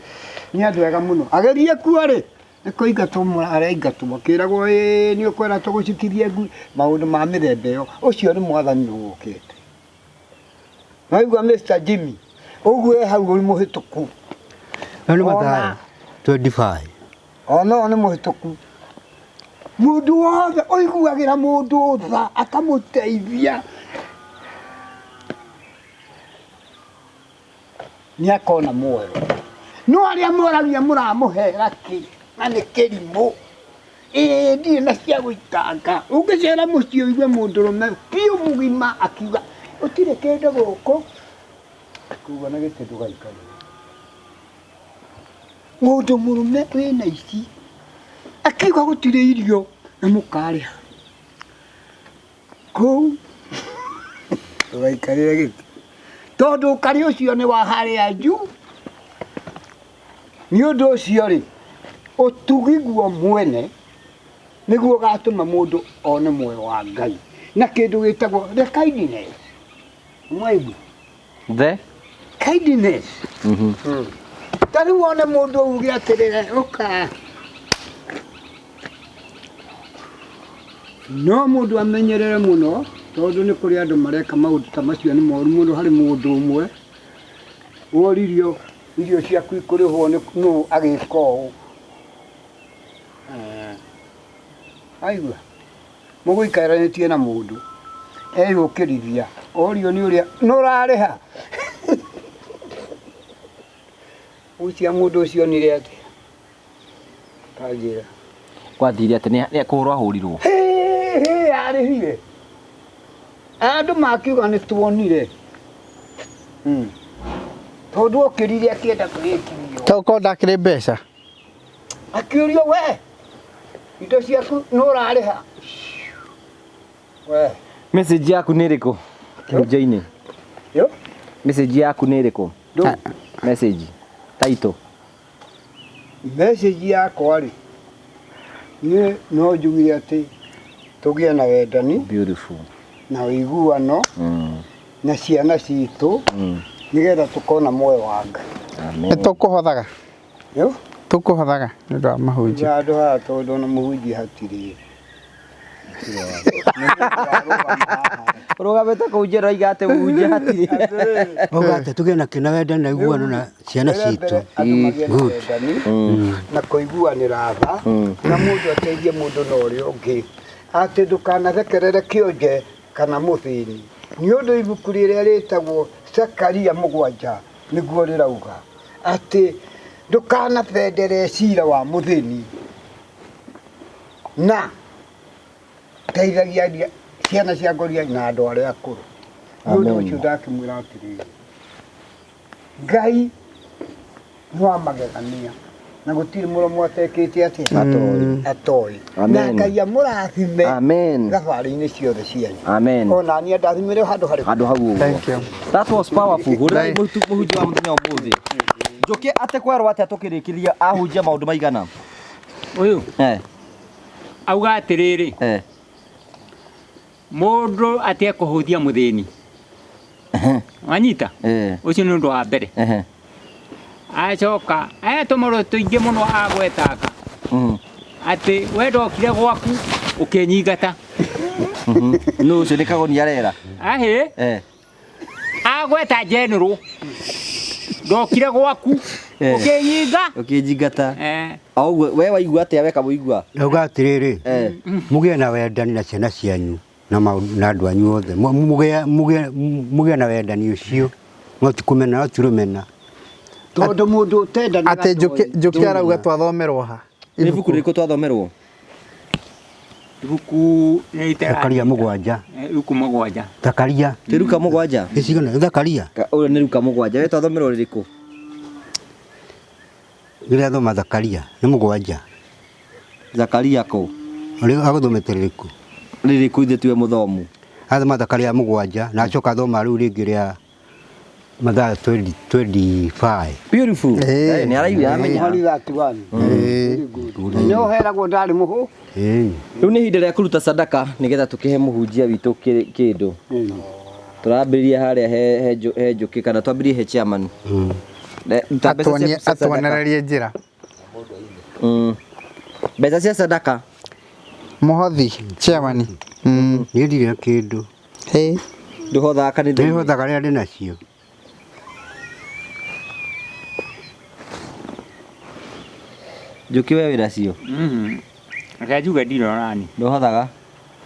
nĩ andũ ega mũno, agerie kuo rĩ, nĩ kũingatwo araingatwo, akĩragwo ĩĩ nĩ ũkwenda tũgũcukithie ngui, maũndũ ma mĩthemba ĩyo. Ũcio nĩ mwathani ũgũkĩte. Waigua Mr. Jimmy ũguo e hau ũrĩ mũhĩtũku. No nĩ Mathayo 25. Ona ũyũ nĩ mũhĩtũku. Mũndũ wothe ũiguagĩra mũndũ tha akamũteithia nĩ akona muoyo. No arĩa moragia mũramũhera kĩ na nĩ kĩrimũ, ĩĩ ndirĩ na cia gũitanga. Ũngĩcera mũciĩ ũigue mũndũrũme biũ mũgima akiuga gũtirĩ kĩndũ gũkũ, kuga na gĩtĩ ndũgaikarĩre. Mũndũ mũrũme wĩna ici akiuga gũtirĩ irio na mũkarĩha kũu, ndũgaikarĩre gĩtĩ tondũ ũkarĩ ũcio nĩ wa harĩa juu. Nĩ ũndũ ũcio rĩ, ũtugi guo mwene nĩguo ũgatũma mũndũ one muoyo wa Ngai. Na kĩndũ gĩtagwo the kindness. Mwaigua? The Kindness. Ta rĩu wone mũndũ auge atĩrĩrĩ, ũka. No mũndũ amenyerere mũno tondũ nĩ kũrĩ andũ mareka maũndũ ta macio nĩ moru mũno. Harĩ mũndũ ũmwe woririo irio ciaku ikũrĩhwo nĩ nũ agĩka ũũ. Aigua mũgũikaranĩtie na mũndũ eyũkĩrithia orio nĩ ũrĩa nĩ ũrarĩha ũcia mũndũ ũcio onire atĩa kanjĩra Gwathire atĩ nĩ kũhũrwo ahũrirwo. Hĩ arĩhire andũ makiuga nĩ tuonire tondũ okĩrire akĩenda kwĩkirio To ko ndakĩrĩ mbeca. Akĩũrio we indo ciaku nĩ ũrarĩha we. Message yaku nĩ ĩrĩkũ? Kĩhunjio-inĩ. Yo. Message yaku nĩ ĩrĩkũ? Ndũ. Message. Title. Message yakwa rĩ, niĩ no njugire atĩ tũgĩe na wendani. Beautiful. Na ũiguano na ciana citũ nĩgetha tũkona muoyo wa Ngai. Amen. Nĩ tũkũhothaga. Yo. Tũkũhothaga nĩ ũndũ wa mahunjio. Handũ haha tondũ ona mũhunjia hatirĩ. Ũrũgamĩte kũu njĩra ũroiga atĩ mũhunjia hatirĩ. Auga atĩ tũgĩe na kĩna wendani na ũiguano na ciana citũ. Andũ magĩe na Good. wendani na kũiguanĩra tha na mũndũ ateithie mũndũ na ũrĩa ũngĩ, atĩ ndũkanathekerere kĩonje kana mũthĩni, nĩ ũndũ ibuku rĩrĩa rĩtagwo Zakaria 7 nĩguo rĩrauga atĩ ndũkanabendere cira wa mũthĩni na teithagia ciana cia ngoria na andũ arĩa akũrũ. Nĩ ũndũ ũcio ndakĩmwĩra atĩrĩrĩ, Ngai nĩ wa magegania na gũtirĩ mũromo atekĩte atĩa atoĩ. Na Amen. Ngai amũrathime Amen. thabarĩ-inĩ ciothe cianyu. Amen. Ona niĩ ndathimire handũ harĩkũ? Handũ hau ũguo. Thank you. That was powerful. Hũrĩrai mũhunjia wa mũthenya ũmũthĩ. Njũkĩ atĩ kwerwo atĩa tũkĩrĩkĩria ahunjia maũndũ maigana? Ũyũ auga atĩrĩrĩ, mũndũ atekũhũthia mũthĩni. Wanyita? Ũcio nĩ ũndũ wa mbere. Acoka aya tũmaũndũ tũingĩ mũno agwetanga atĩ we ndokire gwaku ũkĩnyingata. Nũ ũcio nĩ Kagoni arera? Ahĩ agweta general ndokire gwaku ũkĩnyinga Ũkĩnjingata. O ũguo we waigua atĩa we kamũigua? Ndauga atĩrĩrĩ, mũgĩe na wendani na ciana cianyu na na andũ anyu othe. Mũgĩe na wendani ũcio, no ti kũmena, no ti rũmena. Tondũ mũndũ ũtendanaga Atĩ Njũkĩ arauga twathomerwo ha? Nĩ ibuku rĩrĩkũ twathomerwo? Ibuku rĩrĩa Zakaria 7. Ibuku 7. Zakaria. Ti Luka 7? Gĩcigana, Zakaria. Ũyũ nĩ Luka 7. We twathomerwo rĩrĩkũ? Rĩrĩa thoma Zakaria nĩ 7. Zakaria kũ? Ũrĩa agũthomete rĩrĩkũ? Rĩrĩkũ ithuĩ tiwe mũthomu? Athoma Zakaria 7 na acoka athoma rĩu rĩngĩ rĩa Mathayo 25. Beautiful. Nĩ araigua amenya. Mũhari 31. Nĩ ũheragwo ndarĩ mũhũ. Rĩu nĩ ihinda rĩa kũruta sadaka nĩgetha tũkĩhe mũhunjia witũ kĩndũ. Tũrambĩrĩria harĩa he Njũkĩ kana twambĩrĩrie he chairman. Ruta mbeca ciaku cia sadaka. Atuonererie njĩra. Mbeca cia sadaka. Mũhothi chairman. Niĩ ndirĩ na kĩndũ. Ndũhothaga kanitha-inĩ? Nĩhothaga rĩrĩa ndĩ nacio. Njũkĩ we wĩ nacio? Reke njuge ndirĩ onani. Ndũhothaga?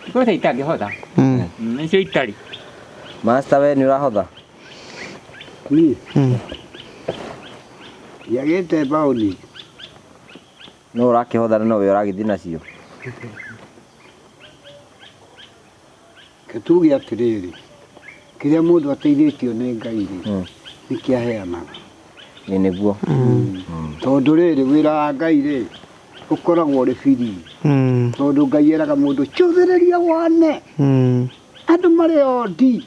Mbeca itangĩhotha. Nĩcio itarĩ. Master we nĩ ũrahotha? Niĩ? Ndiagĩte mbaũni. No ũrakĩhotha na nowe ũragĩthiĩ nacio. Reke tuge atĩrĩrĩ, kĩrĩa mũndũ ateithĩtio nĩ Ngai rĩ, nĩkĩo aheanaga. Ĩ nĩguo. Tondũ rĩrĩ, wĩra wa Ngai rĩ, ũkoragwo ũrĩ free. Tondũ Ngai eraga mũndũ cũthĩrĩria wone. Andũ marĩ ondi,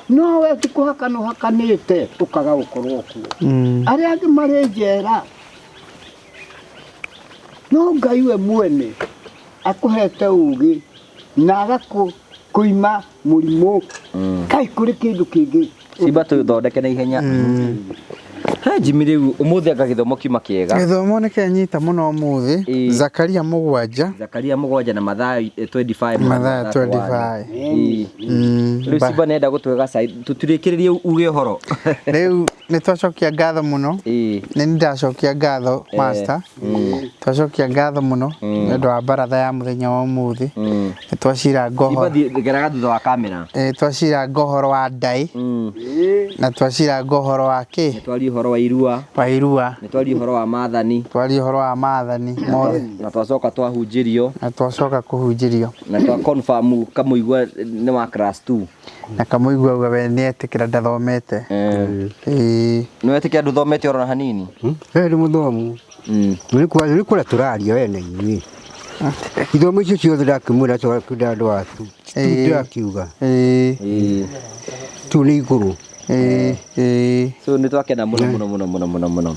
no we ti kũhakana ũhakanĩte ũkaga gũkorwo kuo. Arĩa angĩ marĩ njera. No Ngai we mwene akũhete ũgĩ na agakũhe Kuima mũrimũ kai kũrĩ kĩndũ kĩngĩ. Simba tũthondeke na ihenya. He Jimmy rĩu ũmũthĩ anga gĩthomo kiuma kĩega. Gĩthomo nĩ kĩanyita mũno ũmũthĩ. Ĩĩ. Zakaria 7. Zakaria 7 na Mathayo 25. Mathayo 25. Ĩĩ. Rĩu Simba nenda gũtwega cai tũtirĩkĩrĩrie uge ũhoro. Rĩu nĩ twacokia ngatho mũno. Ĩĩ. Nĩ ndacokia ngatho master. Twacokia ngatho mũno nĩ ũndũ wa baratha ya mũthenya wa ũmũthĩ. Nĩ twaciranga Simba ũhoro. thiĩ geraga thutha wa kamera. Ĩĩ, twaciranga ũhoro wa ndaĩ na twaciranga ũhoro wa kĩ? Twarie ũhoro wa irua. Wa irua. Nĩ twarie ũhoro wa maathani. Twarie ũhoro wa maathani mothe. Na twacoka twahunjĩrio. Na twacoka kũhunjĩrio. Na twa confirm Kamũigua nĩ wa class 2. Na Kamũigua auga we nĩ etĩkĩra ndathomete. Ĩĩ. Nĩ wetĩkĩra ndũthomete oro na hanini? Nĩ mũthomu. Nĩ kũrĩa tũraria we na inyuĩ. Ithomo icio ciothe ndakĩmwĩra tũgakĩnda andũ atu. Ndĩrakiuga. Tu nĩ igũrũ. So nĩ twakena mũno mũno mũno mũno mũno mũno.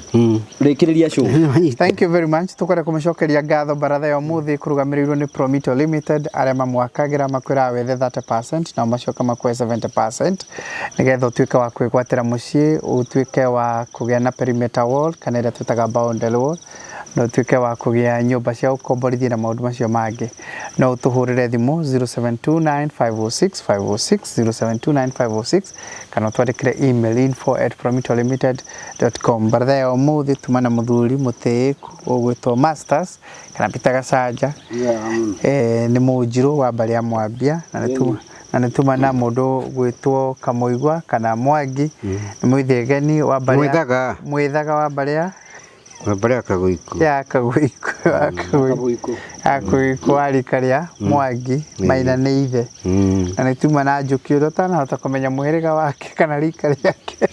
Rĩkĩrĩria show. Thank you very much. Tukwenda kũmũcokeria ngatho baratha ya ũmũthĩ kũrũgamĩrĩirwo nĩ Promito Limited arĩa mamwakagĩra makwĩraga wethe 30% nao macoka makũhe 70% nĩgetha ũtuĩke wa kwĩgwatĩra mũciĩ, ũtuĩke wa kũgĩa na perimeter wall kana ĩrĩa twĩtaga boundary wall, na ũtuĩke wa kũgĩa nyũmba cia gũkomborithia na maũndũ macio mangĩ. No ũtũhũrĩre thimũ 0729506506 0729506 kana ũtwandĩkĩre email info@promitolimited.com. Baratha ya ũmũthĩ tuma na mũthuri mũtĩĩku ũgwĩtwo Masters kana Peter Gacanja. Nĩ mũnjirũ wa mbarĩ ya Mwambia na nĩ tuma na mũndũ gwĩtwo Kamũigua kana Mwangi nĩ mũithĩgeni wa mbarĩ ya Mwĩthaga. Mwĩthaga wa mbarĩ ya Mbarĩ ya Kagũikũ. Ya Kagũikũ, Kagũikũ wa rika rĩa Mwangi Maina nĩ ithe. Na nĩ tuma na Njũkĩ ũrĩa ũtanahota kũmenya mũhĩrĩga wake kana rika rĩake.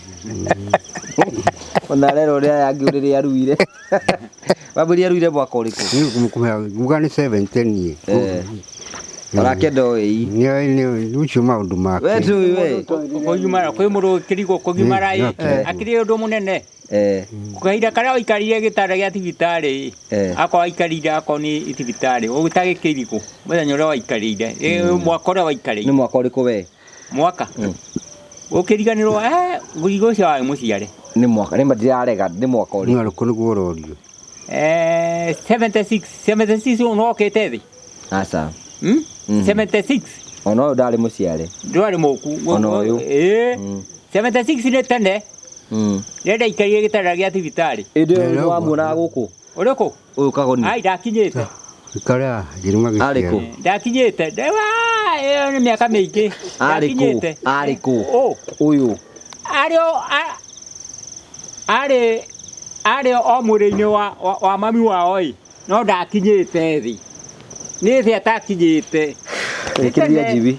Ona rero ũrĩa aya angĩ rĩrĩa aruire. Wambũri aruire mwaka ũrĩkũ? Uga nĩ 70 niĩ. Onake ndoĩ. Nĩ ũcio maũndũ make. We ndũĩ we. Kũgimara kwĩ mũndũ ũkĩrigwo kũgimara ĩ akĩrĩ ũndũ mũnene. Kahinda karĩa waikarire gĩtanda gĩa thibitarĩ akorwo aikarire akorwo nĩ thibitarĩ ũtagĩkĩrigwo mũthenya ũrĩa waikarire mwaka ũrĩa waikarire. Nĩ mwaka ũrĩkũ we? Mwaka ũkĩriganĩrwo mũrigo ũcio warĩ mũciare. Nĩ mwaka nĩ ndirarega nĩ mwaka ũrĩkũ? Nĩ ũrĩkũ nĩguo ũrorio? 76 76 no okĩte thĩ. Aca. 76. Ona ũyũ ndarĩ mũciare. Ndwarĩ mũku. Ona ũyũ. 76 nĩ tene. Rĩrĩa ndaikarire gĩtanda gĩa thibitarĩ. Ĩndĩ ũyũ nĩ wamuonaga gũkũ? Ũrĩkũ? Ũyũ Kagoni. Ai ndakinyĩte. Ikara njiruma gĩciaro. Arĩ kũ? Ndakinyĩte. Ĩyo nĩ mĩaka mĩingĩ. Arĩ kũ? Arĩ kũ? Ũyũ. Arĩ arĩ o mwĩrĩ-inĩ wa mami wao ĩ no ndakinyĩte thĩ. Nĩ thĩ atakinyĩte. Rĩkĩrĩria Jimmy.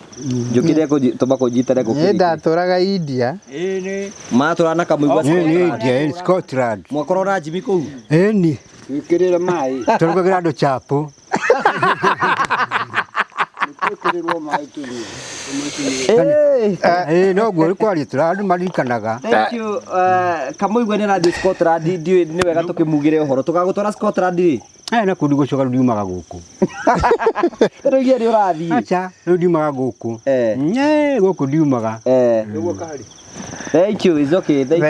Njũkĩre tũma kũnjitare Niĩ gũkĩrĩkia. ndatũraga India. Matũra na Kamũigua Nĩ India, Scotland. Mwakorwo na Jimmy kũu? Ĩni. Wĩkĩrĩre maĩ. Tũrugagĩra andũ chapo. Twĩkĩrĩrwo maĩ tũnyue. Ĩĩ noguo kwaria tũra andũ maririkanaga. Thank you. Kamũigua nĩ arathiĩ Scotland ndiũĩ nĩ wega tũkĩmugĩre ũhoro. Tũgagũtwara Scotland rĩ? Aya na kũndũ gũcoka rĩu ndiumaga gũkũ. Rĩu nĩ ũrathiĩ. Aca, rĩu ndiumaga gũkũ. Gũkũ ndiumaga. Thank you, it's okay. Thank you.